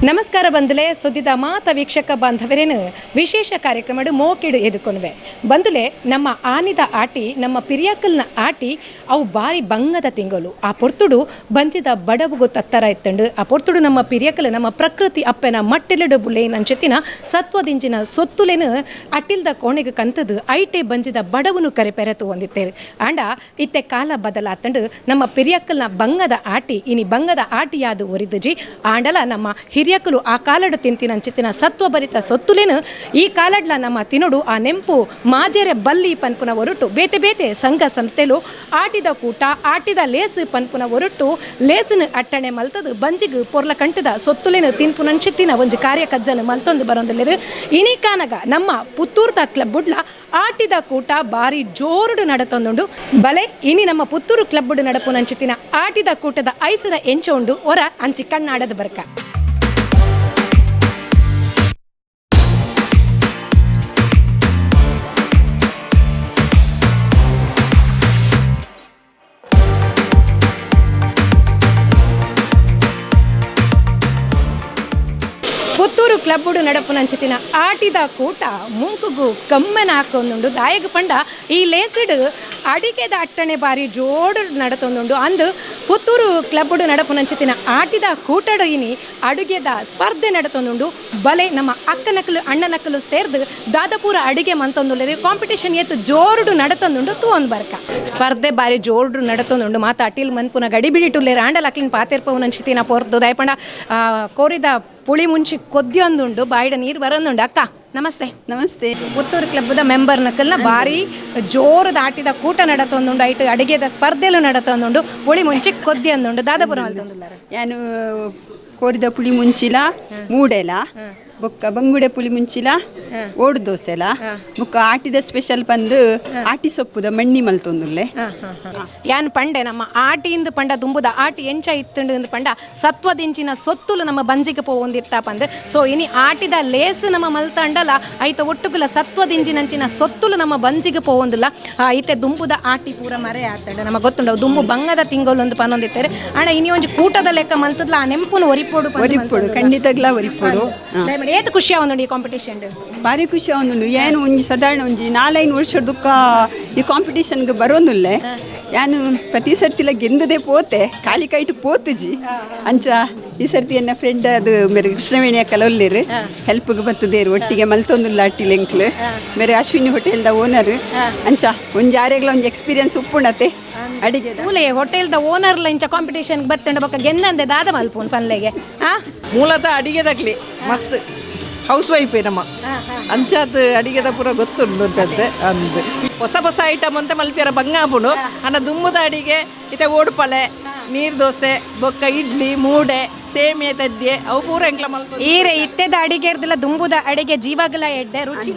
ನಮಸ್ಕಾರ ಬಂದುಲೆ ಸುದ್ದಿದ ಮಾತ ವೀಕ್ಷಕ ಬಾಂಧವರೇನು ವಿಶೇಷ ಕಾರ್ಯಕ್ರಮಡು ಮೋಕೆಡು ಎದುಕೊನುವೆ ಬಂದುಲೆ. ನಮ್ಮ ಆನಿದ ಆಟಿ, ನಮ್ಮ ಪಿರಿಯಾಕಲ್ನ ಆಟಿ ಅವು ಬಾರಿ ಬಂಗದ ತಿಂಗಳು. ಆ ಪೊರ್ತುಡು ಬಂಜಿದ ಬಡವುಗು ತತ್ತರ ಇತ್ತಂಡು. ಆ ಪೊರ್ತುಡು ನಮ್ಮ ಪಿರಿಯಕಲ್ ನಮ್ಮ ಪ್ರಕೃತಿ ಅಪ್ಪೆನ ಮಟ್ಟೆಲೆಡು ಬುಲೆಯಿನಂಚೆತ್ತಿನ ಸತ್ವದಿಂಚಿನ ಸೊತ್ತುಲೆನು ಅಟಿಲ್ದ ಕೋಣೆಗೆ ಕಂತದು ಐಟೆ ಬಂಜಿದ ಬಡವನು ಕರೆ ಪೆರೆತು ಹೊಂದಿತ್ತೇರು. ಆಂಡ ಇತ್ತೆ ಕಾಲ ಬದಲಾತಂಡು. ನಮ್ಮ ಪಿರಿಯಕ್ಕಲ್ನ ಬಂಗದ ಆಟಿ ಇನಿ ಬಂಗದ ಆಟಿಯಾದು ಒರಿದುಜಿ. ಆಂಡಲ ನಮ್ಮ ಹಿರಿಯಕಲು ಆ ಕಾಲಡು ತಿಂತಿನ ಅಂಚಿತ್ತಿನ ಸತ್ವಭರಿತ ಸೊತ್ತುಲೇನು ಈ ಕಾಲಡ್ಲ ನಮ್ಮ ತಿನುಡು, ಆ ನೆಂಪು ಮಾಜೆರೆ ಬಲ್ಲಿ ಪನ್ಪುನ ಒರಟು ಬೇತೆ ಬೇತೆ ಸಂಘ ಸಂಸ್ಥೆಲು ಆಟಿದ ಕೂಟ, ಆಟಿದ ಲೇಸು ಪನ್ಪುನ ಒರಟು ಲೇಸನ್ ಅಟ್ಟಣೆ ಮಲ್ತದು ಬಂಜಿಗ್ ಪೊರ್ಲ ಕಂಟದ ಸೊತ್ತುಲೇನು ತಿನ್ಪುನಂಚಿತ್ತಿನ ಒಂಜಿ ಕಾರ್ಯ ಕಜ್ಜನ ಮಲ್ತೊಂದು ಬರೊಂದುಲ್ಲೆರ್. ಇನಿ ಕಾನಗ ನಮ್ಮ ಪುತ್ತೂರ್ದ ಕ್ಲಬ್ ಬುಡ್ಲ ಆಟಿದ ಕೂಟ ಬಾರಿ ಜೋರುಡು ನಡತೊಂದುಂಡು. ಬಲೆ, ಇನಿ ನಮ್ಮ ಪುತ್ತೂರು ಕ್ಲಬ್ ನಡಪುನಂಚಿತ್ತಿನ ಆಟಿದ ಕೂಟದ ಐಸರ ಎಂಚ ಉಂಡು, ಒರ ಅಂಚಿ ಕಣ್ಣಾಡದ ಬರ್ಕ. ಪುತ್ತೂರು ಕ್ಲಬ್ಬುಡು ನಡಪುನಂಚಿತ್ತಿನ ಆಟಿದ ಕೂಟ ಮೂಂಕುಗು ಕಮ್ಮನ ಹಾಕೊಂದುಂಡು. ದಾಯಗ ಪಂಡ ಈ ಲೇಸಿಡ್ ಅಡಿಗೆದ ಅಟ್ಟಣೆ ಬಾರಿ ಜೋಡು ನಡತೊಂದುಂಡು. ಅಂದು ಪುತ್ತೂರು ಕ್ಲಬ್ಬುಡು ನಡಪುನಂಚಿತ್ತಿನ ಆಟಿದ ಕೂಟಡು ಇನಿ ಅಡುಗೆದ ಸ್ಪರ್ಧೆ ನಡತೊಂದುಂಡು. ಬಲೆ, ನಮ್ಮ ಅಕ್ಕನಕಲು ಅಣ್ಣನಕಲು ಸೇರ್ದು ದಾದಪೂರ ಅಡಿಗೆ ಮಂತೊಂದುಲ್ಲೆರ್. ಕಾಂಪಿಟೇಷನ್ ಏತ್ ಜೋರುಡು ನಡತೊಂದುಂಡು ತೂ ಒಂದು ಬರ್ಕ. ಸ್ಪರ್ಧೆ ಬಾರಿ ಜೋರುಡು ನಡತೊಂದುಂಡು. ಮಾತ ಅಟಿಲ್ ಮನ್ಪುನ ಗಡಿ ಬಿಡಿಟುಲ್ಲೆರ್. ಆಂಡಲ ಅಕ್ಲಿನ ಪಾತೆರ್ಪವನಂಚಿತ್ತಿನ ಪೊರ್ತು. ದಾಯಪಂಡ ಕೋರಿದ ಪುಳಿ ಮುಂಚಿ ಕೊದ್ಯೊಂದುಂಡು, ಬಾಯಿಡ ನೀರು ಬರೊಂದುಂಡು. ಅಕ್ಕ, ನಮಸ್ತೆ. ನಮಸ್ತೆ. ಪುತ್ತೂರು ಕ್ಲಬ್ದ ಮೆಂಬರ್ ನಕಲ್ನ ಬಾರಿ ಜೋರದ ಆಟಿದ ಕೂಟ ನಡತೊಂದುಂಡು. ಐಟ್ ಅಡಿಗೆದ ಸ್ಪರ್ಧೆಲು ನಡತೊಂದುಂಡು. ಪುಳಿ ಮುಂಚಿ ಕೊದ್ಯೊಂದುಂಡು. ದಾದಪುರ ಮಲ್ತೊಂದುಲ್ಲಾರ? ಯಾನು ಕೋರಿದ ಪುಳಿ ಮುಂಚಿಲ, ಮೂಡೆಲ, ಬೊಕ್ಕ ಬಂಗುಡೆ ಪುಳಿ ಮುಂಚಿಲ, ಓಡು ದೋಸೆಲ, ಬೊಕ್ಕ ಆಟಿದ ಸ್ಪೆಷಲ್ ಬಂದು ಆಟಿ ಸೊಪ್ಪುದ ಮಣ್ಣಿ ಮಲ್ತೊಂದುಲ್ಲೆ. ಯಾನ್ ಪಂಡೆ, ನಮ್ಮ ಆಟಿಂದು ಪಂಡ ದುಂಬುದ ಆಟಿ ಎಂಚ ಇತ್ತುಂಡು ಇಂದು ಪಂಡ ಸತ್ವದಿಂಚಿನ ಸೊತ್ತುಲು ನಮ್ಮ ಬಂಜಿಗೆ ಪೋವೊಂದಿತ್ತ ಪಂದ್. ಸೊ ಇನಿ ಆಟಿದ ಲೇಸ್ ನಮ್ಮ ಮಲ್ತಂಡಲ ಐತ ಒಟ್ಟುಗುಲ ಸತ್ವದಿಂಚಿನಂಚಿನ ಸೊತ್ತುಲು ನಮ್ಮ ಬಂಜಿಗೆ ಪೋವೊಂದಿಲ್ಲ. ಇತ್ತೆ ದುಂಬುದ ಆಟಿ ಪೂರ ಮರೆ ಆತಂಡ. ನಮ್ಮ ಗೊತ್ತುಂಡು, ಅವು ದುಂಬು ಬಂಗದ ತಿಂಗಳು ಒಂದು ಪನ್ನೊಂದಿತ್ತಾರೆ. ಆಂಡ ಇನಿ ಒಂಜಿ ಕೂಟದ ಲೆಕ್ಕ ಮಲ್ತದ್ಲ ಆ ನೆಂಪುನು ಒರಿಪೋಡು ಪಂದ್. ಒರಿಪೊಡು, ಖಂಡಿತಗ್ಲ ಒರಿಪೊಡು. ಮಲ್ತೊಂದುಲ್ಲ. ಏತ್ ಖುಷಿ ಆವೊಂದುಂಡು ಈ ಕಾಂಪಿಟೇಷನ್? ಭಾರಿ ಖುಷಿ ಆವೊಂದುಂಡು. ಏನು ಒಂಜಿ ಸಾಧಾರಣ ಒಂಜಿ ನಾಲೈದು ವರ್ಷ ದುಕ್ಕ ಈ ಕಾಂಪಿಟೇಷನ್ಗೆ ಬರೋನುಲ್ಲೆ. ಯಾನು ಪ್ರತಿ ಸರ್ತಿಲ ಗೆಂದದೆ ಪೋತೆ, ಖಾಲಿ ಕೈಟ್ ಪೋತುಜಿ. ಅಂಚ ಈ ಸರ್ತಿ ಎನ್ನ ಫ್ರೆಂಡ್ ಅದು ಮೇರೆ ಕೃಷ್ಣವೇಣಿ ಅಕ್ಕಲ ಒಲ್ಲೇರು, ಹೆಲ್ಪ್ಗೆ ಬರ್ತದೇರು. ಒಟ್ಟಿಗೆ ಮಲ್ತೊಂದುಲ್ಲ ಅಟ್ಟಿಲ್ ಎಂಕ್ಲು. ಮೇರೆ ಅಶ್ವಿನಿ ಹೋಟೆಲ್ದ ಓನರ್. ಅಂಚ ಒಂಜಿ ಆರೆಗ್ಲ ಒಂಜಿ ಎಕ್ಸ್ಪೀರಿಯನ್ಸ್ ಉಪ್ಪುಣತೆ ಅಡಿಗೆ. ಮೂಲೆ ಹೋಟೆಲ್ದ ಓನರ್ಲ ಇಂಚ ಕಾಂಪಿಟೇಷನ್ ಬತ್ತಂಡ ಬೊಕ್ಕ ಗೆಂದಂದೆ ದಾದ ಮಲ್ಪುನ್ ಪನ್ಲೆಗೆ ಆ? ಮೂಲತಃ ಅಡಿಗೆದಾಗ್ಲಿ ಮಸ್ತ್ ಹೌಸ್ ವೈಫ್ ನಮ್ಮ. ಅಂಚಾತ್ ಅಡಿಗೆದ ಪೂರ ಗೊತ್ತುಂಡು ಅಂತಂತೆ. ಅಂದ್ ಹೊಸ ಹೊಸ ಐಟಮ್ ಅಂತ ಮಲ್ಪಿಯರ ಬಂಗ ಆಪುಂಡು. ಅನ್ನ ದುಂಬುದ ಅಡಿಗೆ ಇತ್ತೆ ಓಡುಪಳೆ, ನೀರು ದೋಸೆ, ಬೊಕ್ಕ ಇಡ್ಲಿ, ಮೂಡೆ, ಸೇಮಿಯ ತದ್ದೆ ಅವು ಪೂರ ಎಂಕ್ಲ ಮಲ್ಪ. ಈರೆ ಇತ್ತೆದ ಅಡಿಗೆ ಇರ್ದಿಲ್ಲ, ದುಂಬುದ ಅಡಿಗೆ ಜೀವಾಗಲ ಎಡ್ಡೆ, ರುಚಿ.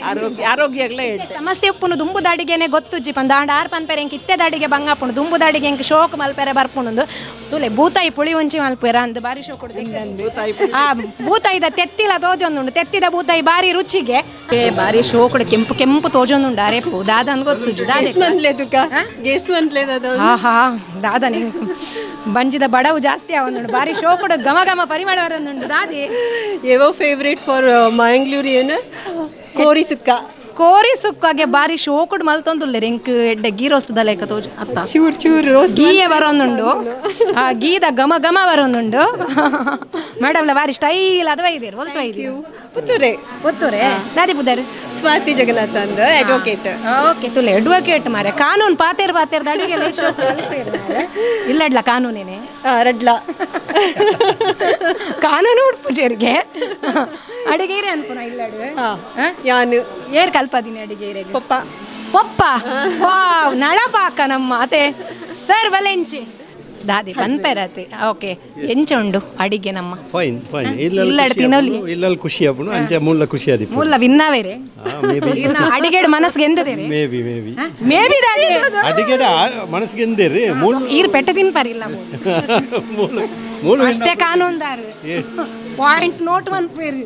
ಆರೋಗ್ಯ ಆರೋಗ್ಯಗ್ಲ ಎಡ್ಡೆ. ಸಮಸ್ಯೆ ಉಪ್ಪುನು ದುಂಬುದ ಅಡಿಗೆನೆ ಗೊತ್ತುಜ್ಜಿ ಪಂದ. ಆಂಡ ಆರ್ ಪನ್ಪೆರೆ, ಎಂಕ್ ಇತ್ತೆದ ಅಡಿಗೆ ಬಂಗಾಪುಂಡು, ದುಂಬುದ ಅಡಿಗೆ ಎಂಕ್ ಶೋಕ್ ಮಲ್ಪೆರೆ ಬರ್ಪುಂಡು. ತುಲೆ, ಬೂತಾಯಿ ಪುಳಿ ಒಂಚಿ ಮಲ್ಪೆರ ಅಂದ್ ಬಾರಿ ಶೋಕ್. ಆ ಬೂತಾಯಿದ ತೆತ್ತಿಲ ತೋಜೊಂದುಂಡು. ತೆತ್ತಿದ ಬೂತಾಯಿ ಬಾರಿ ರುಚಿಗೆ. ಏ, ಬಾರಿ ಶೋಕುಡು ಕೆಂಪು ಕೆಂಪು ತೋಜೊಂದುಂಡು. ಅರೇಪು ದಾದ ಅಂದ್ ಗೊತ್ತುಜ್ಜಿ ದಾದೆ. ಹಾ ಹಾ, ದಾದ ನಿಂಗ್ ಬಂಜಿದ ಬಡವು ಜಾಸ್ತಿ ಆವೊಂದುಂಡು. ಬಾರಿ ಶೋಕುಡು ಘಮ ಘಮ ಪರಿಮಳ ಬರೊಂದುಂಡು ದಾದಿ. ಎವೋ ಫೇವ್ರೇಟ್ ಫಾರ್ ಮ್ಯಾಂಗ್ಳೂರಿಯನ್ ಕೋರಿ ಸುಕ್ಕ. ಕೋರಿ ಸುಕ್ಕಾಗೆ ಬಾರಿ ಶೋಕುಡು ಮಲ್ತೊಂದುಲ್ಲೆರ್. ಎಂಕ್ ಎಡ್ಡೆ ಗೀ ರೋಸ್ತದ ಲೆಕ್ಕ ತೋಜ ಅತ್ತ? ಚೂರು ಚೂರು ರೋಸ್. ಗೀಯೆ ಬರೊಂದುಂಡು, ಆ ಗೀದ ಘಮ ಘಮ ಬರೊಂದುಂಡು. ಮೇಡಮ್ ಬಾರಿ ಸ್ಟೈಲ್ ಅದ ಇದ್ದೀರಿ. ಒಲ್ತು ಇದ್ದೀರಿ? ಪುತ್ತೂರೆ. ಪುತ್ತೂರೆ. ದಾದಿ ಪುದರ್? ಸ್ವಾತಿ ಜಗನ್ನಾಥ ಅಂದ್, ಅಡ್ವೊಕೇಟ್. ಓಕೆ, ತುಲೆ, ಅಡ್ವೊಕೇಟ್ ಮಾರೆ. ಕಾನೂನು ಪಾತೇರ್ ಪಾತೇರ್ ಅಡಿಗೆ ಇಲ್ಲಡ್ಲ ಕಾನೂನೇನೆ? ರಡ್ಲ. ಕಾನೂನು ಉಡ್ಪುಜೇರಿಗೆ ಅಡಿಗೆ ಇರೇ ಅನ್ಪುನ ಇಲ್ಲಡು? ಯಾನು. ಏರ್ ಕಲ್ಪದಿನಿ ಅಡಿಗೆ ಇರೆಗೆ? ಪಪ್ಪ. ಪಪ್ಪ, ವಾವ್, ನಳಪಾಕ ನಮ್ಮ ಅತೆ ಸರ್ ಬಲೆಂಚಿ ದಾದಿ ಪನ್ಪೆರತೆ. ಓಕೆ, ಎಂಚ ಉಂಡು ಅಡಿಗೆ ನಮ್ಮ? Fine fine. ಇಲ್ಲಡ್ ತಿನ್ನೊಲಿ. ಇಲ್ಲಲ್ಲಿ ಖುಷಿ ಆಪುಂಡು, ಅಂಚ ಮೂಲ ಖುಷಿ ಆದಿಪ್ಪು. ಮೂಲ ವಿನ್ನಾವೇರೆ. Maybe. ಅಡಿಗೆಡ್ ಮನಸ್ಗೆ ಎಂದದೇರೆ? May be, may be. May be ದಾದಿ? ಅಡಿಗೆಡ ಮನಸ್ಸಿಗೆ ಎಂದೇರಿ ಮೂಲ. ಈರ್ ಪೆಟ್ಟ ತಿನ್ಪರಿಲ್ಲ. ಮೂಲ ಮೂಲ. ಅಷ್ಟೇ ಕಾನೂನ್ದಾರು ಪಾಯಿಂಟ್ ನೋಟ್ ಮನ್ಪೇರು.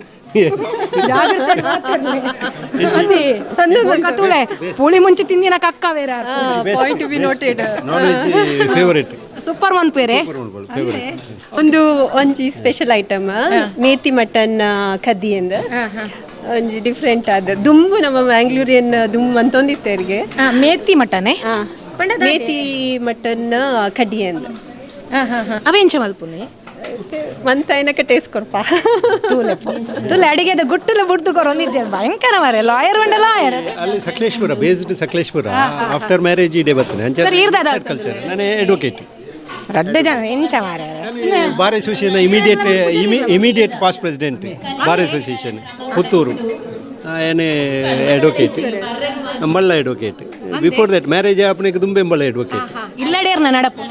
ಜಾಗ್ರತೆ ಮಾತಾಡ್ರಿ. ಅದೇ ಕತುಲೆ ಪುಳಿ ಮುಂಚೆ ತಿಂದಿನ ಕಕ್ಕ ಬೇರೆ. Point to be noted. Non veg favourite. Super ಮನ್ಪೇರೆ. ಒಂದು ಒಂಜಿ ಸ್ಪೆಷಲ್ ಐಟಮ್ ಮೇತಿ ಮಟನ್ ಕದ್ದಿ ಎಂದ್ ಒಂಜಿ ಡಿಫ್ರೆಂಟ್ ಆದ ದುಂಬು ನಮ್ಮ ಮ್ಯಾಂಗ್ಳೂರಿಯನ್ ದುಂಬು ಅಂತೊಂದಿತ್ತೇರಿಗೆ. ಮೇತಿ ಮಟನೆ? ಮೇತಿ ಮಟನ್ ಕಡ್ಡಿ ಎಂದ್. ಅವೆಂಚ ಮಲ್ಪುನಿ? ಮಂತ ಏನಕ್ಕೆ ಟೇಸ್ಟ್ ಕೊರ್ಪ. ತೂಲೆ ತೂಲೆ, ಅಡಿಗೆದ ಗುಟ್ಟುಲ ಬುಡ್ದು ಕೊರೊಂದಿಜ್ಜೆ, ಭಯಂಕರ ಮಾರೆ. ಲಾಯರ್ ಬಂಡ ಲಾಯರ್. ಅಲ್ಲಿ Sakleshpur based, Sakleshpur. After marriage ಇಡೇ ಬರ್ತೇನೆ. ಸರ್, ಈರ್ದಾದ? ಕಲ್ಚರ್. ನಾನು ಅಡ್ವೊಕೇಟ್. ರಡ್ಡು ಜನ ಎಂಚ ಮಾರೆ. Bar association immediate past president, bar association Puttur. ಏನೇ ಅಡ್ವೊಕೇಟ್, ಮಲ್ಲ ಅಡ್ವೊಕೇಟ್. ಬಿಫೋರ್ that marriage ಆಪಣಿಗೆ ದುಂಬೆ ಮಲ್ಲ ಅಡ್ವೊಕೇಟ್. ಇಲ್ಲಡೇರ್ನ ನಡಪು.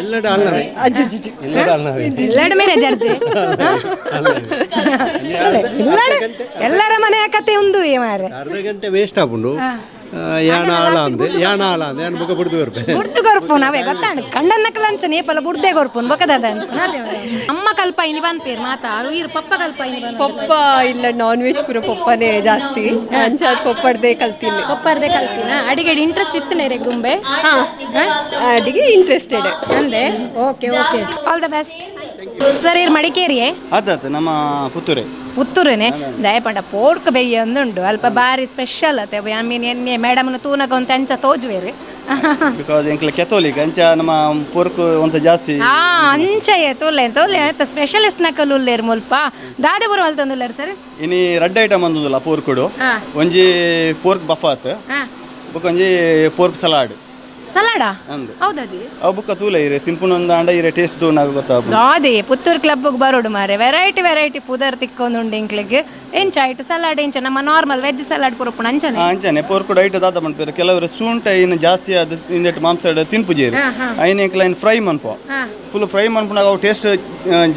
ಎಲ್ಲಡ ಅಲ್ಲವೇ, ಎಲ್ಲಡ ಅಲ್ಲವೇ. ಇಲ್ಲಡ ಮೇರೆ ಜಡ್ಜ್ ಇಲ್ಲಡ ಎಲ್ಲರ ಮನೆಯ ಕತೆ ಒಂದು ಏ ಮಾರೆ. ಅರ್ಧ ಗಂಟೆ ವೇಸ್ಟ್ ಆಪುಂಡು. ಯಾನ ಆಲ ಅಂದೆ, ಯಾನ ಆಲ ಅಂದೆ, ಯಾನ್ ಬೊಕ ಬುಡ್ದು ಬರ್ಪೆ. ಬುಡ್ದು ಕೊರ್ಪು ನಾವೇ ಗೊತ್ತಾಂಡ್ ಕಂಡನ್ನ ಕಲಂಚ ನೇಪಲ ಬುಡ್ದೆ ಕೊರ್ಪುನ್ ಬೊಕದ. ಅಮ್ಮ ಕಲ್ಪ ಇನಿ ಪನ್ಪೇರ್ ಮಾತಾ ಈರ್ ಪಪ್ಪ ಕಲ್ಪ ಇನಿ ಪನ್ಪೇರ್? ಪಪ್ಪ ಇಲ್ಲ, ನಾನ್ ವೆಜ್ ಪೂರ ಪಪ್ಪನೇ ಜಾಸ್ತಿ. ಅಂಚಾದ್ ಪಪ್ಪಡ್ದೆ ಕಲ್ತೀನಿ. ಪಪ್ಪರ್ದೆ ಕಲ್ತಿನ. ಅಡಿಗೆ ಇಂಟ್ರೆಸ್ಟ್ ಇತ್ತು ನೇರೆ ಗುಂಬೆ? ಅಡಿಗೆ ಇಂಟ್ರೆಸ್ಟೆಡ್. ಅಂದೆ. Okay okay, all the best sir. ಇರ್ ಮಡಿಕೇರಿಯೇ? ಆತಾತು, ನಮ್ಮ ಪುತ್ತೂರೆ. ಪುತ್ತೂರೇನೆ. ದಯಪಂಡ ಪೋರ್ಕ್ ಬೆಯ್ಯ ಅಂದುಂಡು ಅಲ್ಪ ಬಾರಿ ಸ್ಪೆಷಲ್ ಅತೆ. I mean ಎನ್ನೆ ಮೇಡಮ್ನ ತೂನಗ ಒಂತೆ ಅಂಚ ತೋಜುವೇರು. Because ಎಂಕ್ಲ ಕೆಥೋಲಿಕ್, ಅಂಚ ನಮ್ಮ ಪೋರ್ಕ್ ಒಂತ ಜಾಸ್ತಿ. ಆ ಅಂಚೆಯೇ ತೋಲೆ ತೋಲೆ ಆಯ್ತ. ಸ್ಪೆಷಲಿಸ್ಟ್ ನಕಲು ಉಲ್ಲೇರು ಮುಲ್ಪ ದಾದೆ ಬರು ಅಲ್ತಂದುಲ್ಲೇರು ಸರ್. ಇನಿ ರಡ್ಡ್ ಐಟಮ್ ಅಂದುಲ್ಲ ಪೋರ್ಕುಡು. ಒಂಜಿ ಪೋರ್ಕ್ ಬಫಾತ್, ಬೊಕ ಒಂಜಿ ಪೋರ್ಕ್ ಸಲಾಡ್. ಸಲಾಡಾ? ಅಂದು. ಹೌದದಿ. ಅವು ಬೊಕ್ಕ ತೂಲೆ, ಇರೆ ತಿನ್ಪುನೊಂದು ಆಂಡ ಇರೆ ಟೇಸ್ಟ್ ತೂನಾಗ ಗೊತ್ತಾಪುಂಡು. ದಾದೆ ಪುತ್ತೂರು ಕ್ಲಬ್ಗೆ ಬರೋಡು ಮಾರೆ. ವೆರೈಟಿ ವೆರೈಟಿ ಪುದರ್ ತಿಕ್ಕೊಂದುಂಡು ಇಂಕ್ಲೆಗ್. ಎಂಚ ಆಯ್ತು ಸಲಾಡ್? ಎಂಚ ನಮ್ಮ ನಾರ್ಮಲ್ ವೆಜ್ ಸಲಾಡ್ ಪುರಪುಣ ಅಂಚನೆ? ಅಂಚನೆ. ಪೋರ್ಕು ಐಟ್ ದಾದ ಮನ್ಪೇರು, ಕೆಲವರು ಸೂಂಟ ಇನ್ನು ಜಾಸ್ತಿ ಆದ್ ಇಂದೆಟ್ ಮಾಂಸ ತಿನ್ಪುಜೇರು. ಐನ ಎಂಕ್ಲ ಐನ್ ಫ್ರೈ ಮನ್ಪುವ. ಫುಲ್ ಫ್ರೈ ಮನ್ಪುನಾಗ ಅವು ಟೇಸ್ಟ್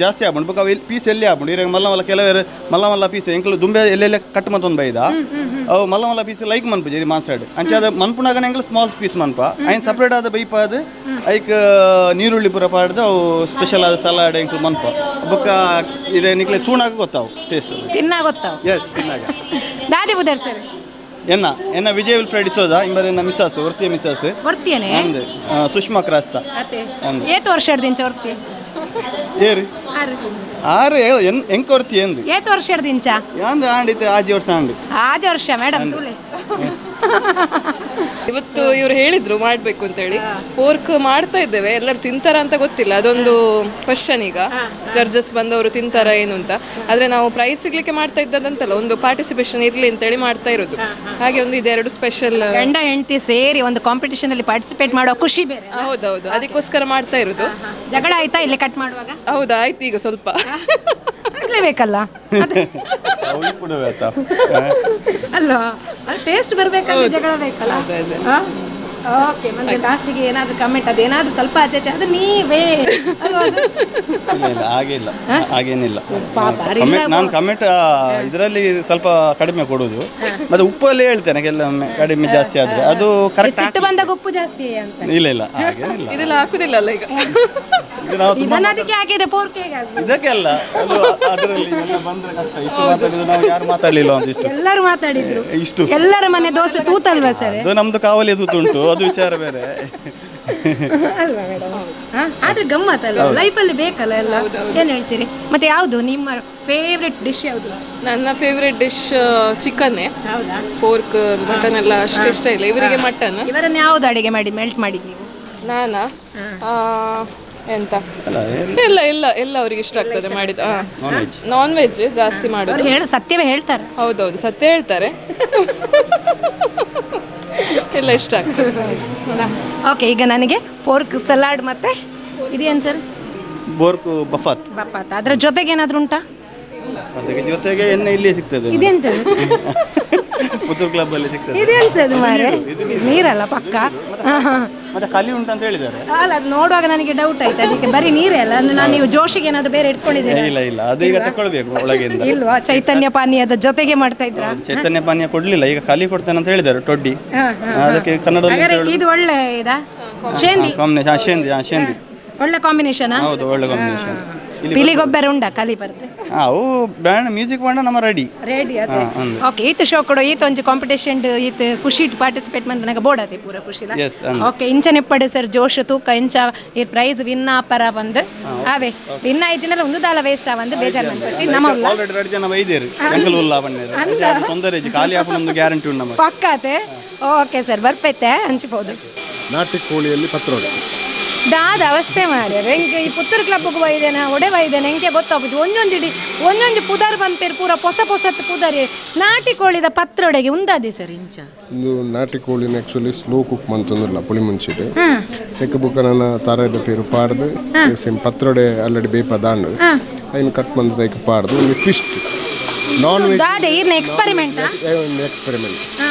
ಜಾಸ್ತಿ ಆಪುಂಡು. ಬೊಕ ಅವು ಪೀಸ್ ಎಲ್ಲಿ ಆಪುಂಡು. ಇರೆಗ್ ಮಲ್ಲ ಮಲ್ಲ, ಕೆಲವರು ಮಲ್ಲ ಮಲ್ಲ ಪೀಸ್, ಎಂಕ್ಲು ದುಂಬೆ ಎಲ್ಲೆಲ್ಲ ಕಟ್ ಮತ್ತೊಂದು ಬೈದ. ಅವು ಮಲ್ಲ ಮಲ್ಲ ಪೀಸ್ ಲೈಕ್ ಮನ್ಪುಜೇರಿ ಮಾಂಸ. ಅಂಚ ಅದ ಮನ್ಪುನಾಗ ಎಂಕ್ಲು ಸ್ಮಾಲ್ ಪೀಸ್ ಮನ್ಪ, ಐನ್ ಸಪ್ರೇಟ್ ಆದ ಬೈಪಾದ್ ಐಕ್ ನೀರುಳ್ಳಿ ಪೂರ ಪಾಡ್ದು ಅವು ಸ್ಪೆಷಲ್ ಆದ ಸಲಾಡ್ ಎಂಕ್ಲು ಮನ್ಪ. ಬೊಕ್ಕ ಇರೆ ನಿಕ್ಲೆ ತೂಣಾಗ ಗೊತ್ತಾವು ಟೇಸ್ಟ್. ತಿನ್ನ ಗೊತ್ತಾವು. ಎಸ್, ತಿನ್ನಾಗ. ದಾದೆ ಬುದರ್ ಸರ್? ಎನ್ನ ಎನ್ನ ವಿಜಯ್ ವಿಲ್ಫ್ರೆಡ್ ಡಿಸೋಜಾ. ಇಂಬರ್ ಎನ್ನ ಮಿಸ್ಸಾಸ್, ಒರ್ತಿಯ ಮಿಸ್ಸಾಸ್. ವರ್ತಿಯನೆ? ಅಂದ್, ಸುಷ್ಮಾ ಕ್ರಾಸ್ತ. ಅಂದ್. ಏತ್ ವರ್ಷ ವರ್ತಿ? ಏರು ಆರು ಎನ್ ಎಂಕ್ ಒರ್ತಿ ಎಂದು. ಏತ್ ವರ್ಷ? ಯಾಂದು ಆಂಡಿತ್ತೆ, ಆಜಿ ವರ್ಷ ಆಂಡ್. ಆಜಿ ವರ್ಷ. ಮೇಡಮ್ ತೂಲೆ. ಇವತ್ತು ಇವ್ರು ಹೇಳಿದ್ರು ಮಾಡ್ಬೇಕು ಅಂತ ಹೇಳಿ. ಪೋರ್ಕ್ ಮಾಡ್ತಾ ಇದ್ದೇವೆ. ಎಲ್ಲರೂ ತಿಂತಾರ ಅಂತ ಗೊತ್ತಿಲ್ಲ, ಅದೊಂದು ಕ್ವಶನ್. ಈಗ ಜಡ್ಜಸ್ ಬಂದವರು ತಿಂತಾರ ಏನು ಅಂತ. ಆದ್ರೆ ನಾವು ಪ್ರೈಸ್ ಸಿಗ್ಲಿಕ್ಕೆ ಮಾಡ್ತಾ ಇದ್ದದಂತಲ್ಲ, ಒಂದು ಪಾರ್ಟಿಸಿಪೇಷನ್ ಇರ್ಲಿ ಅಂತೇಳಿ ಮಾಡ್ತಾ ಇರೋದು. ಹಾಗೆ ಒಂದು ಇದೆರಡು ಸ್ಪೆಷಲ್. ಗಂಡ ಹೆಂಡತಿ ಸೇರಿ ಒಂದು ಕಾಂಪಿಟಿಷನ್ ಅಲ್ಲಿ ಪಾರ್ಟಿಸಿಪೇಟ್ ಮಾಡೋ ಖುಷಿ ಬೇರೆ. ಹೌದೌದು, ಅದಕ್ಕೋಸ್ಕರ ಮಾಡ್ತಾ ಇರೋದು. ಜಗಳ ಆಯ್ತಾ ಇಲ್ಲಿ ಕಟ್ ಮಾಡುವಾಗ? ಹೌದಾ, ಆಯ್ತು ಈಗ ಸ್ವಲ್ಪ. ಆಗ್ಲೇಬೇಕಲ್ಲ ಅಲ್ವಾ? ಟೇಸ್ಟ್ ಬರ್ಬೇಕಂದ್ರೆ ಜಗಳ ಬೇಕಲ್ಲ. ಓಕೆ, ಮತ್ತೆ ಲಾಸ್ಟಿಗೆ ಏನಾದ್ರು ಕಮೆಂಟ್, ಅದೇನಾದ್ರು ಸ್ವಲ್ಪ ಆಚೆ ಆಚೆ ಅದು ನೀವೇ ಅಲ್ವಾ ಸರ್? ಇಲ್ಲ ಇಲ್ಲ, ಹಾಗೇನಿಲ್ಲ, ಹಾಗೇನಿಲ್ಲ. ಪಾಪ. ಕಮೆಂಟ್, ನಾನು ಕಮೆಂಟ್ ಇದರಲ್ಲಿ ಸ್ವಲ್ಪ ಕಡಿಮೆ ಕೊಡುದು. ಮತ್ತೆ ಉಪ್ಪಲ್ಲಿ ಹೇಳ್ತೇನೆ ಕೆಲವೊಮ್ಮೆ ಕಡಿಮೆ ಜಾಸ್ತಿ ಆದ್ರೆ. ಅದು ಕರೆಕ್ಟ್. ಸಿಟ್ಟು ಬಂದಾಗ ಉಪ್ಪು ಜಾಸ್ತಿ ಅಂತ. ಇಲ್ಲ ಇಲ್ಲ, ಹಾಗೇನಿಲ್ಲ. ಇದೆಲ್ಲ ಹಾಕುದಿಲ್ಲ ಅಲ್ಲ ಈಗ. ಇದು ನಾವು ತುಂಬಾ ಇದನ್ನ ಅದಕ್ಕೆ ಹಾಕಿದ್ರೆ ಪೋರ್ಕ್ ಹೇಗೆ ಆಗ್ಬೋದು? ಇದಕ್ಕೆಲ್ಲ ಅದು ಅದರಲ್ಲಿ ಎಲ್ಲ ಬಂದ್ರೆ ಕಷ್ಟ. ಇಷ್ಟು ಮಾತಾಡಿದ್ರೆ ನಾವು ಯಾರು ಮಾತಾಡ್ಲಿಲ್ಲ ಅಂತ ಇಷ್ಟು. ಎಲ್ಲರೂ ಮಾತಾಡಿದ್ರು. ಇಷ್ಟು. ಎಲ್ಲರ ಮನೆ ದೋಸೆ ತೂತಲ್ವಾ ಸರ್? ಅದು ನಮ್ದು ಕಾವಲಿ ತೂತುಂಟು, ಅದು ವಿಚಾರ ಬೇರೆ. ಅಲ್ವಾ ಮೇಡಮ್? ಆದ್ರೆ ಗಮ್ಮತ್ತಲ್ವಾ? ಲೈಫಲ್ಲಿ ಬೇಕಲ್ಲ ಎಲ್ಲ. ಏನ್ ಹೇಳ್ತೀರಿ? ಮತ್ತೆ ಯಾವುದು ನಿಮ್ಮ ಫೇವ್ರೆಟ್ ಡಿಶ್ ಯಾವುದು? ನನ್ನ ಫೇವ್ರೆಟ್ ಡಿಶ್ ಚಿಕನ್ನೇ. ಹೌದಾ? ಪೋರ್ಕ್ ಮಟನ್ ಎಲ್ಲ ಅಷ್ಟು ಇಷ್ಟ ಇಲ್ಲ ಇವರಿಗೆ ಮಟನ್. ಇವರನ್ನ ಯಾವ್ದು ಅಡಿಗೆ ಮಾಡಿ ಮೆಲ್ಟ್ ಮಾಡಿದ್ ನೀವು? ನಾನಾ? ಎಂತ ಅಲ್ಲ. ಎಲ್ಲ ಎಲ್ಲ ಎಲ್ಲ ಅವರಿಗೆ ಇಷ್ಟ ಆಗ್ತದೆ ಮಾಡಿದ. ನಾನ್ ವೆಜ್ ಜಾಸ್ತಿ ಮಾಡೋದು. ಅವ್ರು ಹೇಳು, ಸತ್ಯವೇ ಹೇಳ್ತಾರೆ. ಹೌದೌದು, ಸತ್ಯ ಹೇಳ್ತಾರೆ. ಎಲ್ಲ ಇಷ್ಟ ಆಗ್ತದೆ. ಓಕೆ, ಈಗ ನನಗೆ ಪೋರ್ಕ್ ಸಲಾಡ್ ಮತ್ತೆ ಇದೇನು ಸರ್? ಬೋರ್ಕು ಬಫಾತ್. ಬಪಾತ. ಅದ್ರ ಜೊತೆಗೆ ಏನಾದ್ರು ಉಂಟಾ? ಅದಕ್ಕೆ ಜೊತೆಗೆ ಎಣ್ಣೆ ಇಲ್ಲೇ ಸಿಗ್ತದೆ. ಇದೆಂತದು? ಪುತ್ತೂರು ಕ್ಲಬ್ ಅಲ್ಲಿ ಸಿಗ್ತದೆ. ಇದೆಂತದು ಮಾರೆ? ನೀರಲ್ಲ ಪಕ್ಕ. ಮತ್ತೆ ಕಲಿ ಉಂಟಂತ ಹೇಳಿದ್ದಾರೆ. ಅಲ್ಲ, ಅದು ನೋಡುವಾಗ ನನಗೆ ಡೌಟ್ ಆಯ್ತು ಅದಕ್ಕೆ. ಬರೀ ನೀರೇ ಅಲ್ಲ ಅಂದ್ರೆ ನಾನು ನೀವು ಜೋಶಿಗೆ ಏನಾದ್ರು ಬೇರೆ ಇಟ್ಕೊಂಡಿದ್ದೀರಾ? ಇಲ್ಲ ಇಲ್ಲ, ಅದು ಈಗ ತಕೊಳ್ಬೇಕು ಒಳಗಿಂದ. ಇಲ್ವಾ? ಚೈತನ್ಯ ಪಾನೀಯದ ಜೊತೆಗೆ ಮಾಡ್ತಾ ಇದ್ರಾ? ಚೈತನ್ಯ ಪಾನೀಯ ಕೊಡ್ಲಿಲ್ಲ, ಈಗ ಕಲಿ ಕೊಡ್ತೇನೆ ಅಂತ ಹೇಳಿದ್ದಾರೆ ಟೊಡ್ಡಿ. ಅದಕ್ಕೆ ಕನ್ನಡದಲ್ಲಿ ಹಾಗಾದ್ರೆ ಇದು ಒಳ್ಳೆ ಇದಾ ಶೇಂದಿ? ಕಾಂಬಿನೇಷನ್, ಶೇಂದಿ, ಶೇಂದಿ. ಒಳ್ಳೆ ಕಾಂಬಿನೇಷನ್. ಹೌದು, ಒಳ್ಳೆ ಕಾಂಬಿನೇಷನ್. ಪಿಲಿ ಗೊಬ್ಬರ ಉಂಡ ಕಲಿ ಬರ್ದು ಅವು ಬ್ಯಾಂಡ್ ಮ್ಯೂಸಿಕ್ ಬಾಂಡ ನಮ್ಮ ರೆಡಿ. ರೆಡಿ ಅದೇ. ಓಕೆ, ಈತ ಶೋ ಕೊಡು, ಈತ ಒಂಜಿ ಕಾಂಪಿಟೇಷನ್ ಈತ ಖುಷಿ ಪಾರ್ಟಿಸಿಪೇಟ್ ಮಂದನಾಗ ಬೋರ್ಡ್ ಅದೇ ಪೂರ ಖುಷಿ. Yes, ಅಂದ್. ಓಕೆ, ಇಂಚನೆಪ್ಪಡು ಸರ್ ಜೋಶ್ ತೂಕ ಇಂಚ ಈ ಪ್ರೈಸ್ ವಿನ್ ಆಪರ ಬಂದು ಆವೆ ವಿನ್ ಆಯ್ಜಿನಲ್ಲ ಒಂದು ದಾಲ ವೇಸ್ಟ್ ಆವಂದು ಬೇಜಾರ್ ಮನ್ಪೊಚ್ಚಿ ನಮ್ಮ ಉಲ್ಲ. ಆಲ್ರೆಡಿ ರೆಡಿ ಜನ ಬೈದೇರು ಎಂಕಲ್ ಉಲ್ಲ ಬನ್ನೇರು ಅದು ತೊಂದರೆ ಇಜ್ಜಿ, ಖಾಲಿ ಆಪುನ ಗ್ಯಾರಂಟಿ ಉಂಡು ನಮ್ಮ. ಪಕ್ಕಾತೆ. ಓಕೆ ಸರ್, ಬರ್ಪೈತೆ ಹಂಚ್ಬೋದು. ನಾಟಿ ಕೋಳಿಯಲ್ಲಿ ಪತ್ರೊಡೆ ದಾದ ಅವಸ್ಥೆ ಮಾಡ್ಯಾರ ಹೆಂಗೆ ಈ ಪುತ್ತೂರು ಕ್ಲಬ್ಗೆ ಒಯ್ದೇನ ಒಡೆ ಒಯ್ದೇನ ಹೆಂಗೆ ಗೊತ್ತಾಗ್ಬೋದು. ಒಂದೊಂದು ಇಡೀ ಒಂದೊಂದು ಪುದರ್ ಬಂಪೇರು ಪೂರ ಪೊಸ ಪೊಸತ್ ಪುದರ್. ನಾಟಿ ಕೋಳಿದ ಪತ್ರೊಡೆಗೆ ಉಂದಾದಿ ಸರ್ ಇಂಚ ಒಂದು ನಾಟಿ ಕೋಳಿನ ಆ್ಯಕ್ಚುಲಿ ಸ್ಲೋ ಕುಕ್ ಮಂತೊಂದಿಲ್ಲ ಪುಳಿ ಮುಂಚಿದೆ ಎಕ್ಕ ಬುಕ್ಕ ನನ್ನ ತಾರಾಯ್ದ ಪೇರು ಪಾಡ್ದು ಸೇಮ್ ಪತ್ರೊಡೆ ಆಲ್ರೆಡಿ ಬೇಪ ದಾಂಡು ಐನು ಕಟ್ ಮಂದದ ಐಕ್ ಪಾಡ್ದು ಒಂದು ಟ್ವಿಸ್ಟ್ ನಾನ್ ವೆಜ್. ದಾದೆ ಈರ್ನ ಎಕ್ಸ್ಪೆರಿಮೆಂಟ್? Experiment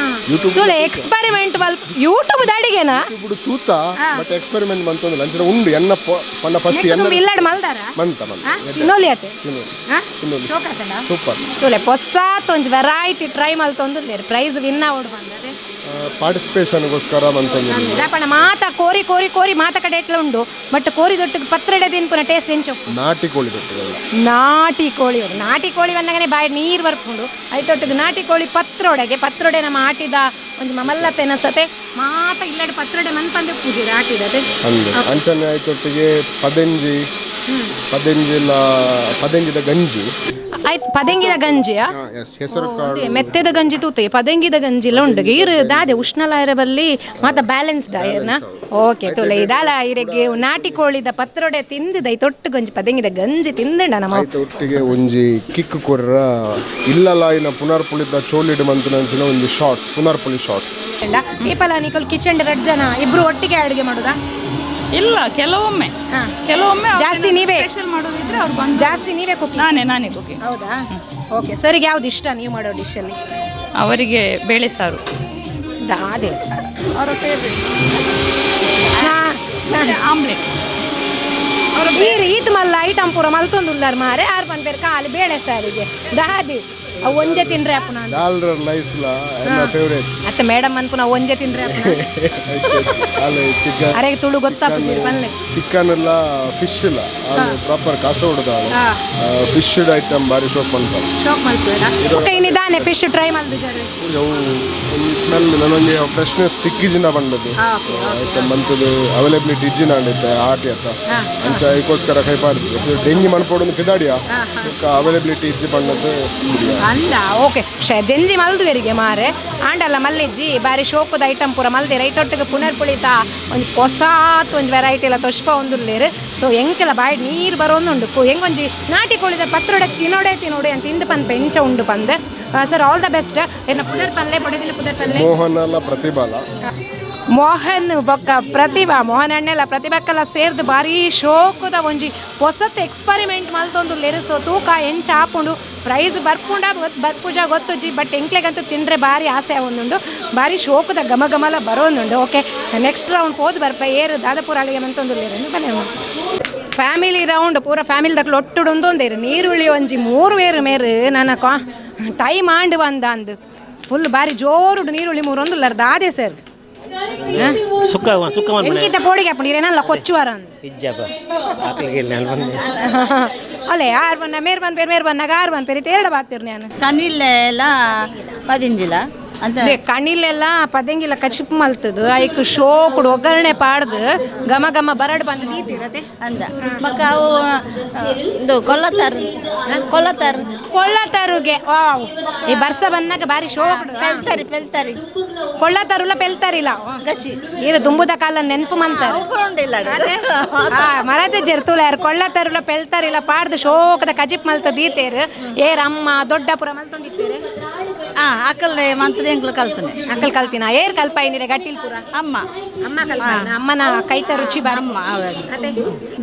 YouTube. ತುಲೆ ಎಕ್ಸ್ಪೆರಿಮೆಂಟ್ ಬಲ್ ಯೂಟ್ಯೂಬ್ ದಾಡಿಗೆನಾ? ಯೂಟ್ಯೂಬ್ ತೂತ ಬಟ್ ಎಕ್ಸ್ಪೆರಿಮೆಂಟ್ ಮಂತೊಂದಿಲ್ಲ ಅಂಚನೆ ಉಂಡು ಎನ್ನ ಪನ್ನ ಫಸ್ಟ್ ಎನ್ನ ಇಲ್ಲಡ್ ಮಲ್ದಾರ ಮಂತ ಮಂತ. ತಿನ್ನೋಲಿ ಅತೆ. ತಿನ್ನೋಲಿ. ಸೂಪರ್. ತುಲೆ ಪೊಸಾತ್ ಒಂಜಿ ವೆರೈಟಿ ಟ್ರೈ ಮಲ್ತೊಂದು ಪ್ರೈಸ್ ವಿನ್ ಆವಡ್ ಬಂದದೆ. ಪಾರ್ಟಿಸಿಪೇಷನ್ಗೋಸ್ಕರ ಮಂತೊಂದಿಲ್ಲ. ದಾಪಣ ಮಾತ ಕೋರಿ ಕೋರಿ ಕೋರಿ ಮಾತ ಕಡೆ ಎಟ್ಲ ಉಂಡು ಬಟ್ ಕೋರಿ ದೊಟ್ಟಿಗೆ ಪತ್ರೊಡೆ ತಿನ್ಪುನ ಟೇಸ್ಟ್ ಎಂಚು ನಾಟಿ ಕೋಳಿ ದೊಟ್ಟಿಗೆಲ್ಲ. ನಾಟಿ ಕೋಳಿ ಒಡೆ. ನಾಟಿ ಕೋಳಿ ಬಂದಾಗನೆ ಬಾಯಿ ನೀರು ಬರ್ಪುಂಡು ಐತೊಟ್ಟಿಗೆ ನಾಟಿ ಕೋಳಿ ಪತ್ರೊಡೆಗೆ ಪತ್ರೊಡೆ ನಮ್ಮ ಆಟಿದ ಒಂಜಿ ಮಮಲ್ಲ ತೆನಸತೆ ಮಾತ ಇಲ್ಲಡೆ ಪತ್ರೊಡೆ ಮನ್ಪಂದೆ ಪೂಜೆ ಆಟಿದತೆ. ಅಂದು ಅಂಚನೆ ಆಯ್ತೊಟ್ಟಿಗೆ ಪದೆಂಜಿ ಪದೆಂಜಿಲ ಪದೆಂಜಿದ ಗಂಜಿ. ಆಯ್ತು, ಪದೆಂಗಿದ ಗಂಜಿಯಾ? ಎಸ್, ಹೆಸರು ಕಾಳು. ಮೆತ್ತೆದ ಗಂಜಿ ತೂತೆ ಪದೆಂಗಿದ ಗಂಜಿ ಇಲ್ಲ ಉಂಡು ಈರು ದಾದೆ ಉಷ್ಣಲಾಯರ ಬಲ್ಲಿ ಮಾತ ಬ್ಯಾಲೆನ್ಸ್ಡ್ ಆಯರ್ನ. ಓಕೆ, ತುಲೆ ಇದಾಲ ಇರೆಗೆ ನಾಟಿ ಕೋಳಿದ ಪತ್ರೊಡೆ ತಿಂದಿದ ಈ ತೊಟ್ಟು ಗಂಜಿ ಪದೆಂಗಿದ ಗಂಜಿ ತಿಂದಂಡ ನಮ್ಮ. ಆಯ್ತು ಒಟ್ಟಿಗೆ ಒಂಜಿ ಕಿಕ್ ಕೊರ್ರ ಇಲ್ಲಲಾಯಿನ ಪುನರ್ಪುಳಿದ ಚೋಲಿಡ್ ಮಂತನಂಚಿನ ಒಂದು ಶಾರ್ಟ್ಸ್ ಪುನರ್ಪುಳಿ ಶಾರ್ಟ್ಸ್. ಈ ಪಲ ನಿಕಲ್ ಕಿಚನ್ ಎರಡು ಜನ ಇಬ್ರು ಒಟ್ಟಿಗೆ ಅಡುಗೆ ಮಾಡುದಾ? ಇಲ್ಲ, ಕೆಲವೊಮ್ಮೆ ಕೆಲವೊಮ್ಮೆ ಅವ್ರು ಜಾಸ್ತಿ ನೀವೇ? ಸ್ಪೆಷಲ್ ಮಾಡೋದಿದ್ರೆ ಅವ್ರು ಬಂದು. ಜಾಸ್ತಿ ನೀವೇ ಕುಕಿಂಗ್? ನಾನೇ ನಾನೇ ಕುಕಿಂಗ್. ಹೌದಾ? ಓಕೆ, ಸರಿಗೆ ಯಾವ್ದು ಇಷ್ಟ ನೀವು ಮಾಡೋ ಡಿಶ್ ಅಲ್ಲಿ? ಅವರಿಗೆ ಬೇಳೆ ಸಾರು. ದಾದೆ ಅವರ ಫೇವ್ರೆಟ್ ಆಮ್ಲೆಟ್. ಈತ್ ಮಲ್ಲ ಐಟಮ್ ಪೂರ ಮಲ್ತೊಂದುಲ್ಲಾರ್ ಮಾರೆ ಆರ್ ಪನ್ಪೇರು ಕಾಲು ಬೇಳೆ ಸಾರಿಗೆ ದಾದಿ ಅವು ಒಂಜೆ ತಿನ್ರೆ ಅಪ್ಪನ. ದಾಲ್ ರೈಸ್ಲ ಎನ್ನ ಫೇವ್ರೇಟ್. ಅತ್ತ ಮೇಡಮ್ ಅನ್ಪುನ ಒಂಜೆ ತಿನ್ರೆ ಅಪ್ಪನ. ಅಲ್ಲಿ ಚಿಕನ್ ಅರೆ ತುಳು ಗೊತ್ತಾಪುಜಿ ಬನ್ಲೆ. ಚಿಕನ್ ಇಲ್ಲ ಫಿಶ್ ಇಲ್ಲ ಅಲ್ಲಿ ಪ್ರಾಪರ್ ಕಾಸರಗೋಡು ಫಿಶ್ ಐಟಮ್ ಬಾರಿ ಶೋಕ್ ಮನ್ಪಲ್ಲ. ಶೋಕ್ ಮಲ್ಪುವೆರಾ? ಓಕೆ, ಇನ್ನಿದಾನೆ ಫಿಶ್ ಟ್ರೈ ಮಲ್ದುಜಾರೆ? ಅವು ಒಂಜಿ ಸ್ಮೆಲ್ ನನೊಂಜಿ ಫ್ರೆಶ್ನೆಸ್ ತಿಕ್ಕಿಜಿನ ಬಂದದ್ದು ಐಟಮ್ ಮಂತದ್ದು ಅವೈಲೇಬಿಲಿಟಿ ಇಜ್ಜಿನ ಅಂಡಿತ್ತೆ ಆಟಿ ಅತ್ತ ಅಂಚ ಐಕೋಸ್ಕರ ಕೈ ಪಾಡ್ದು ಡೆಂಗಿ ಮನ್ಪೋಡು ಪಿದಾಡಿಯ ಅವೈಲೇಬಿಲಿಟಿ ಇಜ್ಜಿ ಬಂದದ್ದು ಮುಡಿಯ. ಅಂದ ಓಕೆ, ಜಂಜಿ ಮಲ್ದುವೆರಿಗೆ ಮಾರೆ ಆಂಡಲ್ಲ ಮಲ್ಲಿಜ್ಜಿ ಬಾರಿ ಶೋಕದ ಐಟಮ್ ಪೂರ ಮಲ್ದಿರ ಐತೊಟ್ಟಿಗೆ ಪುನರ್ಪುಳಿತ ಒಂಜಿ ಪೊಸಾತ್ ಒಂಜಿ ವೆರೈಟಿ ಎಲ್ಲ ತೊಷ್ಪ ಒಂದುಲ್ಲೇರು. ಸೊ ಎಂಕೆಲ್ಲ ಬಾಯಿ ನೀರು ಬರೋಂದುಂಡು ಹೆಂಗೊಂಜಿ ನಾಟಿ ಕೋಳಿದ ಪತ್ರೊಡೆ ತಿನ್ನೋಡೆ ತಿನ್ನೋಡೆ ಅಂತ ತಿಂದು ಪನ್ಪ ಎಂಚ ಉಂಡು ಪಂದೆ. Sir all the best. ಎನ್ನ ಪುನರ್ ಪಲ್ಲೆ ಪೊಡೆದಿನ ಪುನರ್ ಪಲ್ಲೆ ಮೋಹನಲ ಪ್ರತಿಭಾಲ ಮೋಹನ್ ಬೊಕ್ಕ ಪ್ರತಿಭಾ ಮೋಹನ್ ಅಣ್ಣೆಲ್ಲ ಪ್ರತಿಭಾಕ್ಕೆಲ್ಲ ಸೇರ್ದು ಭಾರಿ ಶೋಕದ ಒಂಜಿ ಪೊಸತ್ ಎಕ್ಸ್ಪರಿಮೆಂಟ್ ಮಲ್ತೊಂದು ಲೆರಸೋ ತೂಕ ಎಂಚ ಆಪುಂಡು ಪ್ರೈಸ್ ಬರ್ಪುಂಡ ಬರ್ಪೂಜ ಗೊತ್ತುಜಿ ಬಟ್ ಎಂಕ್ಲೆಗಂತೂ ತಿಂದ್ರೆ ಭಾರಿ ಆಸೆ ಒಂದುಂಡು ಭಾರಿ ಶೋಕದ ಘಮ ಘಮಲ ಬರೋನುಂಡು. ಓಕೆ, ನೆಕ್ಸ್ಟ್ ರೌಂಡ್ ಪೋದು ಬರ್ಪ ಏರು ದಾದಪುರ ಅಳಿಗೆ ಮಂತೊಂದು ಲೇರು ಬನ್ನಿ. ಫ್ಯಾಮಿಲಿ ರೌಂಡ್ ಪೂರ ಫ್ಯಾಮಿಲಿ ದಕ್ಲು ಒಟ್ಟುಡು ಒಂದೊಂದೇರು ನೀರುಳ್ಳಿ ಒಂಜಿ ಮೂರು ಬೇರು ಮೇರು ನನ್ನ ಕಾ ಟೈಮ್ ಆಂಡ್ ಬಂದ ಅಂದು ಫುಲ್ ಭಾರಿ ಜೋರುಡು ನೀರುಳ್ಳಿ ಮೂರು ಒಂದುಲ್ಲಾರ ದಾದೆ ಸರ್. ಸುಕ್ಕ ಸುಕ್ಕ ಎಂಕಿತ ಪೋಡಿಗೆ ಅಪ್ಪಣ ಇರೇನಲ್ಲ ಕೊಚ್ಚುವಾರ ಅಂದ್ ಇಜ್ಜಪ್ಪ ಆಕಳಿಗೆ ಇಲ್ಲ ಬಂದೆ. ಅಲ್ಲೇ ಆರು ಬನ್ನ ಮೇರ್ ಬನ್ ಪೇರ್ ಮೇರ್ ಬನ್ನಾಗ ಆರು ಬನ್ ಪೇರ್ ಎರಡು ಬಾತಿರ್ ನಾನು. ಕಣಿಲೆಲ್ಲ ಪದಿಂಜಿಲ ಅಂತ ಕಣಿಲೆಲ್ಲ ಪದಂಗಿಲ್ಲ ಕಚಿಪ್ ಮಲ್ತದು ಐಕ್ ಶೋಕುಡು ಒಗ್ಗರಣೆ ಪಾಡ್ದು ಘಮ ಘಮ ಬರಡ್ ಬಂದು ದೀತಿರತೆ ಅಂದ ಮಕ್ಕ ಅವು ಇದು ಕೊಲ್ಲತ್ತಾರು ಕೊಲ್ಲತ್ತಾರು ಕೊಳ್ಳತರುಗೆ ವಾವ್ ಈ ಬರ್ಸ ಬಂದಾಗ ಬಾರಿ ಶೋಕುಡು ಪೆಲ್ತಾರಿ ಪೆಲ್ತಾರಿ ಕೊಳ್ಳತರುಲ ಪೆಲ್ತಾರಿಲ್ಲ ಗಸಿ ಈರು ದುಂಬುದ ಕಾಲ ನೆನಪು ಮಂತಾರೆ ಮರತೆ ಜರ್ತುಲ ಯಾರು ಕೊಳ್ಳತರುಲ ಪೆಲ್ತಾರಿಲ್ಲ ಪಾಡ್ದು ಶೋಕದ ಕಜಿಪ್ ಮಲ್ತ ದೀತೇರು ಏರ್ ಅಮ್ಮ ದೊಡ್ಡಪುರ ಮಲ್ತೊಂದಿತ್ತೇರು. ಅಕ್ಕಲ್ ಮಂತದ ಎಂಕ್ಲು ಕಲ್ತನೆ. ಅಕ್ಕಲ್ ಕಲ್ತಿನ ಏರ್ ಕಲ್ಪಾಯಿನಿರೆ ಗಟ್ಟಿಲ್ ಪೂರ ಅಮ್ಮ ಅಮ್ಮ ಕಲ್ಪಾಯಿನ ಅಮ್ಮನ ಕೈತ ರುಚಿ ಬಾರಿ ಅಮ್ಮ ಅದೇ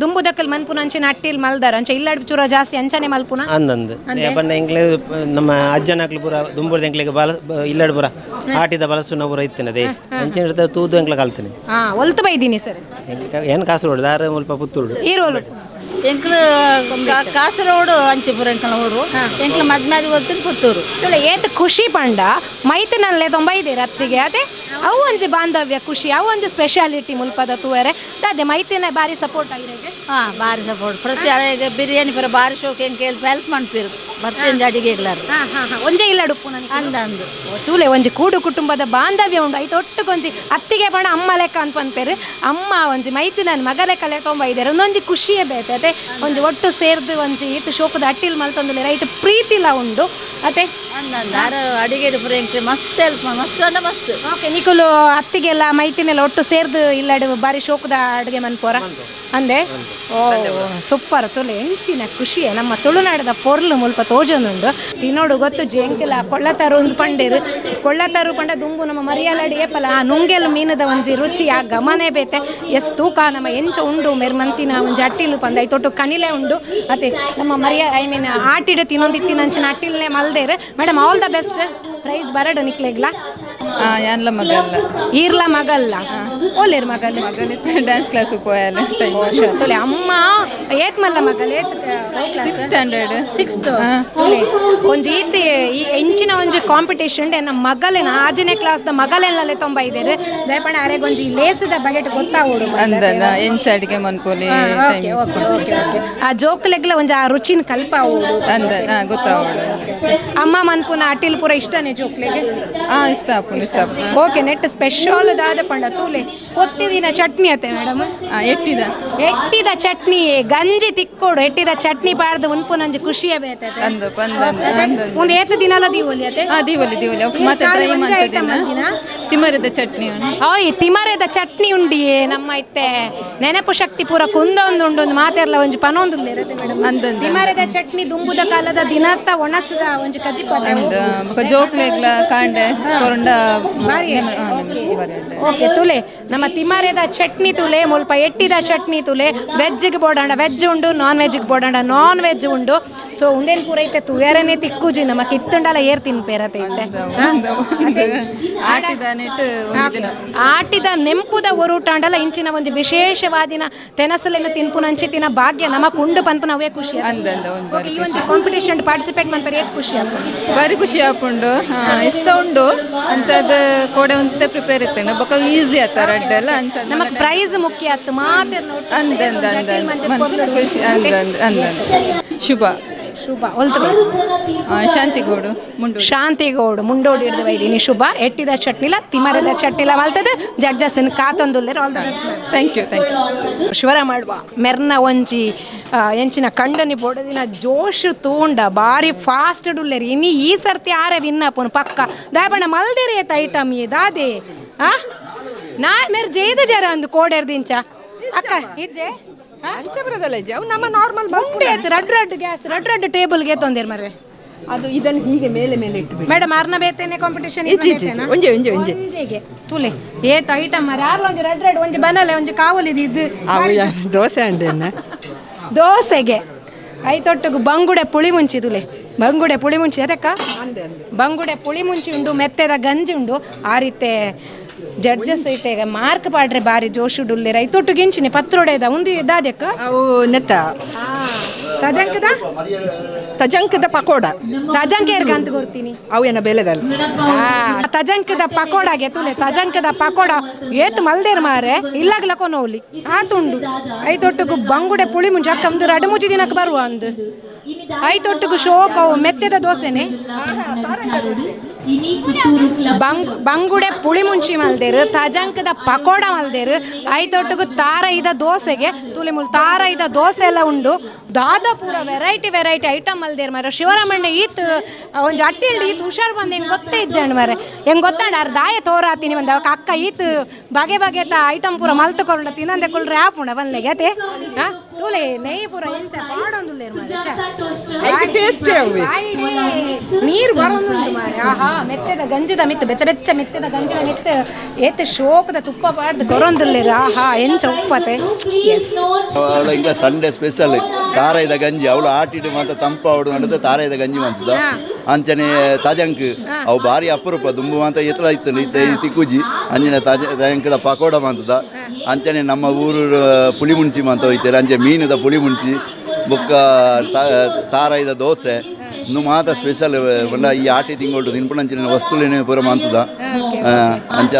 ದುಂಬುದಕ್ಕಲ್ ಮನ್ಪುನ ಅಂಚಿನ ಅಟ್ಟಿಲ್ ಮಲ್ದಾರ ಅಂಚೆ ಇಲ್ಲಾಡ್ ಚೂರ ಜಾಸ್ತಿ ಅಂಚನೆ ಮಲ್ಪುನ ಅಂದಂದು ಬಣ್ಣ ಎಂಕ್ಲೆ ನಮ್ಮ ಅಜ್ಜನ ಅಕ್ಲು ಪೂರ ದುಂಬುದ ಎಂಕ್ಲೆಗೆ ಬಲ ಇಲ್ಲಾಡ್ ಪೂರ ಆಟಿದ ಬಲಸುನ ಪೂರ ಇತ್ತಿನದೇ ಅಂಚಿನ ಇರ್ತದೆ ತೂದು ಎಂಕ್ಲೆ ಕಲ್ತೀನಿ. ಒಲ್ತು ಬೈದೀನಿ ಸರ್. ಏನು ಕಾಸರಗೋಡು ದಾರ ಮುಲ್ಪ ಪುತ್ತೂರು ಈರೋಲು ಎಂಕ್ಲು ಕಾಸರಗೋಡು ಅಂಚಿಪುರ ಎಂಕಲ ಊರು ಎಂಕ್ಲು ಮದ್ಮ್ಯಾದಿ ಓದ್ತೀನಿ ಪುತ್ತೂರು. ತುಲೆ ಏತ್ ಖುಷಿ ಪಂಡ ಮೈತ್ ನಲ್ಲೇ ತೊಂಬೈದೆ ರತ್ತಿಗೆ ಅದೇ ಅವು ಒಂಜಿ ಬಾಂಧವ್ಯ ಖುಷಿ ಅವು ಒಂಜಿ ಸ್ಪೆಷಾಲಿಟಿ ಮುಲ್ಪದ ತೂವರೆ ದಾದೆ ಮೈತಿನ ಬಾರಿ ಸಪೋರ್ಟ್ ಆಗಿರೋಗೆ ಹಾಂ ಭಾರಿ ಸಪೋರ್ಟ್ ಪ್ರತಿ ಅಡಿಗೆ ಬಿರಿಯಾನಿ ಪೂರ ಭಾರಿ ಶೋಕ್ ಎಂಕ್ ಹೆಲ್ಪ್ ಹೆಲ್ಪ್ ಮನ್ಪಿರು ಬರ್ತೀನಿ ಅಡಿಗೆ ಇರ್ಲಾರು ಹಾಂ ಹಾಂ ಹಾಂ ಒಂಜೆ ಇಲ್ಲ ಉಪ್ಪು ನನಗೆ ಅಂದ ಅಂದು ತೂಲೆ ಒಂಜಿ ಕೂಡು ಕುಟುಂಬದ ಬಾಂಧವ್ಯ ಉಂಡು ಐತ ಒಟ್ಟುಗೊಂಜಿ ಅತ್ತಿಗೆ ಬಣ ಅಮ್ಮ ಲೆಕ್ಕ ಅಂತ ಪನ್ಪೇರು ಅಮ್ಮ ಒಂಜಿ ಮೈತಿ ನಾನು ಮಗ ಲೆಕ್ಕ ಲೆಕ್ಕೊಂಬ ಇದ್ದಾರೆ ಒಂದೊಂಜಿ ಖುಷಿಯೇ ಬೇತೆ ಅದೇ ಒಂಜಿ ಒಟ್ಟು ಸೇರ್ದು ಒಂಜಿ ಈತ ಶೋಕದ ಅಟ್ಟಿಲ್ ಮಲ್ತೊಂದಿಲ್ಲ ರೈತ ಪ್ರೀತಿಲ ಉಂಡು ಅತೆ ಅಂದ ಅಂದ ಆರು ಅಡಿಗೆ ಪೂರ ಎಂಕ್ ಮಸ್ತ್ ಹೆಲ್ಪ್ ಮಸ್ತ್ ಅಂಡ ಮಸ್ತ್ ಓಕೆ ನಿಕುಲು ಅತ್ತಿಗೆಲ್ಲ ಮೈತಿನೆಲ್ಲ ಒಟ್ಟು ಸೇರ್ದು ಇಲ್ಲಡು ಬಾರಿ ಶೋಕದ ಅಡುಗೆ ಮನ್ಪೋರ ಅಂದೆ ಓ ಸೂಪರ್ ತುಲೆ ಎಂಚಿನ ಖುಷಿಯೇ ನಮ್ಮ ತುಳುನಾಡದ ಪೊರ್ಲು ಮುಲ್ಪ ತೋಜೊಂದುಂಡು ತಿನ್ನೋಡು ಗೊತ್ತು ಜೆಂಕಿಲ ಕೊಳ್ಳತಾರು ಒಂದು ಪಂಡೇರು ಕೊಳ್ಳತಾರು ಪಂಡ ದುಂಬು ನಮ್ಮ ಮರಿಯಲಡಿ ಏಪಲ ಆ ನುಂಗೆಲ್ ಮೀನದ ಒಂಜಿ ರುಚಿ ಆ ಗಮನೆ ಬೇತೆ ಎಸ್ ತೂಕ ನಮ್ಮ ಎಂಚ ಉಂಡು ಮೆರ್ಮಂತಿನ ಒಂಜಿ ಅಟ್ಟಿಲು ಪಂದ ಐತೊಟ್ಟು ಕನಿಲೆ ಉಂಡು ಅತೆ ನಮ್ಮ ಮರಿಯ I mean ಆಟಿಡು ತಿನ್ನೊಂದಿತ್ತಿನ ಅಂಚಿನ ಅಟ್ಟಿಲ್ನೇ ಮಲ್ದೇರು madam all the best prize ಬರಡು ನಿಕ್ಲೆಗ್ಲಾ ಯಾನ್ಲ ಮಗಲ್ಲ ಈರ್ಲ ಮಗಲ್ಲ ಓಲೇರ್ ಮಗಲ್ ಡ್ಯಾನ್ಸ್ ಕ್ಲಾಸ್ ಪೋಯಲ್ಲ ತೊಲೆ ಅಮ್ಮ ಏತ್ ಮಲ್ಲ ಮಗಲ್ ಏತ್ ಸಿಕ್ಸ್ ಸ್ಟ್ಯಾಂಡರ್ಡ್ ಸಿಕ್ಸ್ತ್ ಒಂಜಿ ಈತ್ ಈ ಎಂಚಿನ ಒಂಜಿ ಕಾಂಪಿಟೇಷನ್ ಎನ್ನ ಮಗಲೇನ ಆಜನೇ ಕ್ಲಾಸ್ದ ಮಗಲೆಲ್ಲ ತೊಂಬ ಇದ್ದೇರೆ ದಯಪಣ ಅರೆಗೊಂಜಿ ಲೇಸದ ಬಗೆಟ್ ಗೊತ್ತಾವೋಡು ಅಂದ ಎಂಚ ಅಡಿಗೆ ಮನ್ಪೋಲಿ ಓಕೆ ಓಕೆ ಓಕೆ ಆ ಜೋಕ್ಲೆಗ್ಲ ಒಂಜಿ ಆ ರುಚಿನ ಕಲ್ಪ ಅಂದ ಗೊತ್ತಾವೋಡು ಅಮ್ಮ ಮನ್ಪುನ ಅಟಿಲ್ ಪೂರ ಇಷ್ಟನೇ ಜೋಕ್ಲೆಗೆ ಇಷ್ಟ ಆಪುಂಡು ಇಷ್ಟ ಆಪುಂಡು ಓಕೆ ನೆಟ್ ಸ್ಪೆಷಲ್ ದಾದ ಪಂಡ ತೂಲೆ ಕೊತ್ತಿದಿನ ಚಟ್ನಿ ಅತ್ತೆ ಮೇಡಮ್ ಎಟ್ಟಿದ ಎಟ್ಟಿದ ಚಟ್ನಿ ಗಂಜಿ ತಿಕ್ಕೋಡು ಎಟ್ಟಿದ ಚಟ್ನಿ ಪಾಡ್ದು ಉನ್ಪುನಂಜಿ ಖುಷಿಯೇ ಬೇತೆ ಅಂದ ಪಂದ ಅಂದ ಒಂದು ಏತ್ ದಿನಲ ದೀವೊಲಿ ಅತ್ತೆ ದೀವೊಲಿ ದೀವೊಲಿ ಮತ್ತೆ ಖಾಲಿ ಡ್ರೈ ಒಂಜೆ item ಮಾಡ್ತದಿನ ಮಲ್ದಿನ? ತಿಮರದ ಚಟ್ನಿ ಓಯ್ ತಿಮರೆದ ಚಟ್ನಿ ಉಂಡಿಯೇ ನಮ್ಮ ಇತ್ತೆ ನೆನಪು ಶಕ್ತಿ ಪೂರ ಕುಂದೊಂದು ಉಂಡು ಒಂದು ಮಾತೆರ್ಲ ಒಂಜಿ ಪನೊಂದು ಮೇಡಮ್ ಅಂದಂದು. ತಿಮರೆದ ಚಟ್ನಿ ದುಂಬುದ ಕಾಲದ ದಿನತ್ತ ಒಣಸದ ಒಂಜಿ ಕಜಿಪ ಅಂದ ಬೊಕ ಜೋಕ್ಲೆಗ್ಲ ಕಾಂಡೆ ಕೊರಂಡ ಬಾರಿ ಓಕೆ ತುಲೆ ನಮ್ಮ ತಿಮರೆದ ಚಟ್ನಿ ತುಲೆ ಮುಲ್ಪ ಎಟ್ಟಿದ ಚಟ್ನಿ ತುಲೆ ವೆಜ್ಗೆ ಬೋಡಾಂಡ ವೆಜ್ ಉಂಡು ನಾನ್ ವೆಜ್ಗೆ ಬೋಡಾಂಡ ನಾನ್ ವೆಜ್ ಉಂಡು ಸೊ ಉಂದೇನ್ ಪೂರ ಐತೆ ತುಯರನೆ ತಿಕ್ಕುಜಿ ನಮ್ಮ ಕಿತ್ತುಂಡಲ ಏರ್ ತಿನ್ಪೇರತೆ ಇತ್ತೆ ಆಟಿದ ನೆಟ್ ಒಂದು ದಿನ ಆಟಿದ ನೆಂಪುದ ಒರೂಟಾಂಡಲ ಇಂಚಿನ ಒಂದು ವಿಶೇಷವಾದಿನ ತೆನಸಲೆಲ್ಲ ತಿನ್ಪುನಂಚಿತಿನ ಭಾಗ್ಯ ನಮ್ಮ ಕುಂಡು ಪನ್ಪುನ ಅವೇ ಖುಷಿ ಅಂದಂದ ಒಂದು ಬಾರಿ ಈ ಒಂದು ಕಾಂಪಿಟೇಷನ್ ಪಾರ್ಟಿಸಿಪೇಟ್ ಮನ್ಪರೆ ಏತ್ ಖುಷಿ ಆಗ್ತದೆ ಬಾರಿ ಖುಷಿ ಆಪುಂಡು ಇಷ್ಟ ಉಂಡು ಅಂಚಾದ ಕೋಡೆ ಒಂತೆ ಪ್ರಿಪೇರ್ ಇತ್ತೇನೆ ಬೊಕ ಈಸಿ ಆತ ರಡ್ಡೆಲ್ಲ ಅಂಚ ನಮಗ್ ಪ್ರೈಸ್ ಮುಖ್ಯ ಆತು ಮಾತೆ ಅಂದ ಅಂದ ಅಂದ ಅಂದ ಖುಷಿ ಅಂದ ಅಂದ ಅಂದ ಶುಭ ಶುಭ ಒಲ್ತು ಶಾಂತಿಗೌಡು ಮುಂಡೋಡಿ ಶಾಂತಿಗೌಡು ಮುಂಡೋಡಿ ಹಿಡಿದು ವೈದಿನಿ ಶುಭ ಎಟ್ಟಿದ ಚಟ್ನಿಲ ತಿಮರದ ಚಟ್ನಿಲ ಮಲ್ತದ ಜಡ್ಜಸ್ ಕಾತೊಂದುಲ್ಲೇರು all the best thank you thank you ಶಿವರ ಮಾಡುವ ಮೆರ್ನ ಒಂಜಿ ಎಂಚಿನ ಕಂಡನಿ ಬೋಡದಿನ ಜೋಶ್ ತೂಂಡ ಬಾರಿ ಫಾಸ್ಟ್ ಡುಲ್ಲೇರಿ ಇನಿ ಈ ಸರ್ತಿ ಆರೆ ವಿನ್ನಪುನು ಪಕ್ಕ ದಾಯಪಣ್ಣ ಮಲ್ದಿರಿ ಏತ ಐಟಮ್ ಈ ದಾದೆ ಆ ನಾ ಮೇರ್ ಜೇದ ಜರ ಅಂದು ಕೋಡೇರ್ದಿಂಚ ಅಕ್ಕ ಇಜ್ಜೆ ಅಂಚೆ ಇಜ್ಜೆ ಅವು ನಮ್ಮ ನಾರ್ಮಲ್ ಉಂಡೆ ಆಯ್ತು ರಡ್ ರಡ್ ಗ್ಯಾಸ್ ರಡ್ ರಡ್ ಟೇಬಲ್ಗೆ ತೊಂದಿರ್ ಮರ್ರೆ ಅದು ಇದನ್ನು ಹೀಗೆ ಮೇಲೆ ಮೇಲೆ ಇಟ್ಟು ಮೇಡಮ್ ಅರ್ನ ಬೇತೇನೆ ಕಾಂಪಿಟೇಷನ್ ಇಜ್ಜಿ, ಇಜ್ಜಿ, ಇಜ್ಜಿ. ಒಂಜೆ, ಒಂಜೆ, ಒಂಜೆ. ಒಂಜೆಗೆ ತುಲೆ ಏತ ಐಟಮ್ ಮರ ಆರ್ಲ ಒಂಜಿ ರಡ್ ರಡ್ ಒಂಜಿ ಬನಲೆ ಒಂಜಿ ಕಾವಲಿದು ಇದು ದೋಸೆ ಅಂಡೆನ್ನ ದೋಸೆಗೆ ಐತೊಟ್ಟಿಗೆ ಬಂಗುಡೆ ಪುಳಿ ಮುಂಚಿ ತುಲೆ ಬಂಗುಡೆ ಪುಳಿ ಮುಂಚಿ ಅದಕ್ಕ ಬಂಗುಡೆ ಪುಳಿ ಮುಂಚಿ ಉಂಡು ಮೆತ್ತೆದ ಗಂಜಿ ಉಂಡು ಆ ರೀತಿ ಜಡ್ಜಸ್ ಐತೆ ಈಗ ಮಾರ್ಕ್ ಪಾಡ್ರೆ ಬಾರಿ ಜೋಶು ಡುಲ್ಲೇರ ಐತೊಟ್ಟು ಗಿಂಚಿನಿ ಪತ್ರೊಡೆದ ಉಂದು ದಾದೆಕ್ಕ ಅವು ನೆತ್ತ ತಜಂಕದ ತಜಂಕದ ಪಕೋಡ ತಜಂಕ ಏರ್ಗ ಅಂತ ಕೊಡ್ತೀನಿ ಅವು ಏನ ಬೆಲೆದಲ್ಲ ತಜಂಕದ ಪಕೋಡಾಗೆ ತುಲೆ ತಜಂಕದ ಪಕೋಡ ಏತ್ ಮಲ್ದೇರ್ ಮಾರೆ ಇಲ್ಲಾಗ್ಲಕೋ ನೋಲಿ ಆತುಂಡು ಐತೊಟ್ಟಿಗೆ ಬಂಗುಡೆ ಪುಳಿ ಮುಂಚೆ ಅಕ್ಕ ಒಂದು ರಡು ಮುಜಿ ದಿನಕ್ಕೆ ಬರುವ ಅಂದು ಐತೊಟ್ಟಿಗೆ ಶೋಕ ಅವು ಮೆತ್ತೆದ ದೋಸೆನೆ ಬಂಗುಡೆ ಪುಳಿ ಮುಂಚಿ ಮಲ್ದೇರು ತಜಂಕದ ಪಕೋಡ ಮಲ್ದೇರು ಐತೊಟ್ಟಿಗೆ ತಾರ ಇದ ದೋಸೆಗೆ ತುಲೆ ಮುಲ್ ತಾರ ಇದ ದೋಸೆ ಎಲ್ಲ ಉಂಡು ದಾದ ಪೂರ ವೆರೈಟಿ ವೆರೈಟಿ ಐಟಮ್ ಮಲ್ದೇರು ಮಾರೆ ಶಿವರಾಮಣ್ಣ ಈತ್ ಒಂಜಿ ಅಟ್ಟಿಲ್ಡು ಈತ್ ಹುಷಾರ್ ಬಂದು ಹೆಂಗೆ ಗೊತ್ತೇ ಇಜ್ಜಣ್ಣ ಮಾರೆ ಹೆಂಗೆ ಗೊತ್ತಾಂಡ ಅರ್ ದಾಯ ತೋರಾತೀನಿ ಬಂದ ಅವಾಗ ಅಕ್ಕ ಈತ್ ಬಗೆ ಬಗೆತ ಐಟಮ್ ಪೂರ ಮಲ್ತುಕೊಂಡ ತಿನ್ನಂದೆ ಕುಲ್ರೆ ಆಪುಂಡ ಬನ್ಲೆಗೆ ಅತೆ ಹಾ ತೂಲೆ ನೆಯ್ ಪೂರ ಎಂಚ ಪಾಡೊಂದುಲ್ಲೇರು ಮಾರೆ ಟೇಸ್ಟ್ ನೀರು ಬರೋದುಂಟು ಮಾರೆ ಆಹಾ ಮೆತ್ತೆದ ಗಂಜಿದ ಮಿತ್ತು ಬೆಚ್ಚ ಬೆಚ್ಚ ಮೆತ್ತೆದ ಗಂಜಿದ ಮಿತ್ತು ಏತ್ ಶೋಕದ ತುಪ್ಪ ಪಾಡ್ದು ಕೊರೊಂದುಲ್ಲೇರು ಆಹಾ ಎಂಚ ಉಪ್ಪತೆ ಎಸ್ ಅವಳ ಇಂಗ್ಲ ಸಂಡೇ ಸ್ಪೆಷಲ್ ತಾರಾಯ್ದ ಗಂಜಿ ಅವಳು ಆಟಿಡು ಮಾತ ತಂಪಾವಡು ಅಂಡದ ತಾರಾಯ್ದ ಗಂಜಿ ಮಂತದ ಅಂಚನೆ ತಜಂಕ್ ಅವು ಭಾರಿ ಅಪರೂಪ ದುಂಬು ಅಂತ ಎತ್ತಲ ಇತ್ತು ಇತ್ತೆ ತಿಕ್ಕುಜಿ ಅಂಚಿನ ತಜಂಕದ ಪಕೋಡ ಮಂತದ ಅಂಚನೆ ನಮ್ಮ ಊರು ಪುಳಿ ಮುಂಚಿ ಮಂತ ಹೋಯ್ತಾರೆ ಅಂಚೆ ಮೀನದ ಪುಳಿ ಮುಂಚಿ ಬೊಕ್ಕ ತಾರಾಯ್ದ ದೋಸೆ ಇಂದು ಮಾತ ಸ್ಪೆಷಲ್ ಪಂಡ ಈ ಆಟಿ ತಿಂಗಳು ತಿನ್ಪುನಂಚಿನ ವಸ್ತುಲೇನೆ ಪೂರ ಮಾಂತದ ಅಂಚ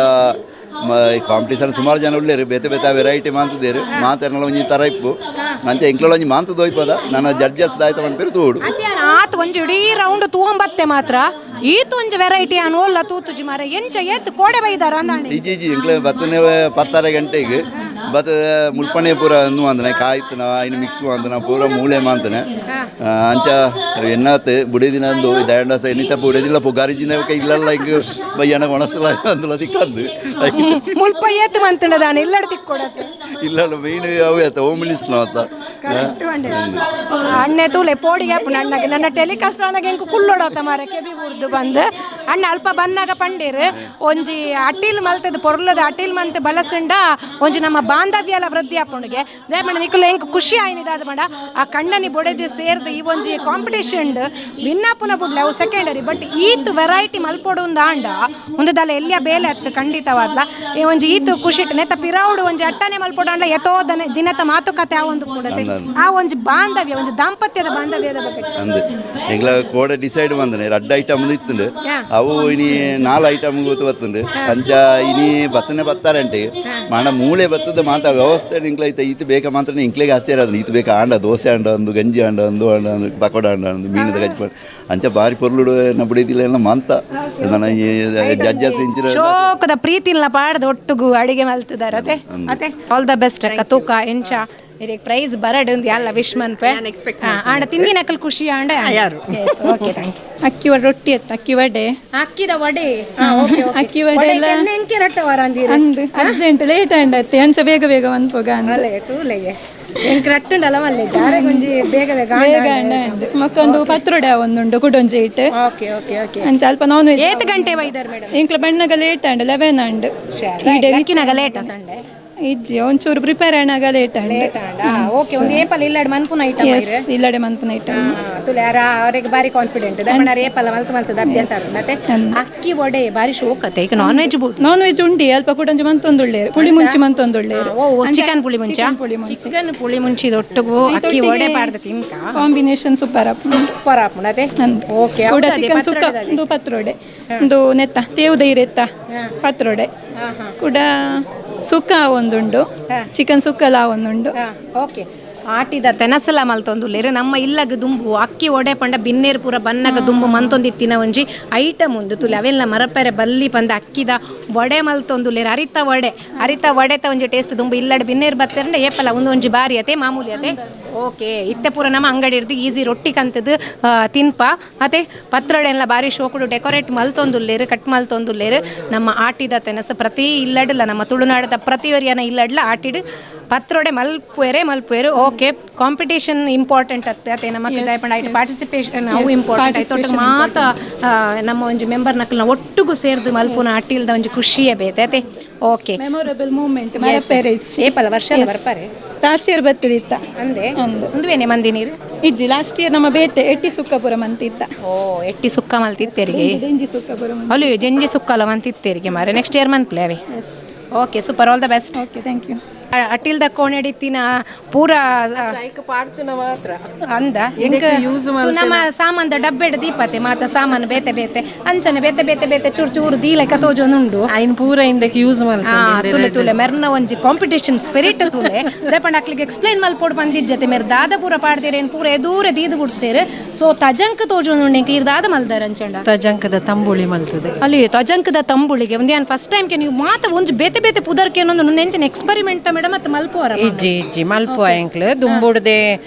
ಕಾಂಪಿಟೇಷನ್ ಸುಮಾರು ಜನ ಉಳ್ಳೇರು ಬೇತೆ ಬೇತೆ ವೆರೈಟಿ ಮಾಂತದೇರು ಮಾತೆರ್ನಲ ಒಂಜಿ ತರ ಇಪ್ಪು ಅಂಚ ಎಂಕ್ಲೊಳ ಒಂಜಿ ಮಾಂತ ದೋಯ್ಪದ ನನ್ನ ಜಡ್ಜಸ್ ದಾಯ್ತ ಪನ್ಪೇರು ತೂಡು ಆತ್ ಒಂಜಿ ಇಡೀ ರೌಂಡ್ ತೂಂಬತ್ತೆ ಮಾತ್ರ ಈತ ಒಂಜಿ ವೆರೈಟಿ ಅನ್ ಓಲ್ಲ ತೂತುಜಿ ಮಾರ ಎಂಚ ಏತ್ ಕೋಡೆ ಬೈದಾರ ಅಂದಾಣೆ ಇಜ್ಜಿ ಇಜ್ಜಿ ಎಂಕ್ಲೆ ಬತ್ತನೆ 10:30 ಗಂಟೆಗೆ ಬತ್ತ ಮುಲ್ಪನೆ ಪೂರ ಅಂದು ಅಂದನೆ ಕಾಯ್ತನ ಇನ್ನು ಮಿಕ್ಸ್ ಅಂದನ ಪೂರ ಮೂಳೆ ಮಾಂತನೆ ಅಂಚ ಎನ್ನಾತ್ ಬುಡೇದಿನ ಅಂದು ದಯಾಂಡಸ ಎನ್ನಿತ ಬುಡೇದಿಲ್ಲ ಪುಗಾರಿಜಿನ ಇಲ್ಲಲ್ಲ ಹಿಂಗ ಬಯ್ಯನ ಒಣಸಲ ಅಂದಲ ತಿಕ್ಕಂದು ಮುಲ್ಪ ಏತ್ ಮಂತಂಡದಾನೆ ಇಲ್ಲಡ ತಿಕ್ಕೊಡತೆ ಇಲ್ಲ ಮೇನ್ ಅವು ಆತ ಹೋಮ್ ಮಿನಿಸ್ಟರ್ ಆತ ಅಣ್ಣೆ ತೂಲೆ ಪೋಡಿಗೆ ಹಾಪುನ ಅಣ್ಣಗೆ ನನ್ನ ಟೆಲಿಕಾಸ್ಟ್ ಆನಾಗ ಎಂಕು ಕುಲ್ಲೊಡತ ಮಾರ ಕೆಬಿ ಬುಡ್ದು ಬಂದು ಅಣ್ಣ ಅಲ್ಪ ಬಂದಾಗ ಪಂಡೀರ್ ಒಂಜಿ ಅಟಿಲ್ ಮಲ್ತದ ಪೊರ್ಲದ ಅಟಿಲ್ ಮಂತ್ ಬಳಸಂಡ ಒಂಜಿ ನಮ್ಮ ಬಾಂಧವ್ಯಲ ವೃದ್ಧಿ ಆಪುಂಡುಗೆ ದಯಮಂಡ ನಿಕುಲು ಎಂಕ್ ಖುಷಿ ಆಯ್ನಿದಾದ ಮಾಡ ಆ ಕಣ್ಣನಿ ಬೊಡೆದು ಸೇರ್ದು ಈ ಒಂಜಿ ಕಾಂಪಿಟೇಷನ್ ವಿನ್ನಾಪುನ ಬುಡ್ಲೆ ಅವು ಸೆಕೆಂಡರಿ ಬಟ್ ಈತ್ ವೆರೈಟಿ ಮಲ್ಪೊಡು ಒಂದು ಆಂಡ ಒಂದು ದಲ ಎಲ್ಲಿಯ ಬೇಲೆ ಅತ್ತು ಖಂಡಿತವಾದ್ಲ ಈ ಒಂಜಿ ಈತ್ ಖುಷಿಟ್ ನೆತ್ತ ಪಿರೌಡು ಒಂಜಿ ಅಟ್ಟನೆ ಮಲ್ಪೊಡು ಅಂಡ ಎತೋ ದಿನತ ಮಾತುಕತೆ ಆ ಒಂದು ಕೂಡತೆ ಆ ಒಂಜಿ ಬಾಂಧವ್ಯ ಒಂಜಿ ದಾಂಪತ್ಯದ ಬಾಂಧವ್ಯದ ಬಗ್ಗೆ ಅಂದು ಎಂಗ್ಲ ಕೋಡೆ ಡಿಸೈಡ್ ಬಂದನೆ ರಡ್ಡ ಐಟಮ್ ಇತ್ತುಂಡು ಅವು ಇನಿ 4 ಐಟಮ್ ಗೊತ್ತು ಬತ್ತುಂಡು ಅಂಚ ಇನಿ ಬತ್ತನೆ ಬತ್ತಾರಂಟೆ ಮಾಡ ಮೂಳೆ ಬತ್ತದ ಮಾತ ವ್ಯವಸ್ಥೆ ಇಂಕ್ಲ ಐತೆ ಈತ ಬೇಕ ಮಾತ್ರ ಇಂಕ್ಲೆಗೆ ಆಸೆ ಇರೋದು ಈತ ಬೇಕ ಆಂಡ ದೋಸೆ ಆಂಡ ಒಂದು ಗಂಜಿ ಆಂಡ ಒಂದು ಆಂಡ ಒಂದು ಪಕೋಡ ಆಂಡ ಒಂದು ಮೀನದ ಗಂಜಿ ಅಂಚ ಬಾರಿ ಪೊರ್ಲುಡು ಬುಡಿದಿಲ್ಲ ಎಲ್ಲ ಮಾಂತ ನನ್ನ ಜಡ್ಜಸ್ ಇಂಚಿನ ಶೋಕದ ಪ್ರೀತಿಲ್ಲ ಪಾಡ್ದ ಒಟ್ಟುಗು ಅಡಿಗೆ ಮಲ್ತದಾರ ಅತೆ ಅತೆ all the best ಅಕ್ಕ ತೂಕ ಎಂಚ ಇದಕ್ಕೆ ಪ್ರೈಸ್ ಬರಡ್ ಅಂದ್ ಎಲ್ಲ ವಿಶ್ ಮನ್ಪೆ ಆಂಡ ತಿಂದಿನ ಅಕ್ಕಲ್ ಖುಷಿ ಆಂಡ ಯಾರು okay thank you. ಅಕ್ಕಿ ರೊಟ್ಟಿ ಅತ್ತ ಅಕ್ಕಿ ವಡೆ ಅಕ್ಕಿದ ವಡೆ ಅಕ್ಕಿ ವಡೆ ಎಲ್ಲ ಎಂಕೆ ರಟ್ಟವರ ಅಂದಿರ ಅಂದ್ ಅರ್ಜೆಂಟ್ ಲೇಟ್ ಆಂಡ್ ಅತ್ತೆ ಅಂಚ ಬೇಗ ಬೇಗ ಮನ್ಪೋಗ ಅಲ್ಲೇ ತೂಲೆಗೆ ಎಂಕ್ ರಟ್ಟುಂಡಲ್ಲ ಮಲ್ಲೆ ಜಾರೆ ಗುಂಜಿ ಬೇಗ ಬೇಗ ಬೇಗ ಅಂಡ್ ಮಕ್ಕೊಂದು ಪತ್ರೊಡೆ ಒಂದುಂಡು ಕುಡೊಂಜಿ ಇಟ್ಟು okay okay okay ಅಂಚ ಅಲ್ಪ ನಾನ್ ವೆಜ್ ಏತ್ ಗಂಟೆ ಬೈದಾರ್ ಮೇಡಮ್ ಎಂಕ್ಲ ಬಣ್ಣಗ late and 11 and ಅಕ್ಕಿನಾಗ late Sunday ಇಜ್ಜಿ ಒಂಚೂರು ಪ್ರಿಪೇರ್ ಆನಾಗ late and late and okay ಒಂದು ಏಪಲ್ ಇಲ್ಲಡ್ ಮನ್ಪುನ ಐಟಮ್ ಎಸ್ ಇಲ್ಲಡೆ ಮನ್ಪುನ ಐಟಮ್ ತುಲೆ ಯಾರ ಅವರಿಗೆ ಬಾರಿ ಕಾನ್ಫಿಡೆಂಟ್ ದಮಣ ಏಪಲ್ಲ ಮಲ್ತು ಮಲ್ತದ ಅಭ್ಯಾಸ ಮತ್ತೆ ಅಕ್ಕಿ ವಡೆ ಬಾರಿ ಶೋಕತೆ ಈಗ non veg non veg ಉಂಡಿ ಅಲ್ಪ ಕುಡೊಂಜಿ ಮಂತೊಂದುಳ್ಳೆ ಪುಳಿ ಮುಂಚಿ ಮಂತೊಂದುಳ್ಳೆ ಚಿಕನ್ ಪುಳಿ ಮುಂಚಿ ಚಿಕನ್ ಪುಳಿ ಮುಂಚಿ ದೊಟ್ಟುಗು ಅಕ್ಕಿ ವಡೆ ಪಾಡ್ದ ತಿನ್ಕ ಕಾಂಬಿನೇಷನ್ ಸೂಪರ್ ಆಪುಂಡು ಸೂಪರ್ ಆಪುಂಡು ಅದೇ ಓಕೆ ಕೂಡ ಚಿಕನ್ ಸುಕ್ಕ ಒಂದು ಪತ್ರೊಡೆ ಒಂದು ನೆತ್ತ ತೇವು ದೈರೆತ್ತ ಪತ್ರೊಡೆ ಕೂಡ ಸುಕ್ಕ ಒಂದುಂಡು ಚಿಕನ್ ಸುಕ್ಕಲ ಒಂದುಂಡು ಓಕೆ ಆಟಿದ ತೆನಸಲ ಮಲ್ತೊಂದುಲ್ಲೇರು ನಮ್ಮ ಇಲ್ಲಗ ದುಂಬು ಅಕ್ಕಿ ಒಡೆ ಪಂಡ ಬಿನ್ನೇರು ಪೂರ ಬನ್ನಗ ದುಂಬು ಮಂತೊಂದಿತ್ತಿನ ಒಂಜಿ ಐಟಮ್ ಉಂದು ತುಲೆ ಅವೆಲ್ಲ ಮರಪೆರೆ ಬಲ್ಲಿ ಪಂದ ಅಕ್ಕಿದ ವಡೆ ಮಲ್ತೊಂದುಲ್ಲೇರು ಅರಿತ ವಡೆ ಅರಿತ ವಡೆತ ಒಂಜಿ ಟೇಸ್ಟ್ ದುಂಬು ಇಲ್ಲಡ್ ಬಿನ್ನೇರು ಬತ್ತೆರಂಡ ಏಪಲ ಒಂದು ಒಂಜಿ ಬಾರಿ ಅತೆ ಮಾಮೂಲಿ ಅತೆ ಓಕೆ ಇತ್ತೆ ಪೂರ ನಮ್ಮ ಅಂಗಡಿ ಹಿಡ್ದು ಈಸಿ ರೊಟ್ಟಿ ಕಂತದ್ದು ತಿನ್ಪ ಅತೆ ಪತ್ರೊಡೆ ಎಲ್ಲ ಬಾರಿ ಶೋಕುಡು ಡೆಕೋರೇಟ್ ಮಲ್ತೊಂದುಲ್ಲೇರು ಕಟ್ ಮಲ್ತೊಂದುಲ್ಲೇರು ನಮ್ಮ ಆಟಿದ ತೆನಸು ಪ್ರತಿ ಇಲ್ಲಡಲ್ಲ ನಮ್ಮ ತುಳುನಾಡದ ಪ್ರತಿಯೊರಿಯನ ಇಲ್ಲಡ್ಲ ಆಟಿಡು ಪತ್ರೊಡೆ ಮಲ್ಪುವೆರೆ ಮಲ್ಪುವೆರು okay competition important ಅತ್ತೆ ಅತ್ತೆ ನಮ್ಮ ಪಾರ್ಟಿಸಿಪೇಷನ್ ಅವು ಇಂಪಾರ್ಟೆಂಟ್ ಆಯ್ತು ಮಾತ ನಮ್ಮ ಒಂಜಿ ಮೆಂಬರ್ ನಕಲ್ನ ಒಟ್ಟುಗು ಸೇರ್ದು ಮಲ್ಪುನ ಅಟ್ಟಿಲ್ದ ಒಂಜಿ ಖುಷಿಯೇ ಬೇತೆ ಅತೆ okay memorable moment ಮರಪೆರೆ ಏಪಲ ವರ್ಷ ಬರ್ಪಾರೆ ಲಾಸ್ಟ್ ಇಯರ್ ಬತ್ತಿದಿತ್ತ ಅಂದೆ ಒಂದುವೇನೆ ಮಂದಿ ನೀರು ಇಜ್ಜಿ ಲಾಸ್ಟ್ ಇಯರ್ ನಮ್ಮ ಬೇತೆ ಎಟ್ಟಿ ಸುಕ್ಕಪುರ ಮಂತಿತ್ತ ಓ ಎಟ್ಟಿ ಸುಕ್ಕ ಮಲ್ತಿತ್ತೇರಿಗೆ ಜಂಜಿ ಸುಕ್ಕಪುರ ಅಲ್ಲಿ ಜಂಜಿ ಸುಕ್ಕಲ ಮಂತಿತ್ತೇರಿಗೆ ಮಾರೆ ನೆಕ್ಸ್ಟ್ ಇಯರ್ ಮನ್ಪ್ಲೆ ಅವೇ okay super all the best okay thank you. ಅಟಿಲ್ದ ಕೋಣೆಡಿತ್ತಿನ ಪೂರ ಮಾತ್ರ ಅಂದ ನಮ್ಮ ಸಾಮಾನ್ದ ಡಬ್ಬೆಡ್ ದೀಪತೆ ಮಾತ ಸಾಮಾನು ಬೇತೆ ಬೇತೆ ಅಂಚನೆ ಬೇತೆ ಬೇತೆ ಬೇತೆ ಚೂರು ಚೂರು ದೀಲೆಕ ತೋಜೊಂದುಂಡು ಐನ್ ಪೂರ ಇಂದಕ್ಕೆ ಯೂಸ್ ತುಲೆ ತುಲೆ ಮೆರ್ನ ಒಂಜಿ ಕಾಂಪಿಟೇಷನ್ ಸ್ಪಿರಿಟ್ ತುಲೆ ದೇಪಂಡ ಅಕ್ಲಿಗೆ ಎಕ್ಸ್ಪ್ಲೈನ್ ಮಲ್ಪೋಡು ಬಂದಿಜ್ಜತೆ ಮೇರ್ ದಾದ ಪೂರ ಪಾಡ್ದೇರೆ ಏನ್ ಪೂರ ಎದೂರ ದೀದು ಬಿಡ್ತೇರೆ ಸೊ ತಜಂಕ ತೋಜೊಂದುಂಡು ಎಂಕ್ ಇರ್ ದಾದ ಮಲ್ದಾರ ಅಂಚಂಡ ತಜಂಕದ ತಂಬುಳಿ ಮಲ್ತದೆ ಅಲ್ಲಿ ತಜಂಕದ ತಂಬುಳಿಗೆ ಒಂದು ಏನು ಫಸ್ಟ್ ಟೈಮ್ ನೀವು ಮಾತ ಒಂಜಿ ಬೇತೆ ಬೇತೆ ಪುದರ್ಕೆ ಅನ್ನೊಂದು ನೆಂಚಿನ ಎಕ್ಸ್ಪೆರಿಮೆಂಟ್ ಮೇಡಮ್ ಮತ್ತೆ ಮಲ್ಪುವರ ಇಜ್ಜಿ ಇಜ್ಜಿ ಮಲ್ಪುವ ಎಂಕ್ಲು ದುಂಬುಡ್ದೆ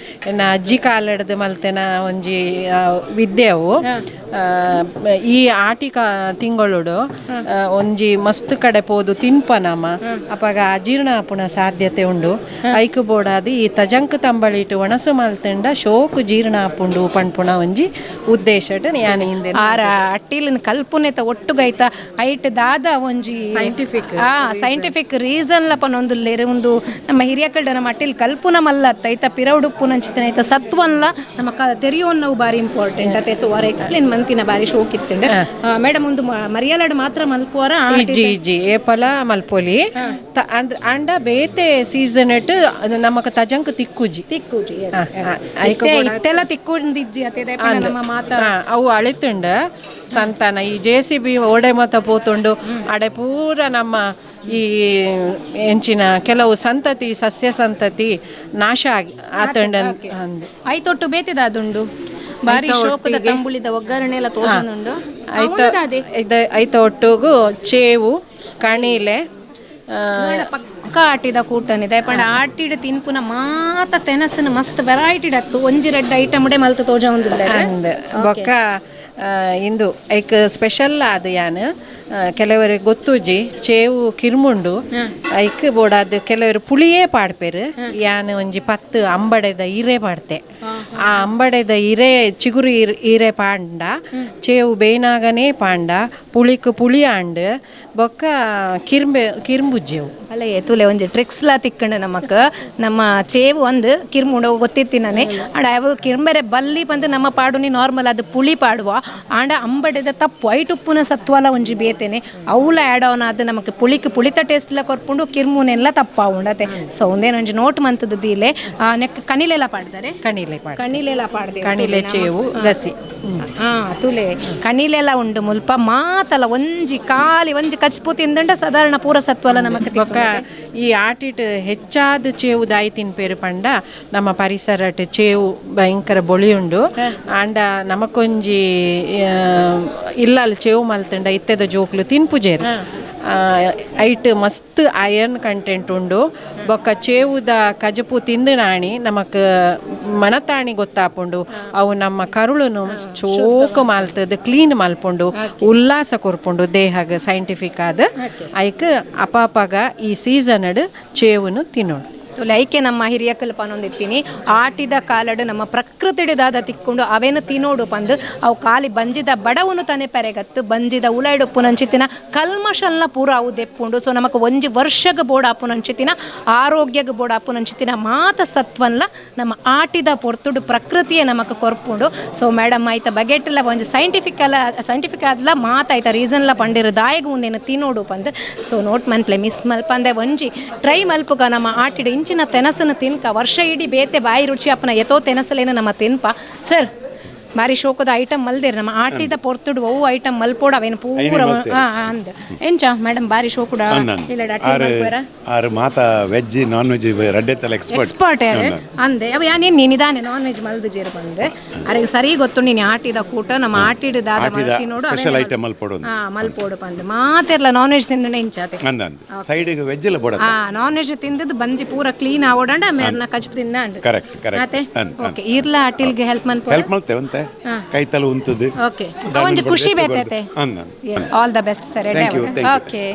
ಎನ್ನ ಅಜ್ಜಿ ಕಾಲಡ್ದು ಮಲ್ತೆನ ಒಂಜಿ ವಿದ್ಯೆ ಅವು ಈ ಆಟಿ ತಿಂಗಳುಡು ಒಂಜಿ ಮಸ್ತ್ ಕಡೆ ಪೋದು ತಿನ್ಪ ನಮ ಅಪಗ ಅಜೀರ್ಣ ಆಪುನ ಸಾಧ್ಯತೆ ಉಂಡು ಐಕು ಬೋಡಾದಿ ಈ ತಜಂಕ್ ತಂಬಳಿಟ್ಟು ಒಣಸು ಮಲ್ತೆಂಡ ಶೋಕು ಜೀರ್ಣ ಆಪುಂಡು ಪಣ್ಪುಣ ಒಂಜಿ ಉದ್ದೇಶಟ್ ಯಾನ್ ಹಿಂದೆ ಆರ ಅಟ್ಟಿಲಿನ ಕಲ್ಪುನೆತ ಒಟ್ಟುಗೈತ ಐಟ್ ದಾದ ಒಂಜಿ scientific scientific reason ಲಪನ ಒಂದು ಒಂದು ನಮ್ಮ ಹಿರಿಯಕಲ್ಡ ನಮ್ಮ ಅಟ್ಟಿಲ್ ಕಲ್ಪುನ ಮಲ್ಲತ್ತ ಐತ ಪಿರೌಡುಪ್ಪುನಂಚಿತನ ಐತ ಸತ್ವನ್ಲ ನಮ್ಮ ತೆರಿಯೋನ್ ನಾವು ಬಾರಿ ಇಂಪಾರ್ಟೆಂಟ್ ಅತೆ ಸೊ ವಾರ ಎಕ್ಸ್ಪ್ಲೇನ್ ಮಂತಿನ ಬಾರಿ ಶೋಕ್ ಇತ್ತುಂಡು. ಮೇಡಮ್ ಒಂದು ಮರಿಯಲಡ್ ಮಾತ್ರ ಮಲ್ಪುವರ? ಇಜ್ಜಿ ಇಜ್ಜಿ ಏಪಲ ಮಲ್ಪೊಲಿ ಅಂಡ ಬೇತೆ ಸೀಸನ್ it ನಮಕ್ ತಜಂಕ್ ತಿಕ್ಕುಜಿ ತಿಕ್ಕುಜಿ ಇತ್ತೆಲ್ಲ ತಿಕ್ಕುಂದಿಜ್ಜಿ ನಮ್ಮ ಮಾತ ಅವು ಅಳಿತುಂಡ ಸಂತಾನ ಈ J C B ಓಡೆ ಮತ ಪೋತುಂಡು ಅಡೆ ಪೂರ ನಮ್ಮ ಈ ಎಂಚಿನ ಕೆಲವು ಸಂತತಿ ಸಸ್ಯ ಸಂತತಿ ನಾಶ ಆಗಿ ಆತಂಡ ಅಂದು ಐತೊಟ್ಟು ಬೇತಿದ ಅದುಂಡು ಬಾರಿ ಶೋಕದ ತಂಬುಳಿದ ಒಗ್ಗರಣೆ ಎಲ್ಲ ತೋಜನುಂಡು. ಐತ ಒಟ್ಟುಗು ಚೇವು ಕಣಿಲೆ ಪಕ್ಕ ಆಟಿದ ಕೂಟನಿದೆ ಪಂಡ ಆಟಿಡ ತಿನ್ಪುನ ಮಾತ ತೆನಸನ ಮಸ್ತ್ ವೆರೈಟಿ ಅತ್ತು ಒಂಜಿ ರೆಡ್ ಐಟಮ್ ಉಡೆ ಮಲ್ತು ತೋಜ ಒಂದು ಬೊಕ್ಕ ಇಂದು ಐಕ್ ಸ್ಪೆಷಲ್ ಆದ ಯಾನ್ ಕೆಲವರಿಗೆ ಗೊತ್ತುಜಿ ಚೇವು ಕಿರ್ಮುಂಡು ಐಕ್ ಬೋಡಾದ ಕೆಲವರು ಪುಳಿಯೇ ಪಾಡ್ಪೇರು ಯಾನ್ ಒಂಜಿ 10 ಅಂಬಡೆದ ಇರೆ ಪಾಡ್ತೆ ಆ ಅಂಬಡೆದ ಇರೆ ಚಿಗುರು ಇರೆ ಪಾಂಡ ಚೇವು ಬೇನಾಗನೇ ಪಾಂಡ ಪುಳಿಕ್ ಪುಳಿ ಆಂಡ್ ಬೊಕ್ಕ ಕಿರ್ಂಬೆ ಕಿರ್ಂಬುಜ್ಜೇವು ಅಲ್ಲ ತುಲೆ ಒಂಜಿ ಟ್ರಿಕ್ಸ್ಲಾ ತಿಕ್ಕಂಡು ನಮಕ್ ನಮ್ಮ ಚೇವು ಒಂದು ಕಿರ್ಮುಂಡ ಗೊತ್ತಿತ್ತಿನಾನೆ ಆಂಡ ಅವು ಕಿರ್ಂಬೆರೆ ಬಲ್ಲಿ ಬಂದು ನಮ್ಮ ಪಾಡುನಿ ನಾರ್ಮಲ್ ಅದು ಪುಳಿ ಪಾಡುವ ಆಂಡ ಅಂಬಡೆದ ತಪ್ಪು ಐಟ್ ಉಪ್ಪುನ ಸತ್ವಲ ಒಂಜಿ ಬೇತೇನೆ ಅವಲ ಆ್ಯಡ್ ಆನ್ ಅದು ನಮಕ್ ಪುಳಿಕ್ ಪುಳಿತ ಟೇಸ್ಟ್ಲ ಕೊರ್ಪುಂಡು ಕಿರ್ಮುನೆಲ್ಲ ತಪ್ಪಾವುಂಡತೆ. ಸೊ ಒಂದೇನು ಒಂಜಿ ನೋಟ್ ಮಂತದ ದೀಲೆ ನೆಕ್ ಕಣಿಲೆಲ್ಲ ಪಾಡ್ತಾರೆ ಕಣಿಲೆ ಕಣಿಲೆಲ್ಲ ಪಾಡ್ದೆ ಕಣಿಲೆ ಚೇವು ಗಸಿ ಹಾಂ ತುಲೆ ಕಣಿಲೆಲ್ಲ ಉಂಡು ಮುಲ್ಪ ಮಾತಲ ಒಂಜಿ ಖಾಲಿ ಒಂಜಿ ಕಚ್ಪು ತಿಂದಂಡ ಸಾಧಾರಣ ಪೂರ ಸತ್ವಲ ನಮಕ್. ಈ ಆಟಿಟ್ ಹೆಚ್ಚಾದ ಚೇವು ದಾಯಿ ತಿನ್ಪೇರು ಪಂಡ ನಮ್ಮ ಪರಿಸರಟ್ ಚೇವು ಭಯಂಕರ ಬೊಳಿಯುಂಡು ಆಂಡ ನಮಕೊಂಜಿ ಇಲ್ಲಲ್ ಚೇವು ಮಲ್ತಂಡ ಇತ್ತೆದ ಜೋಕ್ಲು ತಿನ್ಪುಜೇರು ಐಟ್ ಮಸ್ತ್ ಐರನ್ ಕಂಟೆಂಟ್ ಉಂಡು ಬೊಕ್ಕ ಚೇವುದ ಕಜಪು ತಿಂದು ನಾಣಿ ನಮಕ್ ಮನತಾಣಿ ಗೊತ್ತಾಪುಂಡು ಅವು ನಮ್ಮ ಕರುಳುನು ಚೋಕು ಮಾಲ್ತದ ಕ್ಲೀನ್ ಮಲ್ಪುಂಡು ಉಲ್ಲಾಸ ಕೊರ್ಪುಂಡು ದೇಹಗ ಸೈಂಟಿಫಿಕ್ ಆದ ಐಕ್ ಅಪಾಪಗ ಈ ಸೀಸನ್ ಚೇವುನು ತಿನ್ನೋಡು. ಲೈಕೆ ನಮ್ಮ ಹಿರಿಯಕಲ್ ಪನೊಂದಿತ್ತೀನಿ ಆಟಿದ ಕಾಲಡು ನಮ್ಮ ಪ್ರಕೃತಿಡಿದಾದ ತಿಕ್ಕೊಂಡು ಅವೇನು ತಿನ್ನೋಡು ಪಂದು ಅವು ಖಾಲಿ ಬಂಜಿದ ಬಡವನು ತಾನೇ ಪೆರೆಗತ್ತು ಬಂಜಿದ ಉಲೈಡು ಪುನಂಚಿತಿನ ಕಲ್ಮಶಲ್ನ ಪೂರ ಅವು ದೆಪ್ಪುಂಡು. ಸೊ ನಮಕ್ ಒಂಜಿ ವರ್ಷಗೆ ಬೋಡ ಪುನಂಚಿತಿನ ಆರೋಗ್ಯಗೆ ಬೋಡ ಪುನಂಚಿತಿನ ಮಾತ ಸತ್ವನ್ಲ ನಮ್ಮ ಆಟಿದ ಪೊರ್ತುಡು ಪ್ರಕೃತಿಯೇ ನಮಕ್ ಕೊರ್ಪುಂಡು. ಸೊ ಮೇಡಮ್ ಆಯ್ತ ಬಗೆಟ್ಲ ಒಂಜಿ ಸೈಂಟಿಫಿಕ್ ಅಲ್ಲ ಸೈಂಟಿಫಿಕ್ ಆದ್ಲ ಮಾತಾಯ್ತ ರೀಸನ್ಲ ಪಂಡಿರು ದಾಯಗ ಒಂದೇನು ತಿನ್ನೋಡು ಪಂದು. ಸೊ ನೋಟ್ ಮನ್ಪ್ಲೆ ಮಿಸ್ ಮಲ್ಪಂದೆ ಒಂಜಿ ಟ್ರೈ ಮಲ್ಪುಗ ನಮ್ಮ ಆಟಿಡ ಇಂಚಿನ ತೆನಸನ್ನು ತಿನ್ಕ ವರ್ಷ ಇಡೀ ಬೇತೆ ಬಾಯಿ ರುಚಿ ಅಪ್ಪನ ಎತೋ ತೆನಸಲೇನು ನಮ್ಮ ತಿನ್ಪ. ಸರ್ ಬಾರಿ ಶೋಕದ ಐಟಮ್ ಮಲ್ದೇರಿ ನಮ್ಮ ಆಟಿದ ಪೊರ್ತುಡು ಅವು ಐಟಮ್ ಮಲ್ಪೋಡ ಅವೇನು ಪೂರ ಅಂದ್ ಎಂಚ ಮೇಡಮ್ ಬಾರಿ ಶೋಕುಡ ಆರು ಮಾತಾ veg non veg ರಡ್ಡೆತ್ತಲ expert ಅಂದೆ ಅವ ಯಾನೇನು ನೀನು ಇದಾನೆ ನಾನ್ ವೆಜ್ ಮಲ್ದು ಜೀರ ಬಂದೆ ಅರೆಗೆ ಸರಿ ಗೊತ್ತು ನೀನು ಆಟಿದ ಕೂಟ ನಮ್ಮ ಆಟಿದ ನೋಡು ಸ್ಪೆಷಲ್ ಐಟಮ್ ಮಲ್ಪೋಡು ಮಲ್ಪೋಡು ಬಂದು ಮಾತೆರ್ಲ ನಾನ್ ವೆಜ್ ತಿಂದ ಎಂಚಾತೆ ಸೈಡ್ ವೆಜ್ ಎಲ್ಲ ಬೋಡ ನಾನ್ ವೆಜ್ ತಿಂದದ್ದು ಬಂಜಿ ಪೂರ ಕ್ಲೀನ್ ಆವೋಡಂಡ ಮೇರ್ನ ಕಚ್ಪು ತಿಂದ ಅಂಡ್ ಕರೆಕ್ಟ್ ಕರೆಕ್ಟ್. ಓಕೆ ಇರ್ಲ ಆಟಿಲ್ಗೆ ಹೆಲ್ಪ್ ಮನ್ಪೋ ಹೆಲ್ಪ್ ಮಲ್ತೆ ಒಂತೆ ಕೈತಲ ಉಂತದು ಓಕೆ ಒಂಜಿ ಖುಷಿ ಬೇತೈತೆ. All the best sir. Okay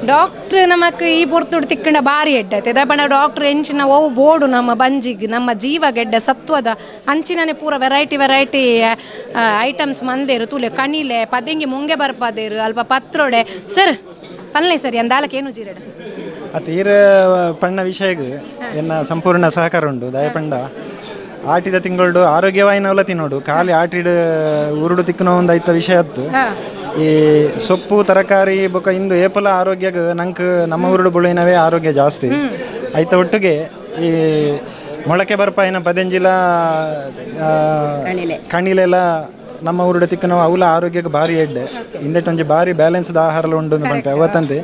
doctor ನಮಕ್ ಈ ಪೊರ್ತುಡು ತಿಕ್ಕಂಡ ಬಾರಿ ಎಡ್ಡೈತೆ ದಪಣ ಡಾಕ್ಟ್ರ್ ಎಂಚಿನ ಓ ಬೋಡು ನಮ್ಮ ಬಂಜಿಗ್ ನಮ್ಮ ಜೀವ ಗೆಡ್ಡ ಸತ್ವದ ಅಂಚಿನನೆ ಪೂರ variety variety items ಮಂದೇರು ತೂಲೆ ಕಣಿಲೆ ಪದೆಂಗಿ ಮುಂಗೆ ಬರ್ಪದೇರು ಅಲ್ಪ ಪತ್ರೋಡೆ ಸರ್ ಪಲ್ಲೆ ಸರ್ ಎಂದಾಲಕ್ಕೆ ಏನು ಜೀರಡ ಅತ್ ಈರ ಪಣ್ಣ ವಿಷಯಗ್ ಎನ್ನ ಸಂಪೂರ್ಣ ಸಹಕಾರ ಉಂಡು ದಯಪಂಡ ಆಟಿದ ತಿಂಗಳು ಆರೋಗ್ಯವಾಯಿನವಲ್ಲ ತಿನ್ನೋಡು ಖಾಲಿ ಆಟಿಡ ಊರುಡು ತಿಕ್ಕನೋ ಒಂದು ಐತ ವಿಷಯ ಅತ್ತು ಈ ಸೊಪ್ಪು ತರಕಾರಿ ಬೊಕ ಇಂದು ಏಪಲ ಆರೋಗ್ಯಗ ನಂಗೆ ನಮ್ಮ ಊರುಡು ಬುಳಿನವೇ ಆರೋಗ್ಯ ಜಾಸ್ತಿ ಐತ ಒಟ್ಟಿಗೆ ಈ ಮೊಳಕೆ ಬರ್ಪಾಯಿನ ಪದೆಂಜಿಲ ಕಣಿಲೆಲ್ಲ ನಮ್ಮ ಊರುಡು ತಿಕ್ಕನೋ ಅವಲ ಆರೋಗ್ಯಕ್ಕೆ ಭಾರಿ ಎಡ್ಡೆ ಇಂದೆಟ್ ಒಂಜಿ ಭಾರಿ ಬ್ಯಾಲೆನ್ಸ್ಡ್ ಆಹಾರ ಉಂಡು ಪಂಪೆ ಅವತ್ತಂತೆ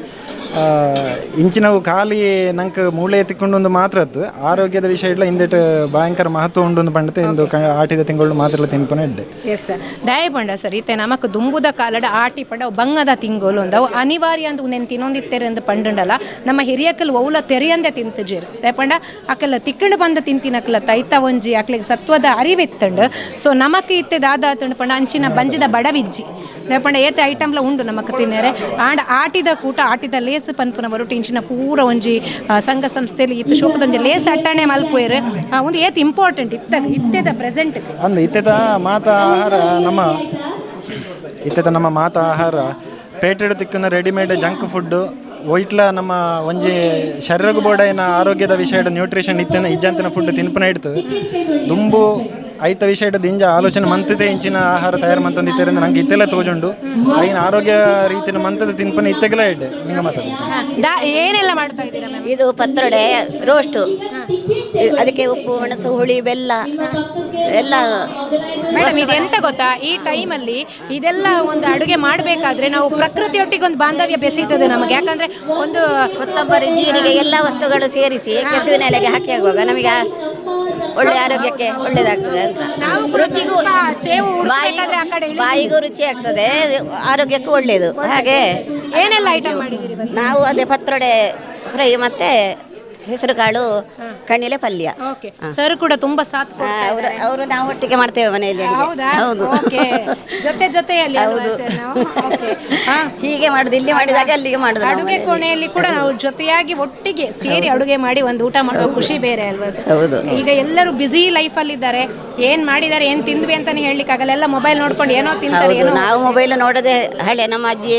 ಇಂಚಿನವು ಖಾಲಿ ನಂಗೆ ಮೂಳೆ ತಿಕ್ಕೊಂಡು ಒಂದು ಮಾತ್ರ ಅತ್ತು ಆರೋಗ್ಯದ ವಿಷಯ ಇಲ್ಲ ಇಂದೆಟ್ ಭಯಂಕರ ಮಹತ್ವ ಉಂಡು ಪಂಡತೆ ಇಂದು ಆಟಿದ ತಿಂಗಳು ಮಾತ್ರ ತಿನ್ಪನೆ ಎಡ್ಡೆ. ಎಸ್ ಸರ್ ದಯ ಪಂಡ ಸರ್ ಇತ್ತೆ ನಮಕ್ ದುಂಬುದ ಕಾಲಡ ಆಟಿ ಪಂಡ ಬಂಗದ ತಿಂಗೋಲು ಅಂದವು ಅನಿವಾರ್ಯ ಅಂದು ನೆನ್ ತಿನ್ನೊಂದಿತ್ತೆರೆ ಅಂದು ಪಂಡಂಡಲ್ಲ ನಮ್ಮ ಹಿರಿಯಕಲ್ ಒವ್ಲ ತೆರೆಯಂದೆ ತಿಂತಜೇರು ದಯಪಂಡ ಅಕಲ ತಿಕ್ಕಂಡು ಬಂದ ತಿಂತಿನಕಲ ತೈತ ಒಂಜಿ ಅಕ್ಲಿಗೆ ಸತ್ವದ ಅರಿವಿತ್ತಂಡು. ಸೊ ನಮಕ್ ಇತ್ತೆ ದಾದಾತಂಡು ಪಂಡ ಅಂಚಿನ ಬಂಜಿದ ಬಡವಿಜ್ಜಿ ದಯಪಂಡ ಏತೆ ಐಟಮ್ಲ ಉಂಡು ನಮಕ್ ತಿನ್ನೆರೆ ಆಂಡ ಆಟಿದ ಕೂಟ ಆಟಿದ ಲೇಸ್ ಪನ್ಪುನ ಬರುಟು ಇಂಚಿನ ಪೂರ ಒಂಜಿ ಸಂಘ ಸಂಸ್ಥೆಯಲ್ಲಿ ಇತ್ತು ಶೋಕದ ಒಂಜಿ ಲೇಸ್ ಅಟ್ಟಣೆ ಮಲ್ಪುವೇರು ಒಂದು ಏತ್ ಇಂಪಾರ್ಟೆಂಟ್ ಇತ್ತ ಇತ್ತೆದ ಪ್ರೆಸೆಂಟ್ ಅಂದ ಇತ್ತೆದ ಮಾತ ಆಹಾರ ನಮ್ಮ ಇತ್ತೆದ ನಮ್ಮ ಮಾತ ಆಹಾರ ಪೇಟೆಡು ತಿಕ್ಕುನ readymade junk food ಒಯ್ಟ್ಲ ನಮ್ಮ ಒಂಜಿ ಶರೀರಗು ಬೋಡೈನ ಆರೋಗ್ಯದ ವಿಷಯದ ನ್ಯೂಟ್ರಿಷನ್ ಇತ್ತೇನೆ ಇಜ್ಜಂತಿನ ಫುಡ್ ತಿನ್ಪನ ಇಡ್ತು ದುಂಬು ಐತ ವಿಷಯ ದಿಂಜ ಆಲೋಚನೆ ಮಂತದೆ ಇಂಚಿನ ಆಹಾರ ತಯಾರು ಮಂತಂದಿತ್ತಾರೆ ನಂಗೆ ಇತ್ತೆಲ್ಲ ತೋಜುಂಡು ಐನ ಆರೋಗ್ಯ ರೀತಿಯ ಮಂತದ ತಿನ್ಪನೆ ಇತ್ತೆಗಲ ಇಡ್ಡೆ ನಿಂಗೆ ಮಾತಾಡ ಏನೆಲ್ಲ ಮಾಡ್ತಾ ಇದ್ದೀರಾ ಮ್ಯಾಮ್? ಇದು ಪತ್ರೊಡೆ ರೋಸ್ಟು, ಅದಕ್ಕೆ ಉಪ್ಪು ಮೆಣಸು ಹುಳಿ ಬೆಲ್ಲ ಎಲ್ಲ. ಮೇಡಮ್ ಇದು ಎಂತ ಗೊತ್ತಾ, ಈ ಟೈಮಲ್ಲಿ ಇದೆಲ್ಲ ಒಂದು ಅಡುಗೆ ಮಾಡಬೇಕಾದ್ರೆ ನಾವು ಪ್ರಕೃತಿಯೊಟ್ಟಿಗೆ ಒಂದು ಬಾಂಧವ್ಯ ಬೆಸೀತದೆ ನಮಗೆ. ಯಾಕಂದ್ರೆ ಒಂದು ಕೊತ್ತಂಬರಿ ಜೀರಿಗೆ ಎಲ್ಲ ವಸ್ತುಗಳು ಸೇರಿಸಿ ಕೆಸುವಿನ ಎಲೆಗೆ ಹಾಕಿ ಆಗುವಾಗ ನಮಗೆ ಒಳ್ಳೆ ಆರೋಗ್ಯಕ್ಕೆ ಒಳ್ಳೇದಾಗ್ತದೆ ಅಂತ. ರುಚಿಗೂ ಬಾಯಿಗೂ ರುಚಿ ಆಗ್ತದೆ, ಆರೋಗ್ಯಕ್ಕೂ ಒಳ್ಳೆಯದು. ಹಾಗೆ ಏನೆಲ್ಲ ಐಟಮ್ ಮಾಡಿದ್ದೀರಿ? ನಾವು ಅದೇ ಪತ್ರೊಡೆ ಫ್ರೈ ಮತ್ತೆ ಹೆಸರುಕಾಳು ಕಣಿಲೆ ಪಲ್ಯ. ಸರ್ ಕೂಡ ತುಂಬಾ ಸಾಥ್ ಕೊಡ್ತಾರೆ. ಅವರು ನಾವು ಒಟ್ಟಿಗೆ ಮಾಡ್ತೇವೆ ಮನೆಯಲ್ಲಿ. ಹೌದು, ಜೊತೆ ಜೊತೆಯಲ್ಲಿ. ಹೀಗೆ ಮಾಡುದು, ಇಲ್ಲಿ ಮಾಡಿದಾಗ ಅಲ್ಲಿಗೆ ಮಾಡುದು. ಅಡುಗೆ ಕೋಣೆಯಲ್ಲಿ ಕೂಡ ನಾವು ಜೊತೆಯಾಗಿ ಒಟ್ಟಿಗೆ ಸೇರಿ ಅಡುಗೆ ಮಾಡಿ ಒಂದು ಊಟ ಮಾಡುವ ಖುಷಿ ಬೇರೆ ಅಲ್ವಾ ಸರ್? ಹೌದು. ಈಗ ಎಲ್ಲರೂ ಬ್ಯುಸಿ ಲೈಫ್ ಅಲ್ಲಿ ಇದ್ದಾರೆ, ಏನ್ ಮಾಡಿದ್ದಾರೆ ಏನ್ ತಿಂದ್ವಿ ಅಂತಾನೆ ಹೇಳಲಿಕ್ಕೆ ಆಗಲ್ಲ, ಎಲ್ಲ ಮೊಬೈಲ್ ನೋಡ್ಕೊಂಡು ಏನೋ ತಿಂತಾರೆ. ನಾವು ಮೊಬೈಲ್ ನೋಡದೆ ಹಳೆ ನಮ್ಮ ಅಜ್ಜಿ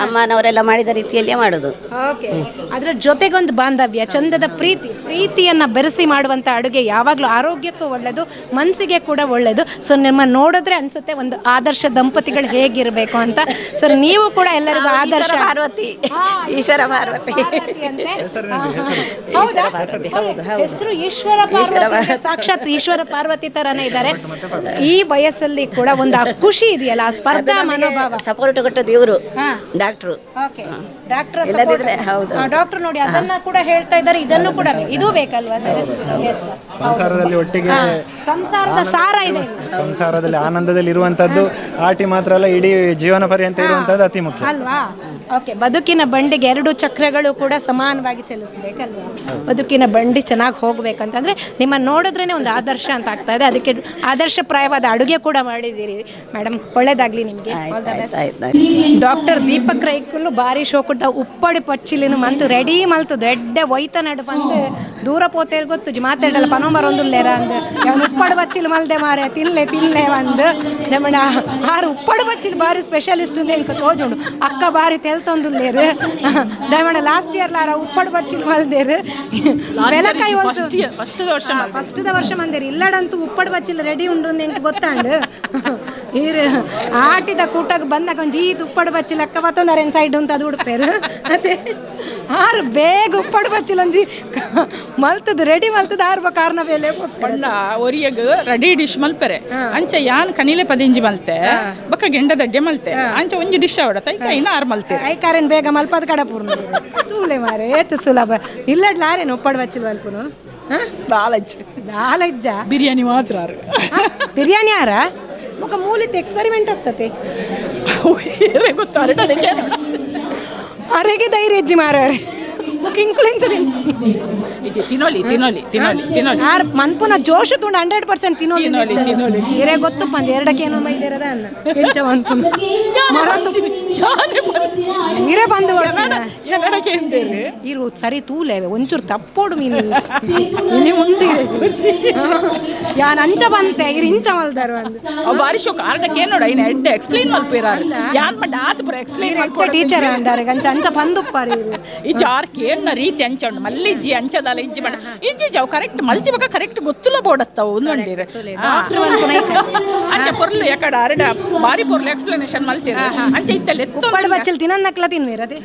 ಅಮ್ಮನವರೆಲ್ಲ ಮಾಡಿದ ರೀತಿಯಲ್ಲೇ ಮಾಡುದು. ಓಕೆ, ಅದರ ಜೊತೆಗೊಂದು ಬಾಂಧವ್ಯ, ಚಂದದ ಪ್ರೀತಿ, ಪ್ರೀತಿಯನ್ನು ಬೆರೆಸಿ ಮಾಡುವಂಥ ಅಡುಗೆ ಯಾವಾಗಲೂ ಆರೋಗ್ಯಕ್ಕೂ ಒಳ್ಳೆಯದು, ಮನಸ್ಸಿಗೆ ಕೂಡ ಒಳ್ಳೆಯದು. ಸೊ ನಿಮ್ಮ ನೋಡಿದ್ರೆ ಅನಿಸುತ್ತೆ ಒಂದು ಆದರ್ಶ ದಂಪತಿಗಳು ಹೇಗಿರಬೇಕು ಅಂತ. ಸರ್ ನೀವು ಕೂಡ ಎಲ್ಲರಿಗೂ ಆದರ್ಶ. ಪಾರ್ವತಿ, ಈಶ್ವರ ಪಾರ್ವತಿ. ಹೆಸರು ಈಶ್ವರ ಪಾರ್ವತಿ, ಸಾಕ್ಷಾತ್ ಈಶ್ವರ ಪಾರ್ವತಿ ತರಾನೇ ಇದ್ದಾರೆ. ಈ ವಯಸ್ಸಲ್ಲಿ ಕೂಡ ಒಂದು ಖುಷಿ ಇದೆಯಲ್ಲ, ಆ ಸ್ಪರ್ಧಾ ಮನೋಭಾವ. ಸಪೋರ್ಟ್ ಕೊಟ್ಟ ದೇವರು doctor. Okay, doctor. Doctor ನೋಡಿ ಅದನ್ನ ಕೂಡ ಹೇಳ್ತಾ ಇದ್ದಾರೆ, ಇದನ್ನು ಕೂಡ ಇದು ಬೇಕಲ್ವಾ ಸರ್? ಸಂಸಾರದಲ್ಲಿ ಒಟ್ಟಿಗೆ ಸಂಸಾರದ ಸಾರ ಇದೆ. ಸಂಸಾರದಲ್ಲಿ ಆನಂದದಲ್ಲಿ ಇರುವಂತದ್ದು ಆಟಿ ಮಾತ್ರ ಅಲ್ಲ, ಇಡೀ ಜೀವನ ಪರ್ಯಂತ ಇರುವಂತದ್ದು ಅತಿ ಮುಖ್ಯ ಅಲ್ವಾ? ಓಕೆ, ಬದುಕಿನ ಬಂಡಿಗೆ ಎರಡು ಚಕ್ರಗಳು ಕೂಡ ಸಮಾನವಾಗಿ ಚಲಿಸಬೇಕಲ್ವಾ? ಬದುಕಿನ ಬಂಡಿ ಚೆನ್ನಾಗಿ ಹೋಗ್ಬೇಕಂತಂದ್ರೆ ನಿಮ್ಮ ನೋಡಿದ್ರೇ ಒಂದು ಆದರ್ಶ ಅಂತ ಆಗ್ತಾ ಇದೆ. ಅದಕ್ಕೆ ಆದರ್ಶಪ್ರಾಯವಾದ ಅಡುಗೆ ಕೂಡ ಮಾಡಿದ್ದೀರಿ ಮೇಡಮ್, ಒಳ್ಳೇದಾಗ್ಲಿ ನಿಮಗೆ. ಡಾಕ್ಟರ್ ದೀಪಕ್ ರೈಕುಲು ಬಾರಿ ಶೋಕುಡ್ದ ಉಪ್ಪಡಿ ಪಚ್ಚಿಲಿನ ಮಂತು ರೆಡಿ ಮಲ್ತು ದೊಡ್ಡ ಒಯ್ತ ನಡು ಬಂದು ದೂರ ಪೋತೇರ್ ಗೊತ್ತು ಮಾತಾಡಲ್ಲ ಪನೋಮರ್ ಒಂದುಲ್ಲೇರ ಅಂದ್ ಉಪ್ಪಡು ಬಚ್ಚಿಲು ಮಲ್ದೆ ಮಾರೆ ತಿನ್ಲೆ ತಿನ್ಲೆ ಒಂದು ನಮ್ಮಣ್ಣ ಆರು ಉಪ್ಪಡು ಬಚ್ಚಿಲು ಬಾರಿ ಸ್ಪೆಷಲಿಸ್ಟ್ ಎಂಕ ತೋಜುಂಡು ಅಕ್ಕ ಬಾರಿ ತೆಲ್ತೊಂದುಲ್ಲೇರು ದಯಮಾಡ ಲಾಸ್ಟ್ ಇಯರ್ ಲಾರ ಉಪ್ಪಡು ಬಚ್ಚಿಲು ಮಲ್ದೇರು ಬೆಲಕಾಯಿ ಫಸ್ಟ್ ವರ್ಷ ಮಂದೇರು ಇಲ್ಲಡಂತೂ ಉಪ್ಪಡು ಬಚ್ಚಿಲು ರೆಡಿ ಉಂಡು ಎಂಕ ಗೊತ್ತಾಂಡು ಈರು ಆಟಿದ ಕೂಟಕ್ಕೆ ಬಂದಾಗ ಒಂಜಿ ಈತ್ ಉಪ್ಪಡು ಬಚ್ಚಿಲು ಅಕ್ಕ ಬತ್ತೊಂದಾರೇನು ಸೈಡ್ ಉಂಟು ಅದು ಉಡುಪೇರು ಅದೇ ಆರು ಬೇಗ ಉಪ್ಪಡು ಬಚ್ಚಿಲು ಒಂಜಿ ಮಲ್ತದ ರೆಡಿ ಮಲ್ತದ ಆರು ಕಾರಣ ಬೇಲೆ ಪಂಡ ಒರಿಯಗ್ ರೆಡಿ ಡಿಶ್ ಮಲ್ಪೆರೆ ಅಂಚ ಯಾನ್ ಕಣಿಲೆ ಪದಿಂಜಿ ಮಲ್ತೆ ಬೊಕ್ಕ ಗೆಂಡದಡ್ಡೆ ಮಲ್ತೆ ಅಂಚ ಒಂಜಿ ಡಿಶ್ ಅವಡ ತೈಕ ಇನ್ನ ಆರು ಮಲ್ತೆ ಐಕಾರೇನು ಬೇಗ ಮಲ್ಪದ ಕಡ ಪೂರ್ಣ ತೂಲೆ ಮಾರೆ ಏತು ಸುಲಭ ಇಲ್ಲಡ್ಲಾರೇನು ಉಪ್ಪಡು ಬಚ್ಚಿಲು ಮಲ್ಪುನು ದಾಲಜ್ಜ ದಾಲಜ್ಜ ಬಿರಿಯಾನಿ ಮಾತ್ರ ಆರು ಬಿರಿಯಾನಿ ಆರ ಮುಖ ಮೂಲಿತ್ತು ಎಕ್ಸ್ಪೆರಿಮೆಂಟ್ ಆಗ್ತದೆ ಗೊತ್ತಾರೆ ಅರೆಗೆ ಧೈರ್ಯ ಹೆಜ್ಜೆ ಮಾರಾರೆ ಮುಖ ಇಂಕುಲೆಂಚ ತಿನ್ನೋಲಿ ತಿನ್ನೋಲಿ ತಿನ್ನೋಲಿ ತಿನ್ನೋಲಿ ಆರ್ ಮನ್ಪುನ ಜೋಶ್ ತುಂಡು 100% ತಿನ್ನೋಲಿ ತಿನ್ನೋಲಿ ತಿನ್ನೋಲಿ ಇರೇ ಗೊತ್ತಪ್ಪ ಅಂದ ಎರಡಕ್ಕೆ ಏನೋ ಮೈದಿರದ ಅನ್ನ ಎಂಚ ಮನ್ಪುನ ಇರೇ ಬಂದು ಇರು ಸರಿ ತೂಲೆ ಒಂಚೂರು ತಪ್ಪೋಡು ಮೀನು ಇನಿ ಉಂಡು ಯಾನ್ ಅಂಚ ಬಂತೆ ಇರು ಇಂಚ ಮಲ್ದಾರು ಅಂದು ಅವು ಬಾರಿ ಶೋಕ ಆರ್ಡಕ್ಕೆ ಏನು ನೋಡ ಇನ್ನು ಎಡ್ಡೆ ಎಕ್ಸ್ಪ್ಲೈನ್ ಮಲ್ಪೇರ ಯಾನ್ ಮಂಡ ಆತ ಪುರ ಎಕ್ಸ್ಪ್ಲೈನ್ ಮಲ್ಪೋಡು ಟೀಚರ್ ಅಂದಾರೆ ಅಂಚ ಅಂಚ ಬಂದುಪ್ಪಾರಿ ಈ ಜಾರ್ಕ್ ಏನ ರೀತಿ ಅಂಚ ಉಂಡು ಮಲ್ಲಿಜ್ಜಿ ಅಂಚದಲ್ಲ ಇಜ್ಜಿ ಮಂಡ ಇಜ್ಜಿ ಜಾವ್ ಕರೆಕ್ಟ್ ಮಲ್ಜಿ ಬಕ ಕರೆಕ್ಟ್ ಗೊತ್ತುಲ ಬೋಡತ್ತವು ಒಂದೊಂಡಿರೆ ಅಂಚ ಪೊರ್ಲು ಯಾಕಡ ಅರಡ ಬಾರಿ ಪೊರ್ಲು ಎಕ್ಸ್ಪ್ಲನೇಷನ್ ಮಲ್ತೀರ ಅಂಚ ಇತ್ತಲ್ಲ ಉಪ್ಪಡು ಬಚ್ಚಲ್ ತಿನ್ನಕ್ಲ ತಿನ್ವೇರ ಅದೇ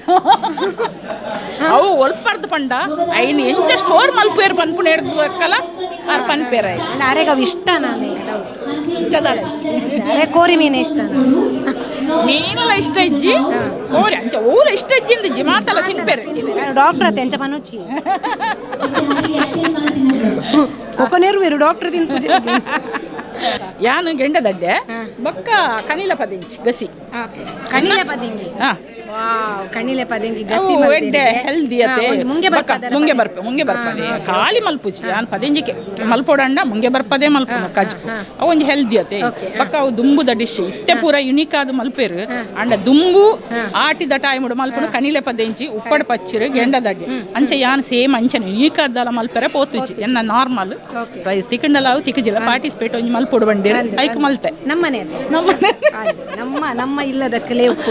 ಅವು ಒಲ್ಪರ್ದು ಪಂಡ ಐನು ಎಂಚ ಸ್ಟೋರ್ ಮಲ್ಪೇರು ಪನ್ಪುಣ ಹಿಡ್ದು ಬಕ್ಕಲ ಆರ್ ಪನ್ಪೇರ ಅರೆಗೆ ಅವು ಇಷ್ಟ ನಾನು ಅರೆ ಕೋರಿ ಮೀನು ಇಷ್ಟ ಮೀನೆಲ್ಲ ಇಷ್ಟ ಇಜ್ಜಿ ಕೋರಿ ಅಂಚ ಓಲ ಇಷ್ಟ ಇಜ್ಜಿಂದ ಇಜ್ಜಿ ಮಾತಲ್ಲ ತಿನ್ಪೇರೆ ಡಾಕ್ಟರ್ ಅತ್ತೆ ಅಂಚ ಪನುಚಿ ಒಕ್ಕನೇರು ಡಾಕ್ಟರ್ ತಿನ್ಪುಜಿ ಯಾನು ಗೆಂಡದಡ್ಡೆ ಬೊಕ್ಕ ಕನಿಲ ಪದಿಂಚಿ ಗಸಿ ಕಣಿಲೆ ಪದಿಂಗಿ ಕಣಿಲೆ ಪದಿಂಗಿ ಗಸಿ ಎಡ್ಡೆ ಹೆಲ್ದಿ ಅತೆ ಮುಂಗೆ ಬರ್ಪೆ ಮುಂಗೆ ಬರ್ಪದೆ ಖಾಲಿ ಮಲ್ಪುಜಿ ಯಾನ್ ಪದಿಂಜಿಕೆ ಮಲ್ಪೋಡಂಡ ಮುಂಗೆ ಬರ್ಪದೆ ಮಲ್ಪು ಕಜ್ಪು ಅವು ಒಂಜಿ ಹೆಲ್ದಿ ಅತೆ ಬೊಕ್ಕ ಅವು ದುಂಬುದ ಡಿಶ್ ಇತ್ತೆ ಪೂರ ಯುನಿಕ್ ಆದ ಮಲ್ಪೇರು ಅಂಡ ದುಂಬು ಆಟಿದ ಟೈಮ್ ಮಲ್ಪುನು ಕಣಿಲೆ ಪದಿಂಚಿ ಉಪ್ಪಡ ಪಚ್ಚಿರು ಗೆಂಡದಡ್ಡೆ ಅಂಚೆ ಯಾನ್ ಸೇಮ್ ಅಂಚನೆ ಯುನಿಕ್ ಆದಲ್ಲ ಮಲ್ಪೆರೆ ಪೋತುಜಿ ಎನ್ನ ನಾರ್ಮಲ್ ರೈಸ್ ತಿಕ್ಕಂಡಲ ಅವು ತಿಕ್ಕಜಿಲ್ಲ ಪಾರ್ಟಿಸಿಪೇಟ್ ಒಂಜಿ ಮಲ್ಪೊಡು ಬಂಡೇರು ಐಕ್ ಮಲ್ತೆ ನಮ್ಮನೆ ನಮ್ಮ ನಮ್ಮ ಇಲ್ಲದ ಕಲೆ ಉಪ್ಪು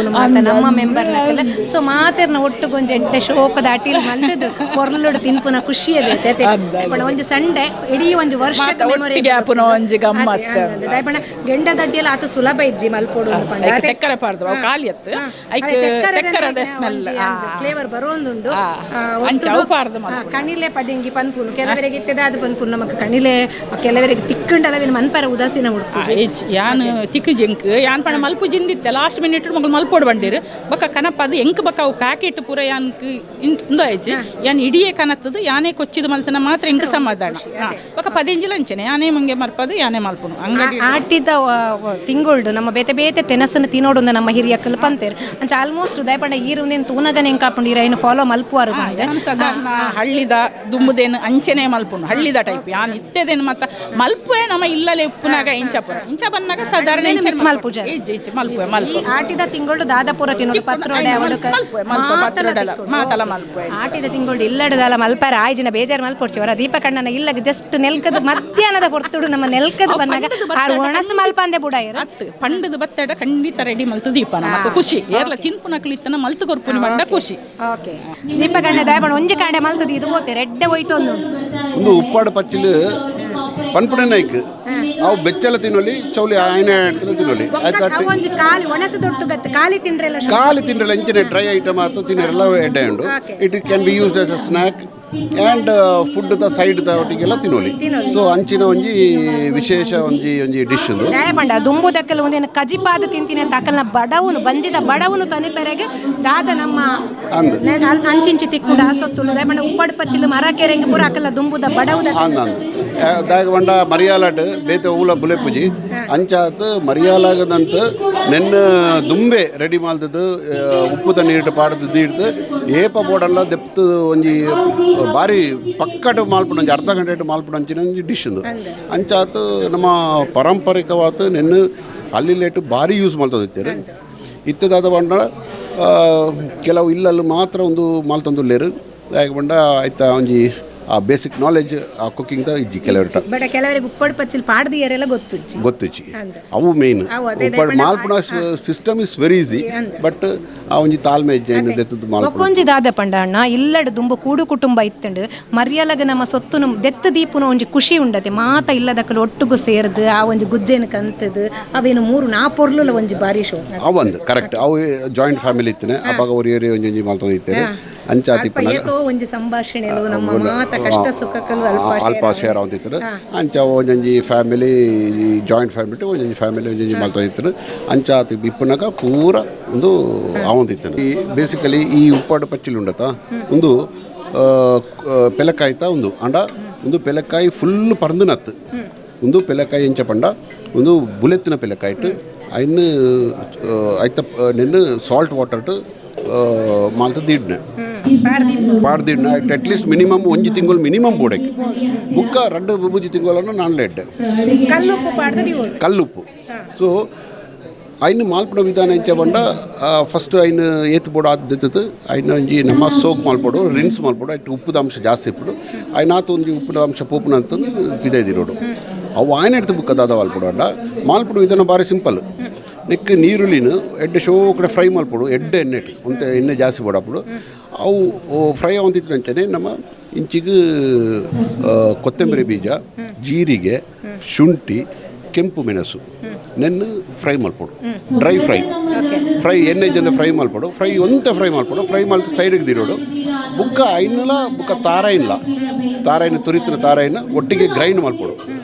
ನಮ್ಮ ಮೆಂಬರ್ ಇಲ್ಲದಕ್ಕಲ್ಲ. ಸೊ ಮಾತೆರ್ನ ಒಟ್ಟುಗೊಂಜಿ ಎಡ್ಡೆ ಶೋಕದ ಅಟಿಲ್ ಮಲ್ತದು ಪೊರ್ಲುಡು ತಿನ್ಪುನ ಖುಷಿ ಅದೇ. ಒಂಜಿ ಸಂಡೆ ಇಡೀ ಒಂಜಿ ವರ್ಷ ಒಂಜಿ ಗಮ್ಮತ್. ದಾಯಪಣ ಗೆಂಡ ದಡ್ಡಿಯಲ್ಲ ಆತ ಸುಲಭ ಇಜ್ಜಿ ಮಲ್ಪೋಡು ತೆಕ್ಕರೆ ಪಾಡ್ದು ಅವು ಖಾಲಿ ಅತ್ತು ತೆಕ್ಕರದ ಸ್ಮೆಲ್ ಫ್ಲೇವರ್ ಬರೋಂದುಂಡು. ಕಣಿಲೆ ಪದಿಂಗಿ ಪನ್ಪುನು ಕೆಲವರಿಗೆ ಇತ್ತದಾದ ಪನ್ಪುನು ನಮಕ್ ಕಣಿಲೆ ಕೆಲವರಿಗೆ ತಿಕ್ಕಂಡಲವಿನ ಮನ್ಪರ ಉದಾಸೀನ ಉಡ್ಪು ಯಾನ್ ತಿಕ್ಕು ಜಿಂಕ್ ಯಾನ್ ಪಣ ಮಲ್ಪು ಜಿಂದಿತ್ತೆ ಲಾಸ್ಟ್ ಮಿನಿಟ್ ಮಗಳು ಮಲ್ಪೋಡು ಬಂಡಿರು ಬಕ್ಕ ಕನಪ ಅದು ಎಂಕ್ ಬಕ್ಕ ಅವು ಪ್ಯಾಕೆಟ್ ಪೂರ ಯಾನ್ಕ್ ಇಂದು ಆಯ್ಚಿ ಯಾನ್ ಇಡಿಯೇ ಕನತ್ತದು ಯಾನೇ ಕೊಚ್ಚಿದ ಮಲ್ತನ ಮಾತ್ರ ಎಂಕ್ ಸಮಾಧಾನ. ಬಕ್ಕ ಪದಿಂಜಿಲ ಅಂಚನೆ ಯಾನೇ ಮುಂಗೆ ಮರ್ಪದು ಯಾನೇ ಮಲ್ಪುನು. ಅಂಗಡಿ ಆಟಿದ ತಿಂಗೊಳ್ಡು ನಮ್ಮ ಬೇತೆ ಬೇತೆ ತೆನಸನ್ನು ತಿನ್ನೋಡು ನಮ್ಮ ಹಿರಿಯ ಕಲ್ಪಂತೇರು ಅಂಚ ಆಲ್ಮೋಸ್ಟ್ ದಯಪಂಡ ಈರುಂದೇನು ತೂನಗನೆ ಎಂಕಾಪುಂಡು ಈರ ಏನು ಫಾಲೋ ಮಲ್ಪುವಾರು. ಸಾಧಾರಣ ಹಳ್ಳಿದ ದುಂಬುದೇನು ಅಂಚನೆ ಮಲ್ಪುನು ಹಳ್ಳಿದ ಟೈಪ್ ಯಾನ್ ಇತ್ತದೇನು ಮತ್ತ ಮಲ್ಪುವೆ ನಮ್ಮ ಇಲ್ಲಲೆ ಉಪ್ಪುನಾಗ ಇಂಚಪುರ ಇಂಚ ಬನ್ನಾಗ ಸಾಧಾರಣ ಮಲ್ಪುಜ ಮಲ್ಪುವೆ ಮಲ್ಪು. ಆಟಿದ ತಿಂಗಳು ದಾದಪುರ ತಿನ್ನೋಡು ಪತ್ರೋಡೆ ಮಾತಲ ಮಲ್ಪುವೆ ಆಟಿದ ತಿಂಗಳು ಇಲ್ಲಡದಲ್ಲ ಮಲ್ಪಾರ ಆಯ್ಜಿನ ಬೇಜಾರು ಮಲ್ಪೊಡ್ಚಿವರ ದೀಪಕಣ್ಣನ ಇಲ್ಲ ಜಸ್ಟ್ ನೆಲ್ಕದ ಮಧ್ಯಾಹ್ನದ ಹೊರ್ತುಡು ನಮ್ಮ ನೆಲ್ಕದ ಬನ್ನಾಗ ಆರು ಒಣಸು ಮಲ್ಪಂದೆ ಬುಡಾಯರು ಅತ್ತು ಪಂಡದ ಬತ್ತಡ ಖಂಡಿತ ರೆಡಿ ಮಲ್ತು ದೀಪ ನಮಕ್ ಖುಷಿ ಏರ್ಲ ತಿನ್ಪುನ ಕ್ಲಿತ್ತನ ಮಲ್ತು ಕೊರ್ಪುನಿ ಬಂಡ ಖುಷಿ. ಓಕೆ ದೀಪಕಣ್ಣ ದಯಪಣ ಒಂಜಿ ಕಾಂಡೆ ಮಲ್ತದ ಇದು ಹೋತೆ ರೆಡ್ಡೆ ಹೋಯ್ತು ಒಂದು ಒಂದು ಉಪ್ಪಾಡು ಪಚ್ಚಿಲು ಪನ್ಪುಡೆ ನಾಯ್ಕ್ ಅವು ಬೆಚ್ಚಲ ತಿನ್ನೊಲಿ ಚೌಲಿ ಆಯ್ನೆ ತಿನ್ನೊಲಿ ಖಾಲಿ ಒಣಸು ದೊಡ್ಡ ಗತ್ತು ಖಾಲಿ ತಿಂಡ್ರೆಲ್ಲ ಖಾಲಿ ತಿಂಡ್ರೆಲ್ಲ ಇಂಚಿನ ಡ್ರೈ ಐಟಮ್ ಆತು ತಿನ್ನರೆಲ್ಲ ಎಡ್ಡೆ ಉಂಡು. It can be used as a snack and food the side the ಒಟ್ಟಿಗೆಲ್ಲ ತಿನ್ನೊಲಿ. ಸೊ ಅಂಚಿನ ಒಂಜಿ ವಿಶೇಷ ಒಂಜಿ ಒಂಜಿ ಡಿಶ್ ಇದು. ದಾಯಪಂಡ ದುಂಬುದಕ್ಕಲ್ಲ ಒಂದೇನು ಕಜಿಪಾದ ತಿಂತೀನಿ ಅಂತ ಅಕಲ್ನ ಬಡವನು ಬಂಜಿದ ಬಡವನು ತನಿಪೆರೆಗೆ ದಾದ ನಮ್ಮ ಅಂಚಿಂಚಿ ತಿಕ್ಕುಂಡ ಆಸೊತ್ತುಂಡು. ದಾಯಪಂಡ ಉಪ್ಪಡು ಪಚ್ಚಿಲು ಮರ ಕೆರೆಂಗೆ ಪೂರ ಅಕಲ್ಲ ದುಂಬುದ ಬಡವು ಅಂದ ದಾಯಪಂಡ ಮರಿಯಾಲಾಟ್ ಬೇತೆ ಊಲ ಬುಲೆಪುಜಿ ಅಂಚಾತ್ ಮರಿಯಾಲಾಗದಂತ ನೆನ್ನ ದುಂಬೆ ರೆಡಿ ಮಾಲ್ದದ್ದು ಉಪ್ಪುದ ನೀರು ಪಾಡ್ದು ದೀಡ್ದು ಏಪ ಬೋಡಲ್ಲ ದೆಪ್ತು ಒಂಜಿ ಬಾರಿ ಪಕ್ಕಟ ಮಾಲ್ಪುಣ ಒಂಜಿ ಅರ್ಧ ಗಂಟೆ ಮಾಲ್ಪುಣ ಅಂಚಿನ ಒಂಜಿ ಡಿಶ್ ಉಂದು. ಅಂಚಾತ್ ನಮ್ಮ ಪಾರಂಪರಿಕವಾದ ನೆನ್ನ ಅಲ್ಲಿ ಭಾರಿ ಯೂಸ್ ಮಲ್ತದಿತ್ತೇರು ಇತ್ತದಾದ ಬಂಡ ಕೆಲವು ಇಲ್ಲಲ್ಲಿ ಮಾತ್ರ ಒಂದು ಮಾಲ್ತಂದುಲ್ಲೇರು. ಯಾಕೆ ಬಂಡ ಆಯ್ತಾ ಒಂಜಿ ಆ ಬೇಸಿಕ್ ನಾಲೆಜ್ ಆ ಕುಕ್ಕಿಂಗ್ the ಇಜ್ಜಿ ಕೆಲವರು ಬಟ್ ಕೆಲವರಿಗೆ ಉಪ್ಪಡು ಪಚ್ಚಿಲ್ ಪಾಡ್ದಿಯರೆಲ್ಲ ಗೊತ್ತುಜ್ಜಿ ಗೊತ್ತುಜ್ಜಿ ಅವು main ಉಪ್ಪಡು ಮಾಲ್ಪುಣ system is very easy but ಆ ಒಂಜಿ ತಾಳ್ಮೆ ಇಜ್ಜಿ ಒಕ್ಕೊಂಜಿ ದಾದ ಪಂಡ ಅಣ್ಣ ಇಲ್ಲಡು ದುಂಬು ಕೂಡು ಕುಟುಂಬ ಇತ್ತಂಡು ಮರ್ಯಾಲಗ ನಮ್ಮ ಸೊತ್ತುನು ದೆತ್ತು ದೀಪುನ ಒಂಜಿ ಖುಷಿ ಉಂಡತೆ ಮಾತ ಇಲ್ಲದಕ್ಕಲು ಒಟ್ಟುಗು ಸೇರ್ದು ಆ ಒಂಜಿ ಗುಜ್ಜೆನು ಕಂತದು ಅವೇನು ಮೂರು ನಾ ಪೊರ್ಲುಲ ಒಂಜಿ ಬಾರಿ ಶೋ ಅವಂದು ಕರೆಕ್ಟ್ ಅವು ಜಾಯಿಂಟ್ ಫ್ಯಾಮಿಲಿ ಇತ್ತನೆ ಅವಾಗ ಒರಿಯರಿ ಒಂಜಿ ಒಂಜಿ ಮಾಲ್ತೊಂದು ಇತ್ತೇನೆ ಅಂಚಾತಿ ಒಂಜಿ ಸಂಭಾಷಣೆ ನಮ್ಮ ಮಾತ ಕಷ್ಟ ಸುಖಕ್ಕಲು ಅಲ್ಪ ಶೇರ್ ಅವಂತಿತ್ತು. ಅಂಚ ಒಂಜೊಂಜಿ family joint family ಒಂಜೊಂಜಿ ಫ್ಯಾಮಿಲಿ ಒಂಜೊಂಜಿ ಮಲ್ತೊಂದಿತ್ತು. ಅಂಚಾತಿ ಇಪ್ಪುನಾಗ ಪೂರ ಒಂದು ಅವಂತಿತ್ತು. ಈ ಬೇಸಿಕಲಿ ಈ ಉಪ್ಪಾಡು ಪಚ್ಚಿಲು ಉಂಡತ ಒಂದು ಪೆಲಕಾಯ್ತ ಒಂದು ಅಂಡ ಒಂದು ಪೆಲಕಾಯಿ ಫುಲ್ ಪರಂದು ನತ್ತು ಒಂದು ಪೆಲಕಾಯಿ ಎಂಚ ಪಂಡ ಒಂದು ಬುಲೆತ್ತಿನ ಪೆಲಕಾಯಿಟ್ಟು ಐನು ಐತ ನೆನ್ನು ಸಾಲ್ಟ್ ವಾಟರ್ ಟು ಮಾಲ್ತ ದೀಡ್ನೆ ಪಾಡ್ದಿಡ್ನ at least minimum ಒಂಜಿ ತಿಂಗಳು ಮಿನಿಮಮ್ ಬೋಡಕ್ಕೆ ಬುಕ್ಕ ರಡ್ಡು ಬುಜ್ಜಿ ತಿಂಗಳನ್ನು ನಾನು ಲೇಟ್ ಕಲ್ಲುಪ್ಪು. ಸೊ ಐನು ಮಾಲ್ಪಡ ವಿಧಾನ ಎಂಚ ಬಂಡ ಫಸ್ಟ್ ಐನು ಏತ್ ಬೋಡು ಆದಿತ್ತು ಐನು ಒಂಜಿ ನಮ್ಮ ಸೋಕ್ ಮಾಲ್ಪಡು ರಿನ್ಸ್ ಮಾಲ್ಪಡು ಐಟ್ ಉಪ್ಪುದ ಅಂಶ ಜಾಸ್ತಿ ಇಪ್ಪಡು ಐನಾತು ಒಂಜಿ ಉಪ್ಪುದ ಅಂಶ ಪೋಪುನ ಅಂತಂದು ಪಿದೈದಿರೋಡು ಅವು ಆಯ್ನ ಎಡ್ತು ಬುಕ್ಕ ದಾದ ಮಾಲ್ಪಡು ಅಡ್ಡ ಮಾಲ್ಪಡು ವಿಧಾನ ಭಾರಿ ಸಿಂಪಲ್. ನೆಕ್ ನೀರುಳ್ಳಿನ ಎಡ್ಡೆ ಶೋ ಕಡೆ ಫ್ರೈ ಮಾಲ್ಪಡು ಎಡ್ಡೆ ಎಣ್ಣೆ ಒಂತೆ ಎಣ್ಣೆ ಜಾಸ್ತಿ ಬೋಡಪ್ಪಡು ಅವು ಫ್ರೈ ಅವಂತಿತ್ತು ಅಂಚನೆ ನಮ್ಮ ಇಂಚಿಗೆ ಕೊತ್ತಂಬರಿ ಬೀಜ ಜೀರಿಗೆ ಶುಂಠಿ ಕೆಂಪು ಮೆಣಸು ನೆನ್ನು ಫ್ರೈ ಮಲ್ಪಡು dry fry fry ಎಣ್ಣೆ ಜಂದ ಫ್ರೈ ಮಲ್ಪಡು ಫ್ರೈ ಒಂತೆ ಫ್ರೈ ಮಲ್ಪಡು ಫ್ರೈ ಮಲ್ತು ಸೈಡಿಗೆ ದಿರೋಡು ಬುಕ್ಕ ಐನಲ ಬುಕ್ಕ ತಾರೈನ್ಲ ತಾರೈನ ತುರಿತಿನ ತಾರೈನ ಒಟ್ಟಿಗೆ ಗ್ರೈಂಡ್ ಮಲ್ಪಡು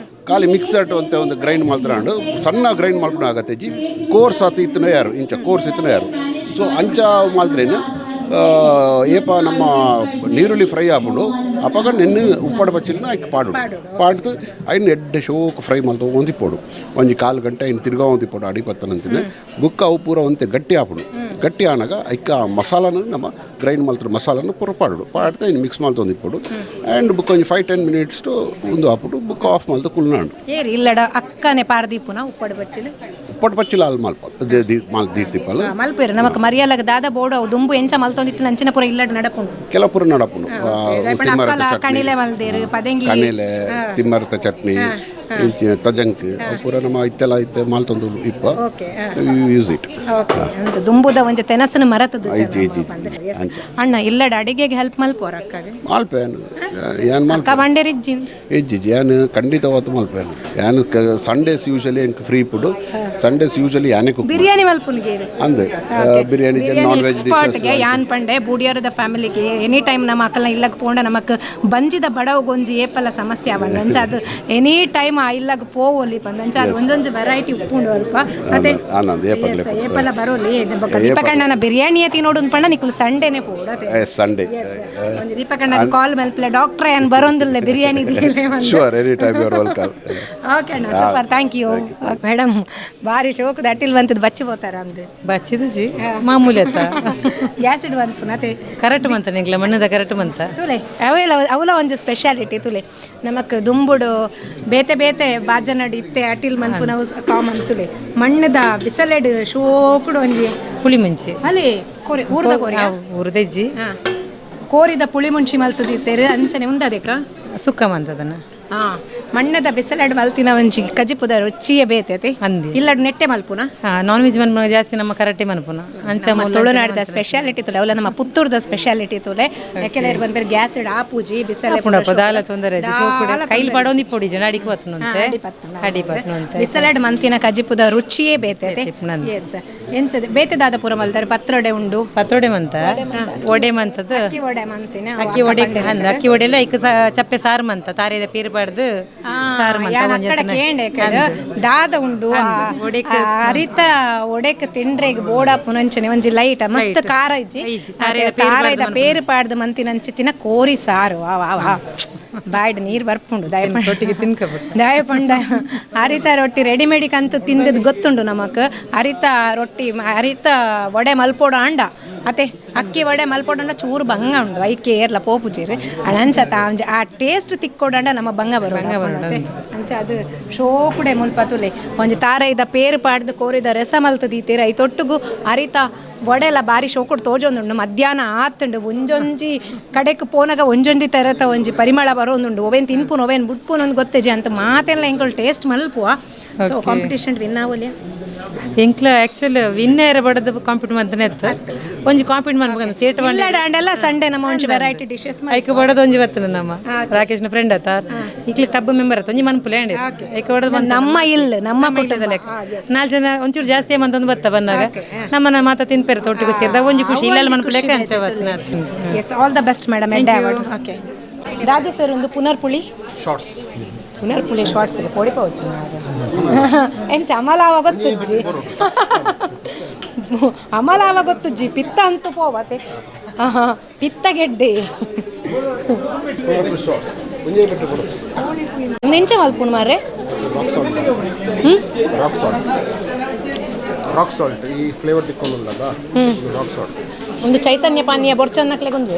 ಖಾಲಿ ಮಿಕ್ಸರ್ ಅಂತ ಒಂದು ಗ್ರೈಂಡ್ ಮಲ್ತ್ರಾಂಡು ಸಣ್ಣ ಗ್ರೈಂಡ್ ಮಲ್ಪಡು ಆಗತ್ತೆ ಕೋರ್ಸ್ ಆತು ಇತ್ತನ ಯಾರು ಇಂಚ ಕೋರ್ಸ್ ಇತ್ತನ ಯಾರು. ಸೊ ಅಂಚ ಮಾಲ್ತ್ರೇನು ಏಪ ನಮ್ಮ ನೀರುಳ್ಳಿ ಫ್ರೈ ಆಪುಂಡು ಅಪಗ ನೆನ್ನು ಉಪ್ಪಡ ಬಚ್ಚಿನ ಐಕ್ ಪಾಡು ಪಾಡ್ದು ಐನ್ ಎಡ್ಡೆ ಶೋಕ್ ಫ್ರೈ ಮಲ್ತು ಒಂದಿಪ್ಪೋಡು ಒಂಜಿ ಕಾಲು ಗಂಟೆ ಐನ್ ತಿರ್ಗಾ ಒಂದಿಪ್ಪೋಡು ಅಡಿ ಪತ್ತನಂತಿನ ಬುಕ್ಕ ಅವು ಪೂರ ಒಂತೆ ಗಟ್ಟಿ ಆಪುಂಡು ಗಟ್ಟಿ ಆನಾಗ ಐಕ ಆ ಮಸಾಲಾನು ನಮ್ಮ ಗ್ರೈಂಡ್ ಮಲ್ತ್ರ ಮಸಾಲಾನು ಪೂರ ಪಾಡು ಪಾಡ್ದು ಐನ್ ಮಿಕ್ಸ್ ಮಲ್ತು ಒಂದಿಪ್ಪೋಡು ಆ್ಯಂಡ್ ಬುಕ್ಕ ಒಂಜಿ 5-10 ಮಿನಿಟ್ಸ್ ಟು ಒಂದು ಆಪುಡು ಬುಕ್ಕ ಆಫ್ ಮಲ್ತು ಕುಲ್ನಾಂಡು. ಏರಿ ಇಲ್ಲಡ ಅಕ್ಕನೆ ಪಾರ್ದೀಪುನ ಉಪ್ಪಡ ಬಚ್ಚಿಲು ಉಪ್ಪಡ ಬಚ್ಚಿಲು ಅಲ್ ಮಲ್ಪ ಮಾಲ್ ದೀರ್ತಿಪ್ಪಲ್ಲ ಮಲ್ಪೇರು ನಮಕ್ ಮರಿಯಲಗ ದಾದ ಬೋಡು ಅವು ದುಂಬು ಎಂಚ ಮಲ್ತೊಂದಿತ್ತು ಅಂಚಿನ ಪೂರ ಇಲ್ಲಡ ನಡಪುಂಡು ಕೆಲವು ಪೂರ ನಡಪುಂಡು. ಕಣಿಲೆ ಮಲ್ದೇರು ಪದೆಂಗಿ ಕಣಿಲೆ ತಿಮ್ಮರತ ಚಟ್ನಿ ಇಂಚಿನ ತಜಂಕ್ ಅವು ಪೂರ ನಮ್ಮ ಇತ್ತೆಲ್ಲ ಇತ್ತೆ ಮಾಲ್ತೊಂದು ಇಪ್ಪ. ಓಕೆ. Use it. Okay, ಅಂದ್ ದುಂಬುದ ಒಂಜಿ ತೆನಸನ ಮರತದ. ಇಜ್ಜಿ ಇಜ್ಜಿ ಇಜ್ಜಿ, ಅಂಚ. ಅಣ್ಣ, ಇಲ್ಲಡ ಅಡಿಗೆಗೆ ಹೆಲ್ಪ್ ಮಲ್ಪೋರ ಅಕ್ಕಗೆ? ಮಲ್ಪೇನು ಏನು ಮಲ್ಪ. ಅಕ್ಕ ಬಂಡೇರಿಜ್ಜಿ. ಇಜ್ಜಿ, ಯಾನ್ ಖಂಡಿತವಾದ ಮಲ್ಪೇನು. ಯಾನ್ ಸಂಡೇಸ್ ಯೂಶಲಿ ಎಂಕ್ ಫ್ರೀ ಫುಡ್. ಸಂಡೇಸ್ ಯೂಶಲಿ ಯಾನೇ ಕುಕ್. ಬಿರಿಯಾನಿ ಮಲ್ಪುನ್ಗೆ? ಅಂದ್, ಬಿರಿಯಾನಿ, ನಾನ್ ವೆಜ್ ಎಕ್ಸ್ಪರ್ಟ್ಗೆ. ಡಿಶಸ್. ಯಾನ್ ಪಂಡೆ, ಬೂಡಿಯರದ ಫ್ಯಾಮಿಲಿಗೆ ಎನಿ ಟೈಮ್ ನಮ್ಮ ಅಕ್ಕಲ್ನ ಇಲ್ಲಗ್ ಪೋಂಡ ನಮಕ್ ಬಂಜಿದ ಬಡವಗೊಂಜಿ ಏಪಲ ಸಮಸ್ಯೆ ಆವಂದ್. ಅಂಚ ಅದು ಎನಿ ಟೈಮ್ ಆ ಇಲ್ಲಗ್ ಪೋವೊಲಿ ಪಂದ್. ಅಂಚ ಅದು ಒಂದೊಂದು ವೆರೈಟಿ ಉಪ್ಪುಂಡು ಅಲ್ಪ ಅದೇ. ಆನಂದ್ ಏಪಗ್ಲೆ. ಏಪಲ ಬರೋಲಿ. ಬೊಕ್ಕ ದೀಪಕಣ್ಣನ ಬಿರಿಯಾನಿ ತಿನ್ನೋಡು ಪಂಡ ನಿಕುಲು ಸಂಡೇನೆ ಪೋಡು ಅದೇ. ಸಂಡೇ. ಒಂಜಿ ದೀಪಕಣ್ಣ ಕಾಲ್ ಮಲ್ಪಲೆ, ಡಾಕ್ಟ್ರೆ ಏನ್ ಬರೋಂದಿಲ್ಲ, biryani. Sure, any time you are welcome. Okay ಅಣ್ಣ, ಸೂಪರ್, thank you madam. ಬಾರಿ ಶೋಕ್ ದಟ್ಟಿಲ್ ಬಂತದ್ದು ಬಚ್ಚಿ ಪೋತಾರ ಅಂದು. ಬಚ್ಚಿದುಜಿ, ಮಾಮೂಲಿ ಅತ್ತ. ಗ್ಯಾಸಿಡ್ ಬಂತು ಅದೇ. ಕರೆಕ್ಟ್ ಮಂತ ನಿಂಗ್ಲ ಮಣ್ಣದ ಕರೆಕ್ಟ್ ಮಂತ. ತುಲೆ, ಅವೆಲ್ಲ ಅವಲ ಒಂದು ಸ್ಪೆಷಾಲಿಟಿ ತುಲೆ. ನಮಕ್ ದುಂಬುಡು ಬೇತೆ ಬೇತೆ ಬಾಜನಡ್ ಇತ್ತೆ ಅಟಿಲ್ ಮನ್ಪು ನಾವು ಕಾಮನ್. ತುಲೆ, ಮಣ್ಣದ ಬಿಸಲೆಡ್ ಶೋಕುಡು ಒಂಜಿ ಪುಳಿ ಮುಂಚಿ. ಅಲ್ಲಿ ಕೋರಿ, ಊರ್ದ ಕೋರಿ. ಊರ್ದೆಜ್ಜಿ. ಕೋರಿದ ಪುಳಿ ಮುಂಚಿ ಮಲ್ತದಿತ್ತೇರು. ಅಂಚನೆ ಉಂದದೇಕ ಸುಕ್ಕ ಮಂತದನ. ಮಣ್ಣದ ಬಿಸಲೆಡ್ ಮಲ್ತಿನ ಒಂಜಿ ಕಜಿಪುದ ರುಚಿಯೇ ಬೇತೆ ಅತೆ. ಅಂದಿ. ಇಲ್ಲಡ್ ನೆಟ್ಟೆ ಮಲ್ಪುನ. ನಾನ್ ವೆಜ್ ಮನ್ಪುನ ಜಾಸ್ತಿ ನಮ್ಮ ಕರಟೆ ಮನ್ಪುನ ಅಂಚ. ನಮ್ಮ ತುಳುನಾಡ್ದ ಸ್ಪೆಷಾಲಿಟಿ ತುಲೆ ಅವಲ, ನಮ್ಮ ಪುತ್ತೂರ್ದ ಸ್ಪೆಷಾಲಿಟಿ ತುಲೆ. ಕೆಲವರು ಬಂದ್ರೆ ಗ್ಯಾಸ್ ಇಡ್ ಆಪೂಜಿ ಬಿಸಲೆ. ಪುಣಪ ದಾಲ ತೊಂದರೆ ಶೋಕುಡೆ ಕೈಲಿ ಪಾಡೊಂದು ಇಪ್ಪೊಡಿ ಜನ ಅಡಿಗೆ ಪತ್ತುನಂತೆ, ಅಡಿ ಪತ್ತುನಂತೆ. ಬಿಸಲೆಡ್ ಮಂತಿನ ಕಜಿಪುದ ರುಚಿಯೇ ಬೇತೆ. ಎಸ್, ಎಂಚದ ಬೇತೆದಾದ ಪೂರ ಮಲ್ತಾರೆ? ಪತ್ರೊಡೆ ಉಂಡು. ಪತ್ರೊಡೆ ಮಂತ, ಒಡೆ ಮಂತದ. ಅಕ್ಕಿ ಒಡೆ ಮಂತಿನ. ಅಕ್ಕಿ ಒಡೆ ಅಂದ, ಅಕ್ಕಿ ಒಡೆಲ್ಲ ಐಕ್ ಚಪ್ಪೆ ಸಾರು ಮಂತ, ತಾರೇದ ಪೀರ್ ಪಾಡ್ದು ಸಾರು ಮಂತ. ಯಾನ್ ಅಕ್ಕಡ ಕೇಂಡೆ ದಾದ ಉಂಡು. ಅರಿತ ಒಡೆಕ್ ತಿಂಡ್ರೆಗ್ ಬೋಡ ಪುನಂಚನೆ ಒಂಜಿ ಲೈಟ್ ಮಸ್ತ್ ಖಾರ ಇಜ್ಜಿ, ತಾರೇದ ಪೇರು ಪಾಡ್ದು ಮಂತಿನಂಚಿತ್ತಿನ ಕೋರಿ ಸಾರು. ವಾ ವಾ ವಾ, ಬಾಯ್ಡ್ ನೀರು ಬರ್ಪುಂಡು. ದಯಪಂಡ ಅರಿತ ರೊಟ್ಟಿ ರೆಡಿಮೇಡಿಗೆ ಅಂತ ತಿಂದದ್ದು ಗೊತ್ತುಂಡು ನಮಕ್. ಅರಿತ ರೊಟ್ಟಿ, ಅರಿತ ವಡೆ ಮಲ್ಪೋಡು ಅಂಡ ಅತೆ, ಅಕ್ಕಿ ವಡೆ ಮಲ್ಪೋಡಂಡ ಚೂರು ಬಂಗ ಉಂಡು. ಐಕೆ ಏರ್ಲ ಪೋಪುಜೀರು ಅಂಚ ಒಂಜಿ ಆ ಟೇಸ್ಟ್ ತಿಕ್ಕೊಡಂಡ ನಮ್ಮ ಬಂಗ ಬರೋ ಅಂಚ. ಅದು ಶೋಕುಡೆ ಮುಲ್ಪ ತುಲೆ, ಒಂಜಿ ತಾರೈದ ಪೇರು ಪಾಡ್ದು ಕೋರಿದ ರಸ ಮಲ್ತು ದೀತೀರ. I ತೊಟ್ಟುಗು ಅರಿತ ವಡೆಲ್ಲ ಬಾರಿ ಶೋಕುಡು ತೋಜೊಂದುಂಡು. ಮಧ್ಯಾಹ್ನ ಆತುಂಡು, ಒಂಜೊಂಜಿ ಕಡೆಕ್ ಪೋನಾಗ ಒಂಜೊಂಜಿ ತರತ ಒಂಜಿ ಪರಿಮಳ ಬರೋಂದುಂಡು. ಒವೇನ್ ತಿನ್ಪುನು ಒವೇನ್ ಬುಟ್ಪುನು ಒಂದು ಗೊತ್ತೇಜಿ ಅಂತ ಮಾತೆಲ್ಲ ಎಂಕುಲು ಟೇಸ್ಟ್ ಮಲ್ಪುವ. ಸೊ ಕಾಂಪಿಟೇಷನ್ ವಿನ್ ಆವೊಲಿಯ? ಎಂಕ್ಲ ಆಕ್ಚುಲಿ ವಿನ್ ಏರ ಬಡದ ಕಾಂಪಿಟ್ ಮಂತನೆ ಇತ್ತು. ಒಂಜಿ ಕಾಂಪಿಟ್ ಮನ್ಪುಗಂದ ಸೇಟ್. ಇಲ್ಲಡ ಸಂಡೇ ನಮ್ಮ ಒಂಜಿ ವೆರೈಟಿ ಡಿಶಸ್. ಐಕ್ ಬಡದ ಒಂಜಿ ಬತ್ತನ ನಮ್ಮ ರಾಕೇಶ್ನ ಫ್ರೆಂಡ್ ಆತ, ಇಕ್ಲಿ ಕ್ಲಬ್ ಮೆಂಬರ್ ಆತ, ಒಂಜಿ ಮನ್ಪುಲೆ ಅಂಡಿ ಐಕ್ ಬಡದ. ನಮ್ಮ ಇಲ್ಲ ನಮ್ಮ ಕುಟುಂಬದ ಲೆಕ್ಕ ನಾಲ್ಕು ಜನ ಒಂಚೂರು ಜಾಸ್ತಿ ಮಂತೊಂದು ಬತ್ತ ಬಂದಾಗ ನಮ್ಮನ್ನ ಮಾತ ತಿನ್ಪೇರ ತೊಟ್ಟಿಗೆ ಸೇರಿದ ಒಂಜಿ ಖುಷಿ ಇಲ್ಲ ಮನ್ಪುಲೆಕ್ಕ ಅಂಚ ಬತ್ತನ. Yes, all the best madam. ಎಡ್ಡೆ ಅವಾರ್ಡ್. ಓಕೆ, ದಾದೆ ಸರ್, ಒಂದು ಪುನರ್ಪುಳಿ ಶಾರ್ಟ್ಸ್. ಪುನರ್ಪುಳಿ ಶಾರ್ಟ್ಸ್ ಪೊಡಿ ಪೌಚು ಎಂಚ ಅಮಲಾವ ಗೊತ್ತುಜ್ಜಿ, ಅಮಲಾವ ಗೊತ್ತುಜ್ಜಿ. ಪಿತ್ತ ಅಂತೂ ಪೋವತೆ, ಪಿತ್ತ ಗೆಡ್ಡೆ. ಎಂಚ ಮಲ್ಪುನು ಮಾರ್ರೆ? ರಾಕ್ ಸಾಲ್ಟ್, ರಾಕ್ ಸಾಲ್ಟ್ ಈ ಫ್ಲೇವರ್ ತಿಕ್ಕೊಂಡುಲ್ಲದ ರಾಕ್ ಸಾಲ್ಟ್. ಒಂದು ಚೈತನ್ಯ ಪಾನೀಯ ಬೊರ್ಚನ್ನಕ್ಲೆಗೊಂದು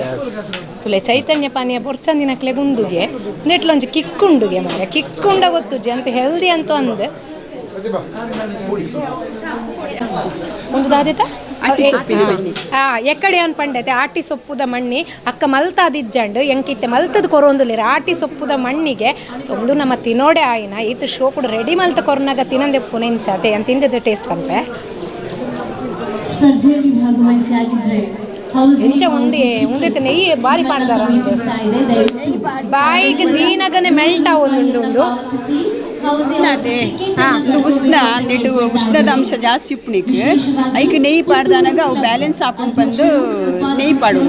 ತುಲೆ, ಚೈತನ್ಯ ಪಾನೀಯ ಬೊರ್ಚಂದಿನಕ್ಲೆಗುಂದುಗೆ ನೆಟ್ಲೊಂಜಿ ಕಿಕ್ಕುಂಡುಗೆ ಮಾರೆ. ಕಿಕ್ಕುಂಡ ಗೊತ್ತುಜಿ ಅಂತ ಹೆಲ್ದಿ ಅಂತ ಅಂದ್ ಒಂದು ದಾದಿತ ಎಕ್ಕಡೆ ಅನ್ ಪಂಡೈತೆ ಆಟಿ ಸೊಪ್ಪುದ ಮಣ್ಣಿ. ಅಕ್ಕ ಮಲ್ತಾದಿಜ್ಜಂಡು ಎಂಕಿತ್ತೆ ಮಲ್ತದ ಕೊರೊಂದುಲಿರ ಆಟಿ ಸೊಪ್ಪುದ ಮಣ್ಣಿಗೆ. ಸೊ ಒಂದು ನಮ್ಮ ತಿನ್ನೋಡೆ ಆಯಿನ ಈತ ಶೋಕುಡು ರೆಡಿ ಮಲ್ತ ಕೊರನಾಗ ತಿನ್ನಂದೆ ಪುನೆಂಚಾತೆ ಅಂತ ತಿಂದದ್ದು ಟೇಸ್ಟ್ ಪನ್ಪೆ. ಸ್ಪರ್ಧೆಯಲ್ಲಿ ಭಾಗವಹಿಸಿ ಆಗಿದ್ರೆ ಎಂಚ ಉಂಡೆ ಉಂದಕ್ಕೆ ನೆಯ್ಯಿ ಬಾರಿ ಪಾಡ್ದಾರ ಬಾಯಿಗೆ ದೀನಗನೆ ಮೆಲ್ಟ್ ಆವೊಂದುಂಡು ಒಂದು. ಒಂದು ಉಷ್ಣ ನೆಟ್ಟು ಉಷ್ಣದ ಅಂಶ ಜಾಸ್ತಿ ಉಪ್ಪುನಿಕ್ ಐಕ್ ನೆಯ್ಯಿ ಪಾಡ್ದಾನಾಗ ಅವು ಬ್ಯಾಲೆನ್ಸ್ ಆಪುಂಡು ಬಂದು ನೆಯ್ಯಿ ಪಾಡು.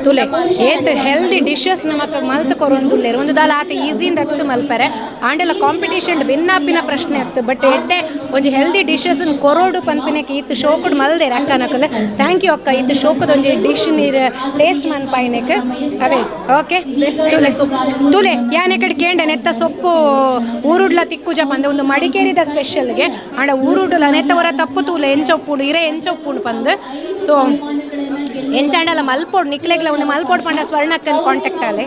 ತುಲೆ, ಏತ್ ಹೆಲ್ದಿ ಡಿಶಸ್ ನಮಕ್ ಮಲ್ತ್ ಕೊರೊಂದುಲ್ಲೆರ್. ಒಂದು ದಾಲ ಆತ ಈಸಿಯಿಂದ ಅತ್ತು ಮಲ್ಪರೆ ಆಂಡೆಲ ಕಾಂಪಿಟೇಷನ್ ವಿನ್ ಆಪಿನ ಪ್ರಶ್ನೆ ಅತ್ತು. ಬಟ್ ಎಡ್ಡೆ ಒಂಜಿ ಹೆಲ್ದಿ ಡಿಶಸ್ ಕೊರೋಡು ಪನ್ಪಿನಕ್ಕೆ ಈತ್ ಶೋಕುಡು ಮಲ್ದೇರ್ ಅಕ್ಕನಕಲ್. Thank you ಅಕ್ಕ, ಈತ್ ಶೋಕದ ಒಂಜಿ ಡಿಶ್ ನೀರು ಟೇಸ್ಟ್ ಮನ್ಪಾಯಿನಕ್ ಅವೇ. ಓಕೆ ತುಲೆ, ತುಲೆ ಯಾನೆ ಕಡೆ ಕೇಂಡ ನೆತ್ತ ಸೊಪ್ಪು ಊರುಡ್ಲ ತಿಕ್ಕುಜ ಪಂದ ಒಂದು ಮಡಿಕೇರಿದ ಸ್ಪೆಷಲ್ಗೆ ಆಂಡ ಊರುಡ್ಲ ನೆತ್ತವರ ತಪ್ಪು ತೂಲೆ ಎಂಚೊಪ್ಪುಂಡು ಇರೆ ಎಂಚೊಪ್ಪುಂಡು ಪಂದ್. ಸೊ ಎಂಚಾಂಡಲ ಮಲ್ಪೋಡು ನಿಕ್ಲೆಗ್ಲ ಒಂದು ಮಲ್ಪೋಡು ಪಂಡ ಸ್ವರ್ಣಕ್ಕನ್ ಕಾಂಟ್ಯಾಕ್ಟ್ ಆಲೆ.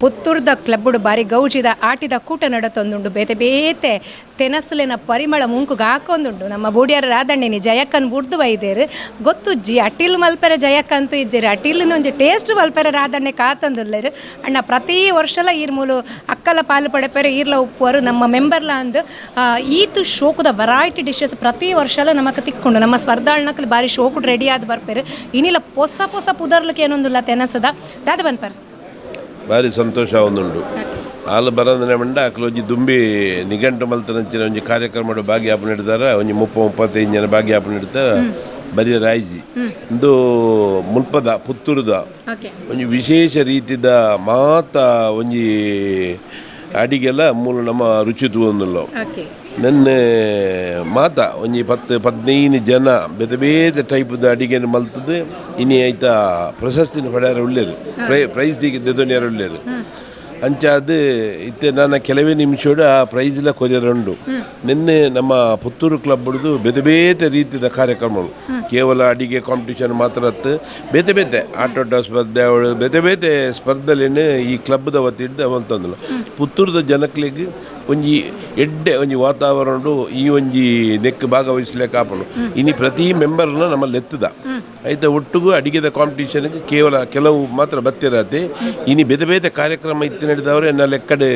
ಪುತ್ತೂರ್ದ ಕ್ಲಬ್ಬುಡು ಬಾರಿ ಗೌಜಿದ ಆಟಿದ ಕೂಟ ನಡತೊಂದುಂಡು. ಬೇತೆ ಬೇತೆ ತೆನಸುಲೆನ ಪರಿಮಳ ಮುಂಕುಗ್ ಹಾಕೊಂದುಂಡು. ನಮ್ಮ ಬೂಡಿಯಾರ ರಾಧಣ್ಣನಿ ಜಯಕ್ಕನ್ ಬುಡ್ದು ಬೈದೇರು ಗೊತ್ತುಜ್ಜಿ ಅಟಿಲ್ ಮಲ್ಪೆರೆ ಜಯಕ್ಕ ಅಂತೂ ಇಜ್ಜೆರು, ಅಟಿಲ್ನ ಒಂಜಿ ಟೇಸ್ಟ್ ಮಲ್ಪೆರೆ ರಾಧಣ್ಣೆ ಕಾತೊಂದುಲ್ಲೆರು. ಅಣ್ಣ ಪ್ರತಿ ವರ್ಷಲ ಈರ್ ಮೂಲು ಅಕ್ಕಲ ಪಾಲು ಪಡೆಪೆರೆ ಈರ್ಲ ಉಪ್ಪುವರು ನಮ್ಮ ಮೆಂಬರ್ಲ ಅಂದು ಈತು ಶೋಕುದ ವೆರೈಟಿ ಡಿಶಸ್ ಪ್ರತಿ ವರ್ಷಲ ನಮಕ್ ತಿಕ್ಕೊಂಡು ನಮ್ಮ ಸ್ಪರ್ಧಾಳ್ನಕಲು ಬಾರಿ ಶೋಕುಡು ರೆಡಿ ಆದ್ ಬರ್ಪೆರು. ಇನಿಲ ಪೊಸ ಪೊಸ ಪುದರ್ಲಕ್ಕೆ ಏನೊಂದುಲ್ಲ ತೆನಸದ ದಾದ ಬನ್ಪರ್ ಭಾರಿ ಸಂತೋಷ ಒಂದುಂಡು. ಆಲು ಬರಂದನೆ ಮಂಡ ಅಕ್ಲು ಒಂಜಿ ದುಂಬಿ ನಿಘಂಟು ಮಲ್ತನಂಚಿನ ಒಂಜಿ ಕಾರ್ಯಕ್ರಮ ಭಾಗ್ಯಾಪನೆ ಇಡ್ತಾರೆ. ಒಂಜಿ 30-35 ಜನ ಭಾಗ್ಯಾಪನೆ ಇಡ್ತಾರೆ. ಬರಿಯ ರಾಯ್ಜಿ ಇಂದು ಮುಲ್ಪದ ಪುತ್ತೂರುದ ಒಂಜಿ ವಿಶೇಷ ರೀತಿದ ಮಾತ ಒಂಜಿ ಅಡಿಗೆಲ್ಲ ಮೂಲ ನಮ್ಮ ರುಚಿ ತೂವೊಂದುಲ್ಲ. ನೆನ್ನೆ ಮಾತ ಒಂಜಿ 10-15 ಜನ ಬೇತೆ ಬೇತೆ ಟೈಪ್ದ ಅಡಿಗೆನ ಮಲ್ತದೆ. ಇನಿ ಐತ ಪ್ರಶಸ್ತಿನ ಪಡೆಯಾರ ಉಳ್ಳೇರು, ಪ್ರೈಸ್ ದೆದೊನಿಯಾರ ಉಳ್ಳೇರು. ಅಂಚಾದ ಇತ್ತೆ ನಾನು ಕೆಲವೇ ನಿಮಿಷ ಆ ಪ್ರೈಸ್ಲ ಕೊರಿಯರ್ ಉಂಡು. ನಿನ್ನೆ ನಮ್ಮ ಪುತ್ತೂರು ಕ್ಲಬ್ ಹಿಡಿದು ಬೇತೆ ಬೇತೆ ರೀತಿಯ ಕಾರ್ಯಕ್ರಮಗಳು, ಕೇವಲ ಅಡಿಗೆ ಕಾಂಪಿಟಿಷನ್ ಮಾತ್ರ ಅತ್ತು ಬೇತೆ ಬೇತೆ ಆಟೋಟ ಸ್ಪರ್ಧೆ ಅವಳು ಬೇತೆ ಬೇತೆ ಸ್ಪರ್ಧೆಲೇನೆ ಈ ಕ್ಲಬ್ದ ವತಿಡ್ದು ಅವಲ್ತಂದಳು. ಪುತ್ತೂರದ ಜನಕ್ಲಿಗೆ ಒಂಜಿ ಎಡ್ಡೆ ಒಂಜಿ ವಾತಾವರಣ ಈ ಒಂಜಿ ನೆಕ್ ಭಾಗವಹಿಸ್ಲಿಕ್ಕೆ ಆಪುಂಡು. ಇನಿ ಪ್ರತಿ ಮೆಂಬರ್ನ ನಮ್ಮಲ್ಲಿ ಎತ್ತದ ಐತ ಒಟ್ಟಿಗೂ ಅಡಿಗೆದ ಕಾಂಪಿಟಿಷನ್ಗೆ ಕೇವಲ ಕೆಲವು ಮಾತ್ರ ಬತ್ತಿರತ್ತೆ. ಇನಿ ಬೇತೆ ಬೇತೆ ಕಾರ್ಯಕ್ರಮ ಇತ್ತು ನಡೆದವರು ಎನ್ನ ಲೆಕ್ಕಡೆ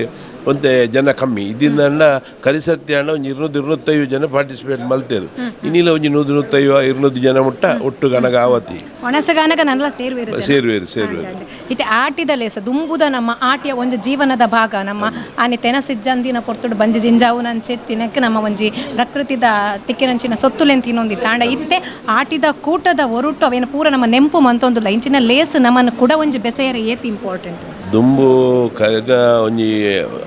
ಒಂತೆ ಜನ ಕಮ್ಮಿ ಇದರಿಂದ ಕರಿಸತ್ಯ ಅಣ್ಣ ಒಂಜಿ 200-250 ಜನ ಪಾರ್ಟಿಸಿಪೇಟ್ ಮಲ್ತೇರು. ಇನ್ನಿಲ್ಲ ಒಂಜಿ 100-150 200 ಜನ ಮುಟ್ಟ ಒಟ್ಟು ಗಣಗ ಆವತಿ ಒಣಸಗಾನಗ ನಲ್ಲ ಸೇರುವೇರು ಸೇರುವೇರು ಸೇರುವೇರು. ಇತ್ತೆ ಆಟಿದ ಲೇಸ ದುಂಬುದ ನಮ್ಮ ಆಟಿಯ ಒಂದು ಜೀವನದ ಭಾಗ. ನಮ್ಮ ಆನೆ ತೆನಸಿಜ್ಜಂದಿನ ಪೊರ್ತುಡು ಬಂಜಿ ಜಿಂಜಾವು ನಂಚೆ ತಿನ್ನಕ್ಕೆ ನಮ್ಮ ಒಂಜಿ ಪ್ರಕೃತಿದ ತಿಕ್ಕಿನಂಚಿನ ಸೊತ್ತುಲೆನ್ ತಿನ್ನೊಂದಿತ್ತು. ಆಂಡ ಇತ್ತೆ ಆಟಿದ ಕೂಟದ ಒರುಟು ಅವೇನು ಪೂರ ನಮ್ಮ ನೆಂಪು ಮಂತೊಂದುಲ್ಲ. ಇಂಚಿನ ಲೇಸ್ ನಮ್ಮನ್ನು ಕೂಡ ಒಂಜಿ ಬೆಸೆಯರ ಏತ್ ಇಂಪಾರ್ಟೆಂಟ್. ದುಂಬು ಕರೆನ ಒಂಜಿ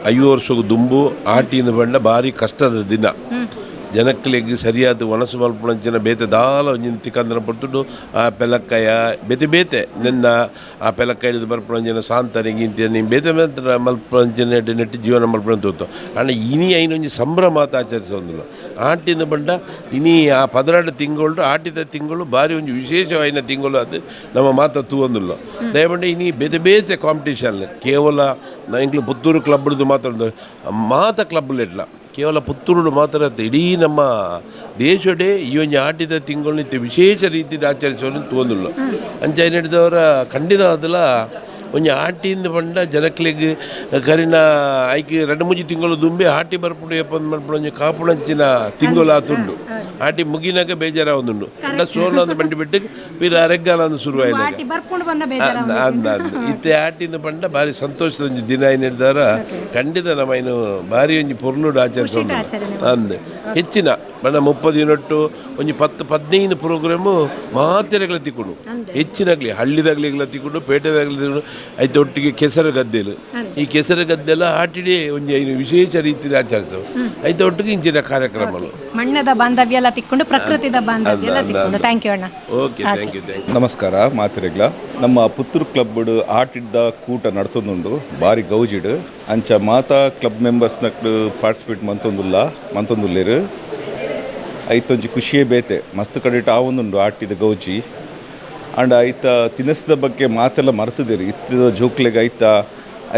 5 ವರ್ಷಕ್ಕೆ ದುಂಬು ಆಟಿಯಿಂದ ಬಂಡ ಭಾರಿ ಕಷ್ಟದ ದಿನ. ಜನಕ್ಕಲಿಗೆ ಸರಿಯಾದ ಒಣಸು ಮಲ್ಪುಣಂಚಿನ ಬೇತೆ ದಾಲ ಒಂಜಿ ತಿಕ್ಕಂದನ ಪೊರ್ತುಡು ಆ ಪೆಲಕ್ಕಾಯ ಬೇತೆ ಬೇತೆ ನಿನ್ನ ಆ ಪೆಲಕ್ಕಾಯ ಹಿಡಿದು ಬರ್ಪುಣಂಚಿನ ಸಾಂತನೆ ಗಿಂತಿನ ಬೇತೆ ಬೇತೆ ಮಲ್ಪುಣಂಚಿನ ನೆಟ್ಟು ಜೀವನ ಮಲ್ಪುಣ ತೋತು. ಆಂಡ ಇನಿ ಐನೊಂಜಿ ಸಂಭ್ರಮ ಆತ ಆಚರಿಸೊಂದುಲ್ಲ. ಆಟಿಂದ ಬಂಡ ಇನಿ ಆ 12 ತಿಂಗಳು ಆಟಿದ ತಿಂಗಳು ಭಾರಿ ಒಂಜಿ ವಿಶೇಷವಾಯಿನ ತಿಂಗಳು ಅದು ನಮ್ಮ ಮಾತ ತೂವೊಂದುಲ್ಲ. ದಯಪಂಡ ಇನಿ ಬೇತೆ ಬೇತೆ ಕಾಂಪಿಟೇಷನ್ ಕೇವಲ ಎಂಕ್ಲು ಪುತ್ತೂರು ಕ್ಲಬ್ ಹಿಡಿದು ಮಾತಾಡೋದು ಮಾತ ಕ್ಲಬ್ ಎಟ್ಲ ಕೇವಲ ಪುತ್ತೂರು ಮಾತ್ರ ಇಡೀ ನಮ್ಮ ದೇಶಡೇ ಈ ಒಂಜಿ ಆಟಿದ ತಿಂಗಳು ನಿತ್ಯ ವಿಶೇಷ ರೀತಿಯಲ್ಲಿ ಆಚರಿಸುವ ತೂವೊಂದುಲ್ಲ. ಅಂಚ ನಡೆದವರ ಖಂಡಿತ ಅದಲ್ಲ ಒಂಜಿ ಆಟಿಯಿಂದ ಬಂಡ ಜನಕ್ಲಿಗೆ ಕರಿನ ಐಕೆ 2-3 ತಿಂಗಳು ದುಂಬೆ ಆಟಿ ಬರ್ಪುಂಡು ಏಪಂದು ಮಲ್ಪುಂಡು ಒಂಜಿ ಕಾಪುಣಂಚಿನ ತಿಂಗಳು ಆತುಂಡು. ಆಟಿ ಮುಗಿನಾಗ ಬೇಜಾರಾವೊಂದುಂಡು. ಅಂಡ ಸೋಲು ಅಂದು ಬಂಡಿ ಬಿಟ್ಟು ಪೀರ ಅರೆಗ್ಗಾಲ ಅಂದು ಶುರುವಾಯಿನ ಅಂದ ಇತ್ತೆ ಆಟಿಯಿಂದ ಬಂಡ ಭಾರಿ ಸಂತೋಷದ ಒಂಜಿ ದಿನ ಏನಿಡ್ದಾರ ಖಂಡಿತ ನಮ್ಮ ಇನ್ನು ಭಾರಿ ಒಂಜಿ ಪೊರ್ಲುಡು ಆಚರಿಸೋದು ಅಂದ್. ಹೆಚ್ಚಿನ ಬಣ್ಣ 30 ಯೂನಿಟ್ಟು ಒಂಜಿ 10-15 ಪ್ರೋಗ್ರಾಮು ಮಾತೆರೆಗಳ ತಿಕ್ಕೊಂಡು ಹೆಚ್ಚಿನಾಗಲಿ ಹಳ್ಳಿದಾಗಲಿ ತಿಕ್ಕೊಂಡು ಪೇಟೆದಾಗಲಿ ತಿಕ್ಕೊಂಡು ಐತೆ ಒಟ್ಟಿಗೆ ಕೆಸರು ಗದ್ದೆಲು ಈ ಕೆಸರು ಗದ್ದೆಲ್ಲ ಆಟಿಡೇ ಒಂಜಿ ಐನು ವಿಶೇಷ ರೀತಿಯಲ್ಲಿ ಆಚರಿಸು ಐತೆ ಒಟ್ಟಿಗೆ ಇಂಚಿನ ಕಾರ್ಯಕ್ರಮಗಳು ಮಣ್ಣದ ಬಾಂಧವ್ಯ ಎಲ್ಲ ತಿಕ್ಕೊಂಡು ಪ್ರಕೃತಿದ ಬಾಂಧವ್ಯ ಎಲ್ಲ ತಿಕ್ಕೊಂಡು. Thank you ಅಣ್ಣ. Okay, thank you thank you. ನಮಸ್ಕಾರ ಮಾತಿರೆಗ್ಲ. ನಮ್ಮ ಪುತ್ತೂರು ಕ್ಲಬ್ ಆಟಿಡ್ದ ಕೂಟ ನಡ್ತೊಂದುಂಡು ಬಾರಿ ಗೌಜಿಡು. ಅಂಚ ಮಾತಾ ಕ್ಲಬ್ ಮೆಂಬರ್ಸ್ ನಕ್ಲು ಪಾರ್ಟಿಸಿಪೇಟ್ ಮಂತೊಂದುಲ್ಲ ಮಂತೊಂದುಲ್ಲೇರು. ಐತೊಂಜಿ ಖುಷಿಯೇ ಬೇತೆ ಮಸ್ತ್ ಕಡೆಟ್ ಆವೊಂದುಂಡು ಆಟಿದ ಗೌಜಿ. ಆಂಡ ಐತ ತಿನಸದ ಬಗ್ಗೆ ಮಾತೆಲ್ಲ ಮರ್ತದಿರಿ. ಇತ್ತದ ಜೋಕ್ಲೆಗ್ ಐತ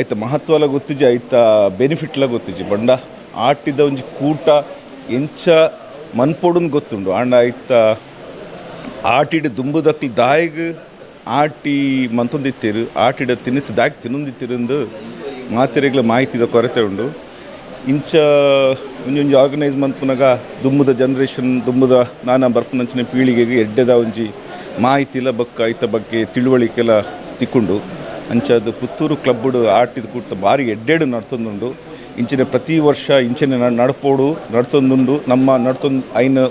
ಐತ ಮಹತ್ವಲ ಗೊತ್ತಿಜಿ, ಐತ ಬೆನಿಫಿಟ್ಲ ಗೊತ್ತಿಜಿ. ಬಂಡ ಆಟಿದ ಒಂಜಿ ಕೂಟ ಎಂಚ ಮನ್ಪೊಡುನ್ ಗೊತ್ತುಂಡು. ಆಂಡ ಐತ ಆಟಿಡ ದುಂಬುದಕ್ಲು ದಾಯಿಗ್ ಆಟಿ ಮಂತೊಂದಿತ್ತೀರು, ಆಟಿಡ ತಿನಿಸು ದಾಗಿ ತಿನ್ನೊಂದಿತ್ತಿರಂದು ಮಾತೆರೆಗ್ಲ ಮಾಹಿತಿದ ಕೊರತೆ ಉಂಡು. ಇಂಚ ಒಂಜೊಂಜಿ ಆರ್ಗನೈಸ್ ಮನ್ಪುನಗ ದುಂಬುದ ಜನ್ರೇಷನ್ ದುಂಬುದ ನಾನಾ ಬರ್ಪುನಂಚಿನ ಪೀಳಿಗೆಗೆ ಎಡ್ಡೆದ ಒಂಜಿ ಮಾಹಿತಿಲ ಬೊಕ್ಕ ಐತ ಬಗ್ಗೆ ತಿಳುವಳಿಕೆಲ ತಿಕ್ಕೊಂಡು. ಅಂಚಾದ ಪುತ್ತೂರು ಕ್ಲಬ್ಬುಡು ಆಟಿದ ಕೂಟ ಭಾರಿ ಎಡ್ಡೆಡು ನಡ್ತೊಂದುಂಡು. ಇಂಚಿನ ಪ್ರತಿ ವರ್ಷ ಇಂಚಿನ ನಡ್ಪೋಡು ನಡ್ತೊಂದುಂಡು. ನಮ್ಮ ನಡ್ತೊಂದು ಐನ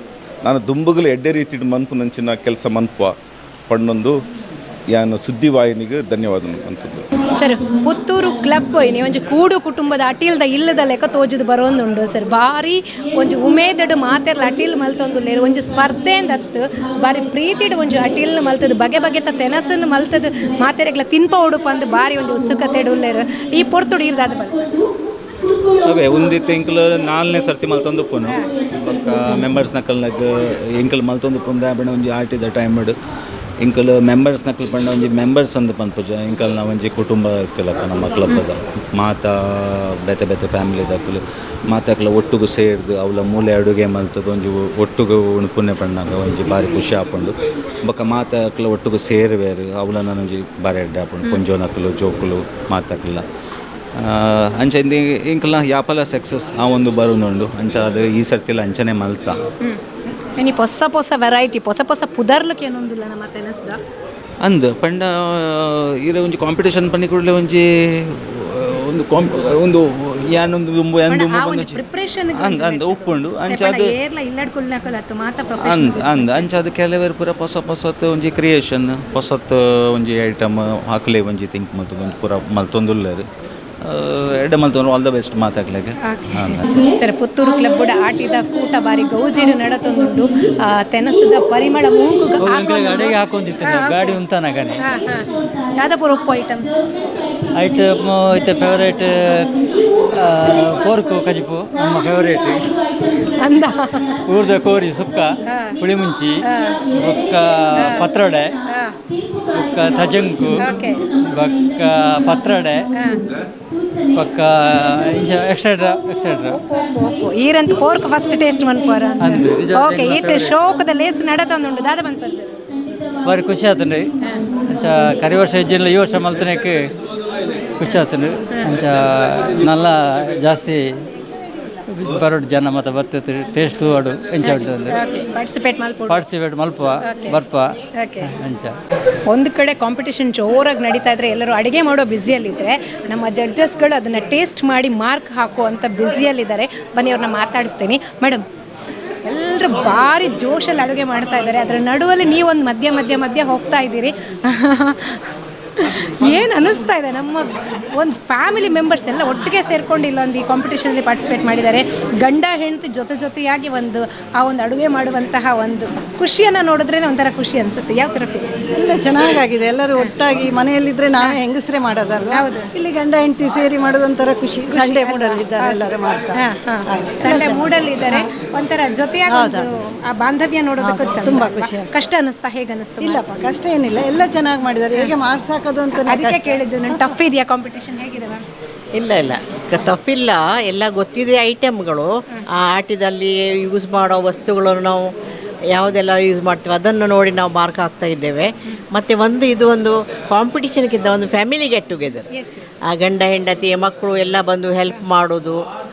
ನಾನು ದುಂಬುಗಲು ಎಡ್ಡೆ ರೀತಿಡು ಮನ್ಪುನಂಚಿನ ಕೆಲಸ ಮನ್ಪುವ ಪಣ್ಣೊಂದು ಯಾನು ಸುದ್ದಿವಾಹಿನಿಗೆ ಧನ್ಯವಾದ ಅಂತಂದು. ಸರ್ ಪುತ್ತೂರು ಕ್ಲಬ್ ಇನಿ ಒಂಜಿ ಕೂಡು ಕುಟುಂಬದ ಅಟಿಲ್ದ ಇಲ್ಲದ ಲೆಕ್ಕ ತೋಜಿದ್ ಬರೋಂದುಂಡು ಸರ್. ಭಾರಿ ಒಂಜಿ ಉಮೇದಡು ಮಾತೆರ್ಲ ಅಟಿಲ್ ಮಲ್ತೊಂದುಲ್ಲೇರು. ಒಂಜಿ ಸ್ಪರ್ಧೆಂದ ಅತ್ತು ಭಾರಿ ಪ್ರೀತಿಡು ಒಂಜಿ ಅಟಿಲ್ನ ಮಲ್ತದು ಬಗೆ ಬಗೆತ ತೆನಸನ್ನು ಮಲ್ತದು ಮಾತೆರೆಗ್ಲ ತಿನ್ಪ ಉಡುಪಂದು ಭಾರಿ ಒಂಜಿ ಉತ್ಸುಕತೆ ಉಲ್ಲೇರು. ಈ ಪೊರ್ತುಡು ಇರ್ದಾದ ಬಂದು ಅವೇ ಒಂದಿತ್ತು ಎಂಕಲ್ ನಾಲ್ನೇ ಸರ್ತಿ ಮಲ್ತೊಂದು ಉಪ್ಪುನು ಬೊಕ್ಕ ಮೆಂಬರ್ಸ್ ನಕಲ್ನಾಗ ಎಂಕಲ್ ಮಲ್ತೊಂದು ಉಪ್ಪುಂದ ಬಣ್ಣ ಒಂಜಿ ಆಟಿದ ಟೈಮ್ ಎಂಕಲ್ ಮೆಂಬರ್ಸ್ ನಕಲ್ ಪಂಡ ಒಂಜಿ ಮೆಂಬರ್ಸ್ ಅಂದ್ ಪನ್ಪುಜ ಎಂಕಲ್ನ ಒಂಜಿ ಕುಟುಂಬ ಇತ್ತಿಲ್ಲಕ್ಕ ನಮ್ಮ ಕ್ಲಬ್ಬದ ಮಾತಾ ಬೇತೆ ಬೇತೆ ಫ್ಯಾಮಿಲಿ ದಕ್ಕಲು ಮಾತಾಕ್ಲ ಒಟ್ಟುಗು ಸೇರ್ದು ಅವಲ ಮೂಲೆ ಅಡುಗೆ ಮಲ್ತದ ಒಂಜಿ ಒಟ್ಟುಗು ಉಣುಪುನೆ ಪಣ್ಣಾಗ ಒಂಜಿ ಬಾರಿ ಖುಷಿ ಆಪುಂಡು ಬೊಕ್ಕ ಮಾತಾಕ್ಲ ಒಟ್ಟುಗು ಸೇರುವೇರು ಅವಲ ಒಂಜಿ ಬಾರಿ ಎಡ್ಡೆ ಆಪುಂಡು ಪೊಂಜೋನಕುಲು ಜೋಕುಲು ಮಾತಾಕ್ಲ ಅಂಚ ಇಂದು ಇಂಕಲ್ನ ಯಾಪಲ ಸಕ್ಸಸ್ ಆ ಒಂದು ಬರುನುಂಡು ಅಂಚ ಅದು ಈ ಸರ್ತಿಲ ಅಂಚನೆ ಮಲ್ತ. ಇನಿ ಪೊಸ ಪೊಸ ವೆರೈಟಿ ಪೊಸ ಪೊಸ ಪುದರ್ಲಕ್ಕೆ ಏನೊಂದಿಲ್ಲ ನಮ್ಮ ತೆನಸ್ದ ಅಂದ್ ಪಂಡ ಇರ ಒಂಜಿ ಕಾಂಪಿಟೇಷನ್ ಪನ್ನಿ ಕೂಡಲೇ ಒಂಜಿ ಒಂದು ಒಂದು ಯಾನೊಂದು ದುಂಬು ಯಾನ್ ದುಂಬು ಬಂದು ಪ್ರಿಪರೇಷನ್ ಅಂದ್ ಅಂದ್ ಉಪ್ಪುಂಡು ಅಂಚ ಅದು ಏರ್ಲ ಇಲ್ಲಡ್ಕೊಲ್ನಕಲತ್ತು ಮಾತ ಅಂದ್ ಪ್ರೊಫೆಷನಲ್ ಅಂದ್ ಅಂಚ ಅದು ಕೆಲವರು ಪೂರ ಪೊಸ ಪೊಸತ್ ಒಂಜಿ ಕ್ರಿಯೇಷನ್ ಪೊಸತ್ ಒಂಜಿ ಐಟಮ್ ಹಾಕ್ಲೆ ಒಂಜಿ ಥಿಂಕ್ ಮಲ್ತು ಒಂಜಿ ಪೂರ ಮಲ್ತೊಂದುಲ್ಲೆರ್ ಎಡ್ಡೆ ಮಲ್ತೊಂದು ಆಲ್ the best ಮಾತಾಕ್ಲೆಗ್. ಸರ್ ಪುತ್ತೂರು ಕ್ಲಬ್ ಆಟಿದ ಕೂಟ ಬಾರಿ ಗೌಜಿಡು ನಡತೊಂದುಂಡು ತೆನಸದ ಪರಿಮಳ ಮೂಂಕು ಅಡಿಗೆ ಹಾಕೊಂಡಿತ್ತು ಗಾಡಿ ಉಂತಾನಗನೆ ದಾದಾಪುರ ಉಪ್ಪು ಐಟಮ್ ಐಟಮ್ ಇತ್ತೆ ಫೇವರೇಟ್ ಪೋರ್ಕು ಕಜಿಪು ನಮ್ಮ ಫೇವರೇಟ್ ಅಂದ ಊರ್ದ ಕೋರಿ ಸುಕ್ಕ ಪುಳಿ ಮುಂಚಿ ಬೊಕ್ಕ ಪತ್ರೊಡೆ ಬೊಕ್ಕ ತಜಂಕು ಬೊಕ್ಕ ಪತ್ರೊಡೆ ಬೊಕ್ಕ ಎಕ್ಸೆಟ್ರಾ ಎಕ್ಸೆಟ್ರಾ. ಈರಂತ ಪೋರ್ಕ್ ಫಸ್ಟ್ ಟೇಸ್ಟ್ ಮನ್ಪೋರ ಅಂದು ಓಕೆ ಈತ ಶೋಕದ ಲೇಸ್ ನಡತೊಂದುಂಡು ದಾದ ಬಂತ ಸರ್ ಬಾರಿ ಖುಷಿ ಆತಂಡ್ರಿ ಅಂಚ ಕರಿ ವರ್ಷ ಇಜ್ಜಿಲ್ಲ ಈ ವರ್ಷ ಮಲ್ತನಕ್ಕೆ ಖುಷಿ ಆತಂಡ್ರಿ ಅಂಚ ನಲ್ಲ ಜಾಸ್ತಿ ಬರೋಡು ಜನ ಮತ್ತು ಬರ್ತೈತೆ ಟೇಸ್ಟ್ ತೂವಾಡು ಎಂಚ ಉಂಟು ಅಂದ್ರೆ ಪಾರ್ಟಿಸಿಪೇಟ್ ಮಲ್ಪೋಡು ಪಾರ್ಟಿಸಿಪೇಟ್ ಮಲ್ಪ ಬರ್ಪ ಅಂಚ. ಒಂದು ಕಡೆ ಕಾಂಪಿಟೇಷನ್ ಜೋರಾಗಿ ನಡೀತಾ ಇದ್ರೆ ಎಲ್ಲರೂ ಅಡುಗೆ ಮಾಡೋ ಬ್ಯುಸಿಯಲ್ಲಿದ್ದರೆ ನಮ್ಮ ಜಡ್ಜಸ್ಗಳು ಅದನ್ನು ಟೇಸ್ಟ್ ಮಾಡಿ ಮಾರ್ಕ್ ಹಾಕುವಂಥ ಬ್ಯುಸಿಯಲ್ಲಿದ್ದಾರೆ. ಬನ್ನಿ ಅವ್ರನ್ನ ಮಾತಾಡಿಸ್ತೀನಿ. ಮೇಡಮ್, ಎಲ್ಲರೂ ಭಾರಿ ಜೋಶಲ್ಲಿ ಅಡುಗೆ ಮಾಡ್ತಾ ಇದ್ದಾರೆ, ಅದರ ನಡುವಲ್ಲಿ ನೀವೊಂದು ಮಧ್ಯ ಮಧ್ಯ ಮಧ್ಯ ಹೋಗ್ತಾ ಇದ್ದೀರಿ. ಏನು ಅನ್ನಿಸ್ತಾ ಇದೆ? ನಮ್ಮ ಒಂದು ಫ್ಯಾಮಿಲಿ ಮೆಂಬರ್ಸ್ ಎಲ್ಲ ಒಟ್ಟಿಗೆ ಸೇರಿಕೊಂಡು ಇಲ್ಲೊಂದು ಈ ಕಾಂಪಿಟೇಷನಲ್ಲಿ ಪಾರ್ಟಿಸಿಪೇಟ್ ಮಾಡಿದ್ದಾರೆ. ಗಂಡ ಹೆಂಡತಿ ಜೊತೆ ಜೊತೆಯಾಗಿ ಒಂದು ಆ ಒಂದು ಅಡುಗೆ ಮಾಡುವಂತಹ ಒಂದು ಖುಷಿಯನ್ನು ನೋಡಿದ್ರೇ ಒಂಥರ ಖುಷಿ ಅನಿಸುತ್ತೆ. ಯಾವ ಥರ ಫೀಲ್? ಎಲ್ಲ ಚೆನ್ನಾಗಾಗಿದೆ. ಎಲ್ಲರೂ ಒಟ್ಟಾಗಿ ಮನೆಯಲ್ಲಿದ್ದರೆ ನಾವೇ ಹೆಂಗಸರೇ ಮಾಡೋದಲ್ವಾ, ಇಲ್ಲಿ ಗಂಡ ಹೆಂಡತಿ ಸೇರಿ ಮಾಡೋದೊಂಥರ ಖುಷಿ. ಸಂಡೇ ಮೂಡಲ್ಲಿದ್ದಾರೆ ಎಲ್ಲರೂ ಮಾಡ್ತಾರೆ, ಸಂಡೇ ಮೂಡಲ್ಲಿದ್ದಾರೆ, ಒಂಥರ ಜೊತೆಯಾಗಿ ಆ ಬಾಂಧವ್ಯ ನೋಡೋದಕ್ಕೂ ತುಂಬಾ ಖುಷಿ. ಕಷ್ಟ ಅನಿಸ್ತಾ? ಹೇಗೆ ಅನಿಸ್ತು? ಇಲ್ಲಪ್ಪ, ಕಷ್ಟ ಏನಿಲ್ಲ, ಎಲ್ಲ ಚೆನ್ನಾಗಿ ಮಾಡಿದ್ದಾರೆ. ಹೇಗೆ ಮಾರ್ಕ್ಸ್ ಹಾಕೋದು ಅಂತ ಅದಕ್ಕೆ ಕೇಳಿದ್ದು ನಾನು. ಟಫ್ ಇದೆಯಾ ಕಾಂಪಿಟೇಷನ್? ಹೇಗಿದೆ ಮ್ಯಾಮ್? ಇಲ್ಲ ಇಲ್ಲ, ಟಫ್ ಇಲ್ಲ, ಎಲ್ಲ ಗೊತ್ತಿದೆ ಐಟಮ್ಗಳು. ಆ ಆಟದಲ್ಲಿ ಯೂಸ್ ಮಾಡೋ ವಸ್ತುಗಳನ್ನು ನಾವು ಯಾವುದೆಲ್ಲ ಯೂಸ್ ಮಾಡ್ತೀವಿ ಅದನ್ನು ನೋಡಿ ನಾವು ಮಾರ್ಕ್ ಹಾಕ್ತಾ ಇದ್ದೇವೆ. ಮತ್ತು ಒಂದು ಇದು ಒಂದು ಕಾಂಪಿಟೇಷನ್ಗಿಂತ ಒಂದು ಫ್ಯಾಮಿಲಿ ಗೆಟ್ ಟುಗೆದರ್. ಆ ಗಂಡ ಹೆಂಡತಿ ಮಕ್ಕಳು ಎಲ್ಲ ಬಂದು ಹೆಲ್ಪ್ ಮಾಡೋದು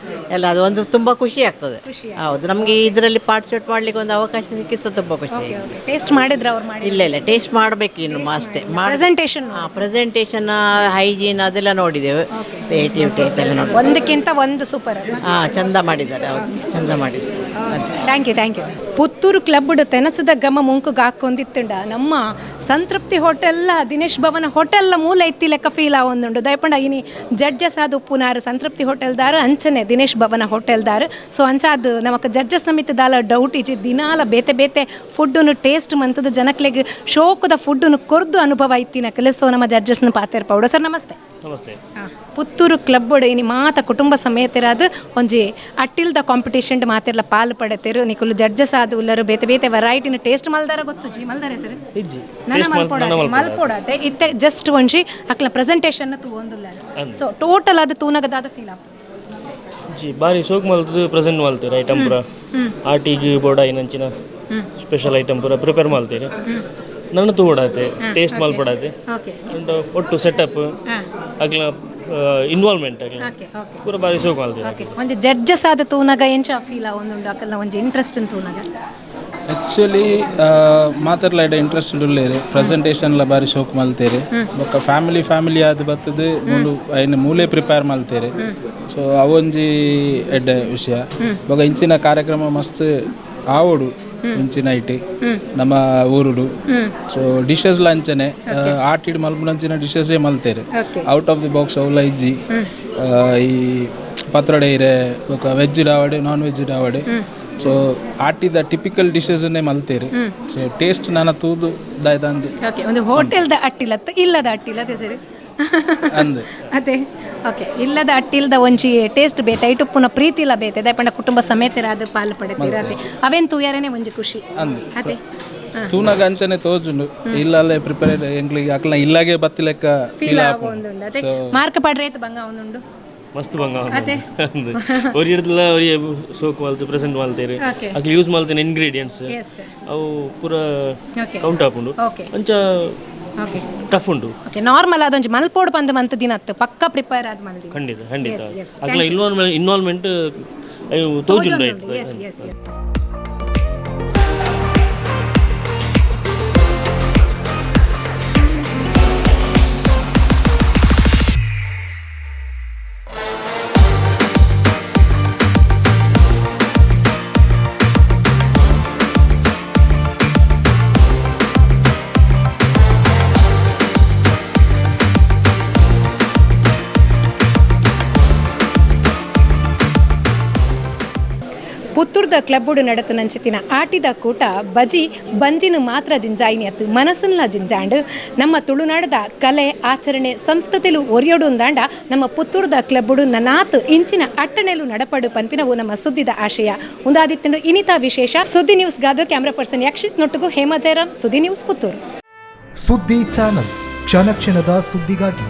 ಎಲ್ಲ ಅದು ಒಂದು ತುಂಬ ಖುಷಿ ಆಗ್ತದೆ. ಹೌದು, ನಮಗೆ ಇದರಲ್ಲಿ ಪಾರ್ಟಿಸಿಪೇಟ್ ಮಾಡಲಿಕ್ಕೆ ಒಂದು ಅವಕಾಶ ಸಿಕ್ಕಿದ್ದು ತುಂಬ ಖುಷಿ ಆಯಿತು. ಟೇಸ್ಟ್ ಮಾಡಿದ್ರೆ ಅವ್ರು ಮಾಡಿ? ಇಲ್ಲ ಇಲ್ಲ, ಟೇಸ್ಟ್ ಮಾಡಬೇಕು ಇನ್ನು ಅಷ್ಟೇ. ಪ್ರೆಸೆಂಟೇಷನ್ ಪ್ರೆಸೆಂಟೇಷನ್, ಹೈಜೀನ್ ಅದೆಲ್ಲ ನೋಡಿದೆವು, ಕ್ರಿಯೇಟಿವಿಟಿ ಅದೆಲ್ಲ ನೋಡಿ ಒಂದಕ್ಕಿಂತ ಒಂದು ಸೂಪರ್. ಹಾಂ, ಚಂದ ಮಾಡಿದ್ದಾರೆ, ಹೌದು ಚಂದ ಮಾಡಿದ್ದಾರೆ. Thank you thank you. Puttur club ತೆನಸದ ಗಮ ಮುಂಕುಗ್ ಹಾಕೊಂದಿತ್ತುಂಡ ನಮ್ಮ ಸಂತೃಪ್ತಿ ಹೋಟೆಲ್ಲ ದಿನೇಶ್ ಭವನ ಹೋಟೆಲ್ಲ ಮೂಲ ಇತ್ತಿ ಲೆಕ್ಕ ಫೀಲ್ ಆವೊಂದುಂಡು. ದಯಪಂಡ ಇನಿ ಜಡ್ಜಸ್ ಆದ ಉಪ್ಪುನಾರು ಸಂತೃಪ್ತಿ ಹೋಟೆಲ್ದಾರು ಅಂಚನೆ ದಿನೇಶ್ ಭವನ ಹೋಟೆಲ್ದಾರು. ಸೊ ಅಂಚ ಅದು ನಮಕ್ ಜಡ್ಜಸ್ ನಮಿತ್ತು ದಾಲ ಡೌಟ್ ಇಜ್ಜಿ. ದಿನಾಲ ಬೇತೆ ಬೇತೆ ಫುಡ್ಡುನು ಟೇಸ್ಟ್ ಮಂತದ ಜನಕ್ಲೆಗ್ ಶೋಕದ ಫುಡ್ಡುನು ಕೊರ್ದು ಅನುಭವ ಇತ್ತಿನಕಲೆ. ಸೊ ನಮ್ಮ ಜಡ್ಜಸ್ನ ಪಾತೆರ್ ಪೌಡ. ಸರ್ ನಮಸ್ತೆ. ನಮಸ್ತೆ. ಪುತ್ತೂರು ಕ್ಲಬ್ ಇನಿ ಮಾತ ಕುಟುಂಬ ಸಮೇತರಾದ ಒಂಜಿ ಅಟ್ಟಿಲ್ದ ಕಾಂಪಿಟೇಷನ್ ಮಾತೆರ್ಲ ಪಾಲು ಪಡೆತೇರು. ನಿಕುಲು ಜಡ್ಜಸ್ ಆದ ಉಲ್ಲರು ಬೇತೆ ಬೇತೆ ವೆರೈಟಿನ ಟೇಸ್ಟ್ ಮಲ್ದಾರ ಗೊತ್ತು ಜಿ ಮಲ್ದಾರೆ ಸರ್? ನನ್ನ ಮಲ್ಪೋಡಾತೆ ಇತ್ತೆ ಜಸ್ಟ್ ಒಂಜಿ ಅಕ್ಲ ಪ್ರೆಸೆಂಟೇಷನ್ ತೂವೊಂದುಲ್ಲಾರ. ಸೊ ಟೋಟಲ್ ಅದು ತೂನಗದಾದ ಫೀಲ್ ಆಪುಂಡು ಜಿ. ಬಾರಿ ಶೋಕ್ ಮಲ್ತದು ಪ್ರೆಸೆಂಟ್ ಮಲ್ತೇರು ಐಟಮ್ ಪೂರ. ಆಟಿಗ್ ಬೋಡ ಇನ್ನಂಚಿನ ಸ್ಪೆಷಲ್ ಐಟಮ್ ಪೂರ ಪ್ರಿಪೇರ್ ಮಲ್ತೇರು. ನನ್ನ ತೂವಡಾತೆ ಟೇಸ್ಟ್ ಮಲ್ಪಡಾತೆ ಅಂಡ್ ಒಟ್ಟು ಸೆಟಪ್ ಅಗ್ಲ ಇನ್ವಾಲ್ವ್ಮೆಂಟ್ ಆಗಲಿ ಪೂರ ಬಾರಿ ಶೋಕ್ ಮಲ್ತೇರು. ಒಂಜಿ ಜಡ್ಜಸ್ ಆದ ತೂನಗ ಎಂಚ ಫೀಲ್ ಆವೊಂದುಂಡು ಅಕಲ್ನ ಒಂಜಿ ಇಂಟ್ರೆಸ್ಟ್ ತೂನಗ? ಆ್ಯಕ್ಚುಲಿ ಮಾತಾಡ್ಲ ಎಡೆ ಇಂಟ್ರೆಸ್ಟ್ ಉಲ್ಲೇರು ಪ್ರೆಸೆಂಟೇಷನ್ಲ ಬಾರಿ ಶೋಕ್ ಮಲ್ತೇರು. ಬೊಕ್ಕ ಫ್ಯಾಮಿಲಿ ಫ್ಯಾಮಿಲಿ ಆದ್ ಬರ್ತದೆ ಮೂಲು ಐನ ಮೂಲೆ ಪ್ರಿಪೇರ್ ಮಲ್ತೇರು. ಸೊ ಅವೊಂಜಿ ಎಡ್ಡೆ ವಿಷಯ. ಬೊಕ್ಕ ಇಂಚಿನ ಕಾರ್ಯಕ್ರಮ ಮಸ್ತ್ ಆವೋಡು ಇಂಚಿನ IT ನಮ್ಮ ಊರುಡು. ಸೊ ಡಿಶಸ್ ಲಂಚನೆ ಆಟಿಡ್ ಮಲ್ಪುನಂಚಿನ ಡಿಶಸ್ಸೇ ಮಲ್ತೇರು. ಔಟ್ ಆಫ್ the box ಅವಲ ಇಜ್ಜಿ. ಈ ಪತ್ರೊಡೆ ಇರೆ ಬೊಕ್ಕ ವೆಜ್ ಡಾವಡೆ ನಾನ್ ವೆಜ್ ಡಾವಡೆ. ಸೊ ಆಟಿದ ಟಿಪಿಕಲ್ ಡಿಶಸ್ನೇ ಮಲ್ತೇರು. ಸೊ ಟೇಸ್ಟ್ ನನ್ನ ತೂದು ದಾಯ್ದಂದು ಒಂದು ಹೋಟೆಲ್ದ ಅಟ್ಟಿಲತ್ತ ಇಲ್ಲದ ಅಟ್ಟಿಲ್ಲ ಅದೇ ಸರಿ. ಅಂದ್. ಅದೇ, ಓಕೆ. ಇಲ್ಲದ ಅಟ್ಟಿಲ್ದ ಒಂಜಿ ಟೇಸ್ಟ್ ಬೇತೆ, ಐಟುಪ್ಪುನ ಪ್ರೀತಿಲ ಬೇತೆ. ದಾಯೆ ಕುಟುಂಬ ಸಮೇತರಾದ ಪಾಲ್ ಪಡೆತೀರ. ಅದೇ, ಅವೇನ್ ತೂಯರೇನೆ ಒಂಜಿ ಖುಷಿ. ಅಂದ್. ಅದೇ. ತೂನಾಗ ಅಂಚನೆ ತೋಜುಂಡು, ಇಲ್ಲಲ್ಲೇ ಪ್ರಿಪೇರ್ ಎಂಕ್ಲಿಗೆ ಅಕ್ಲ ಇಲ್ಲಾಗೆ ಬತ್ತಿ ಲೆಕ್ಕ ಫೀಲ್ ಫೀಲ್ ಆವೊಂದುಂಡು. ಅದೇ. ಸೊ ಮಾರ್ಕ್ ಪಾಡ್ರೆ ಏತ್ ಬಂಗ ಆವೊಂದುಂಡು? ಮಸ್ತ್ ಬಂಗ. ಅದೇ. ಒರಿ ಹಿಡ್ದಲ ಒರಿ ಸೋಕ್ ಮಲ್ತು ಪ್ರೆಸೆಂಟ್ ಮಲ್ತೇರು. ಅಕ್ಲು ಯೂಸ್ ಮಲ್ತಿನ ಇಂಗ್ರೀಡಿಯೆಂಟ್ಸ್ ಅವು ಪೂರ ಕೌಂಟ್ ಆಪುಂಡು. ಅಂಚ ಟಫ್ ಉಂಡು. ಓಕೆ, ನಾರ್ಮಲ್ ಅದೊಂಜಿ ಮಲ್ಪೋಡು ಪಂದ್ ಮಂತ್ ದಿನತ್ತು ಪಕ್ಕ ಪ್ರಿಪೇರ್ ಆದ್ ಮಲ್ದಿ. ಖಂಡಿತ ಖಂಡಿತ. Yes. ಅಕ್ಲ Thank you. Involvement ತೋಜುಂಡು. S S S. ಪುತ್ತೂರ್ದ ಕ್ಲಬ್ಬುಡು ನಡತನಂಚಿತಿನ ಆಟಿದ ಕೂಟ ಬಜಿ ಬಂಜಿನ ಮಾತ್ರ ಜಿಂಜಾಯಿನಿ ಅತ್ತು ಮನಸ್ಸನ್ನ ಜಿಂಜಾಂಡ್. ನಮ್ಮ ತುಳುನಾಡದ ಕಲೆ ಆಚರಣೆ ಸಂಸ್ಕೃತಿಲು ಒರಿಯೋಡು ಅಂದಾಂಡ ನಮ್ಮ ಪುತ್ತೂರ್ದ ಕ್ಲಬ್ಬುಡು ನನಾತ್ ಇಂಚಿನ ಅಟ್ಟಣೆಲು ನಡಪಡು ಪನ್ಪಿನವು ನಮ್ಮ ಸುದ್ದಿದ ಆಶಯ. ಉಂದಾದಿತ್ತಂಡು ಇನಿತ ವಿಶೇಷ ಸುದ್ದಿ ನ್ಯೂಸ್ ಗಾದು ಕ್ಯಾಮ್ರಾ ಪರ್ಸನ್ ಯಕ್ಷಿತ್ ನೊಟ್ಟುಗು ಹೇಮಾ ಜಯರಾಮ್, ಸುದ್ದಿ ನ್ಯೂಸ್ ಪುತ್ತೂರು. ಸುದ್ದಿ ಚಾನಲ್, ಕ್ಷಣ ಕ್ಷಣದ ಸುದ್ದಿಗಾಗಿ.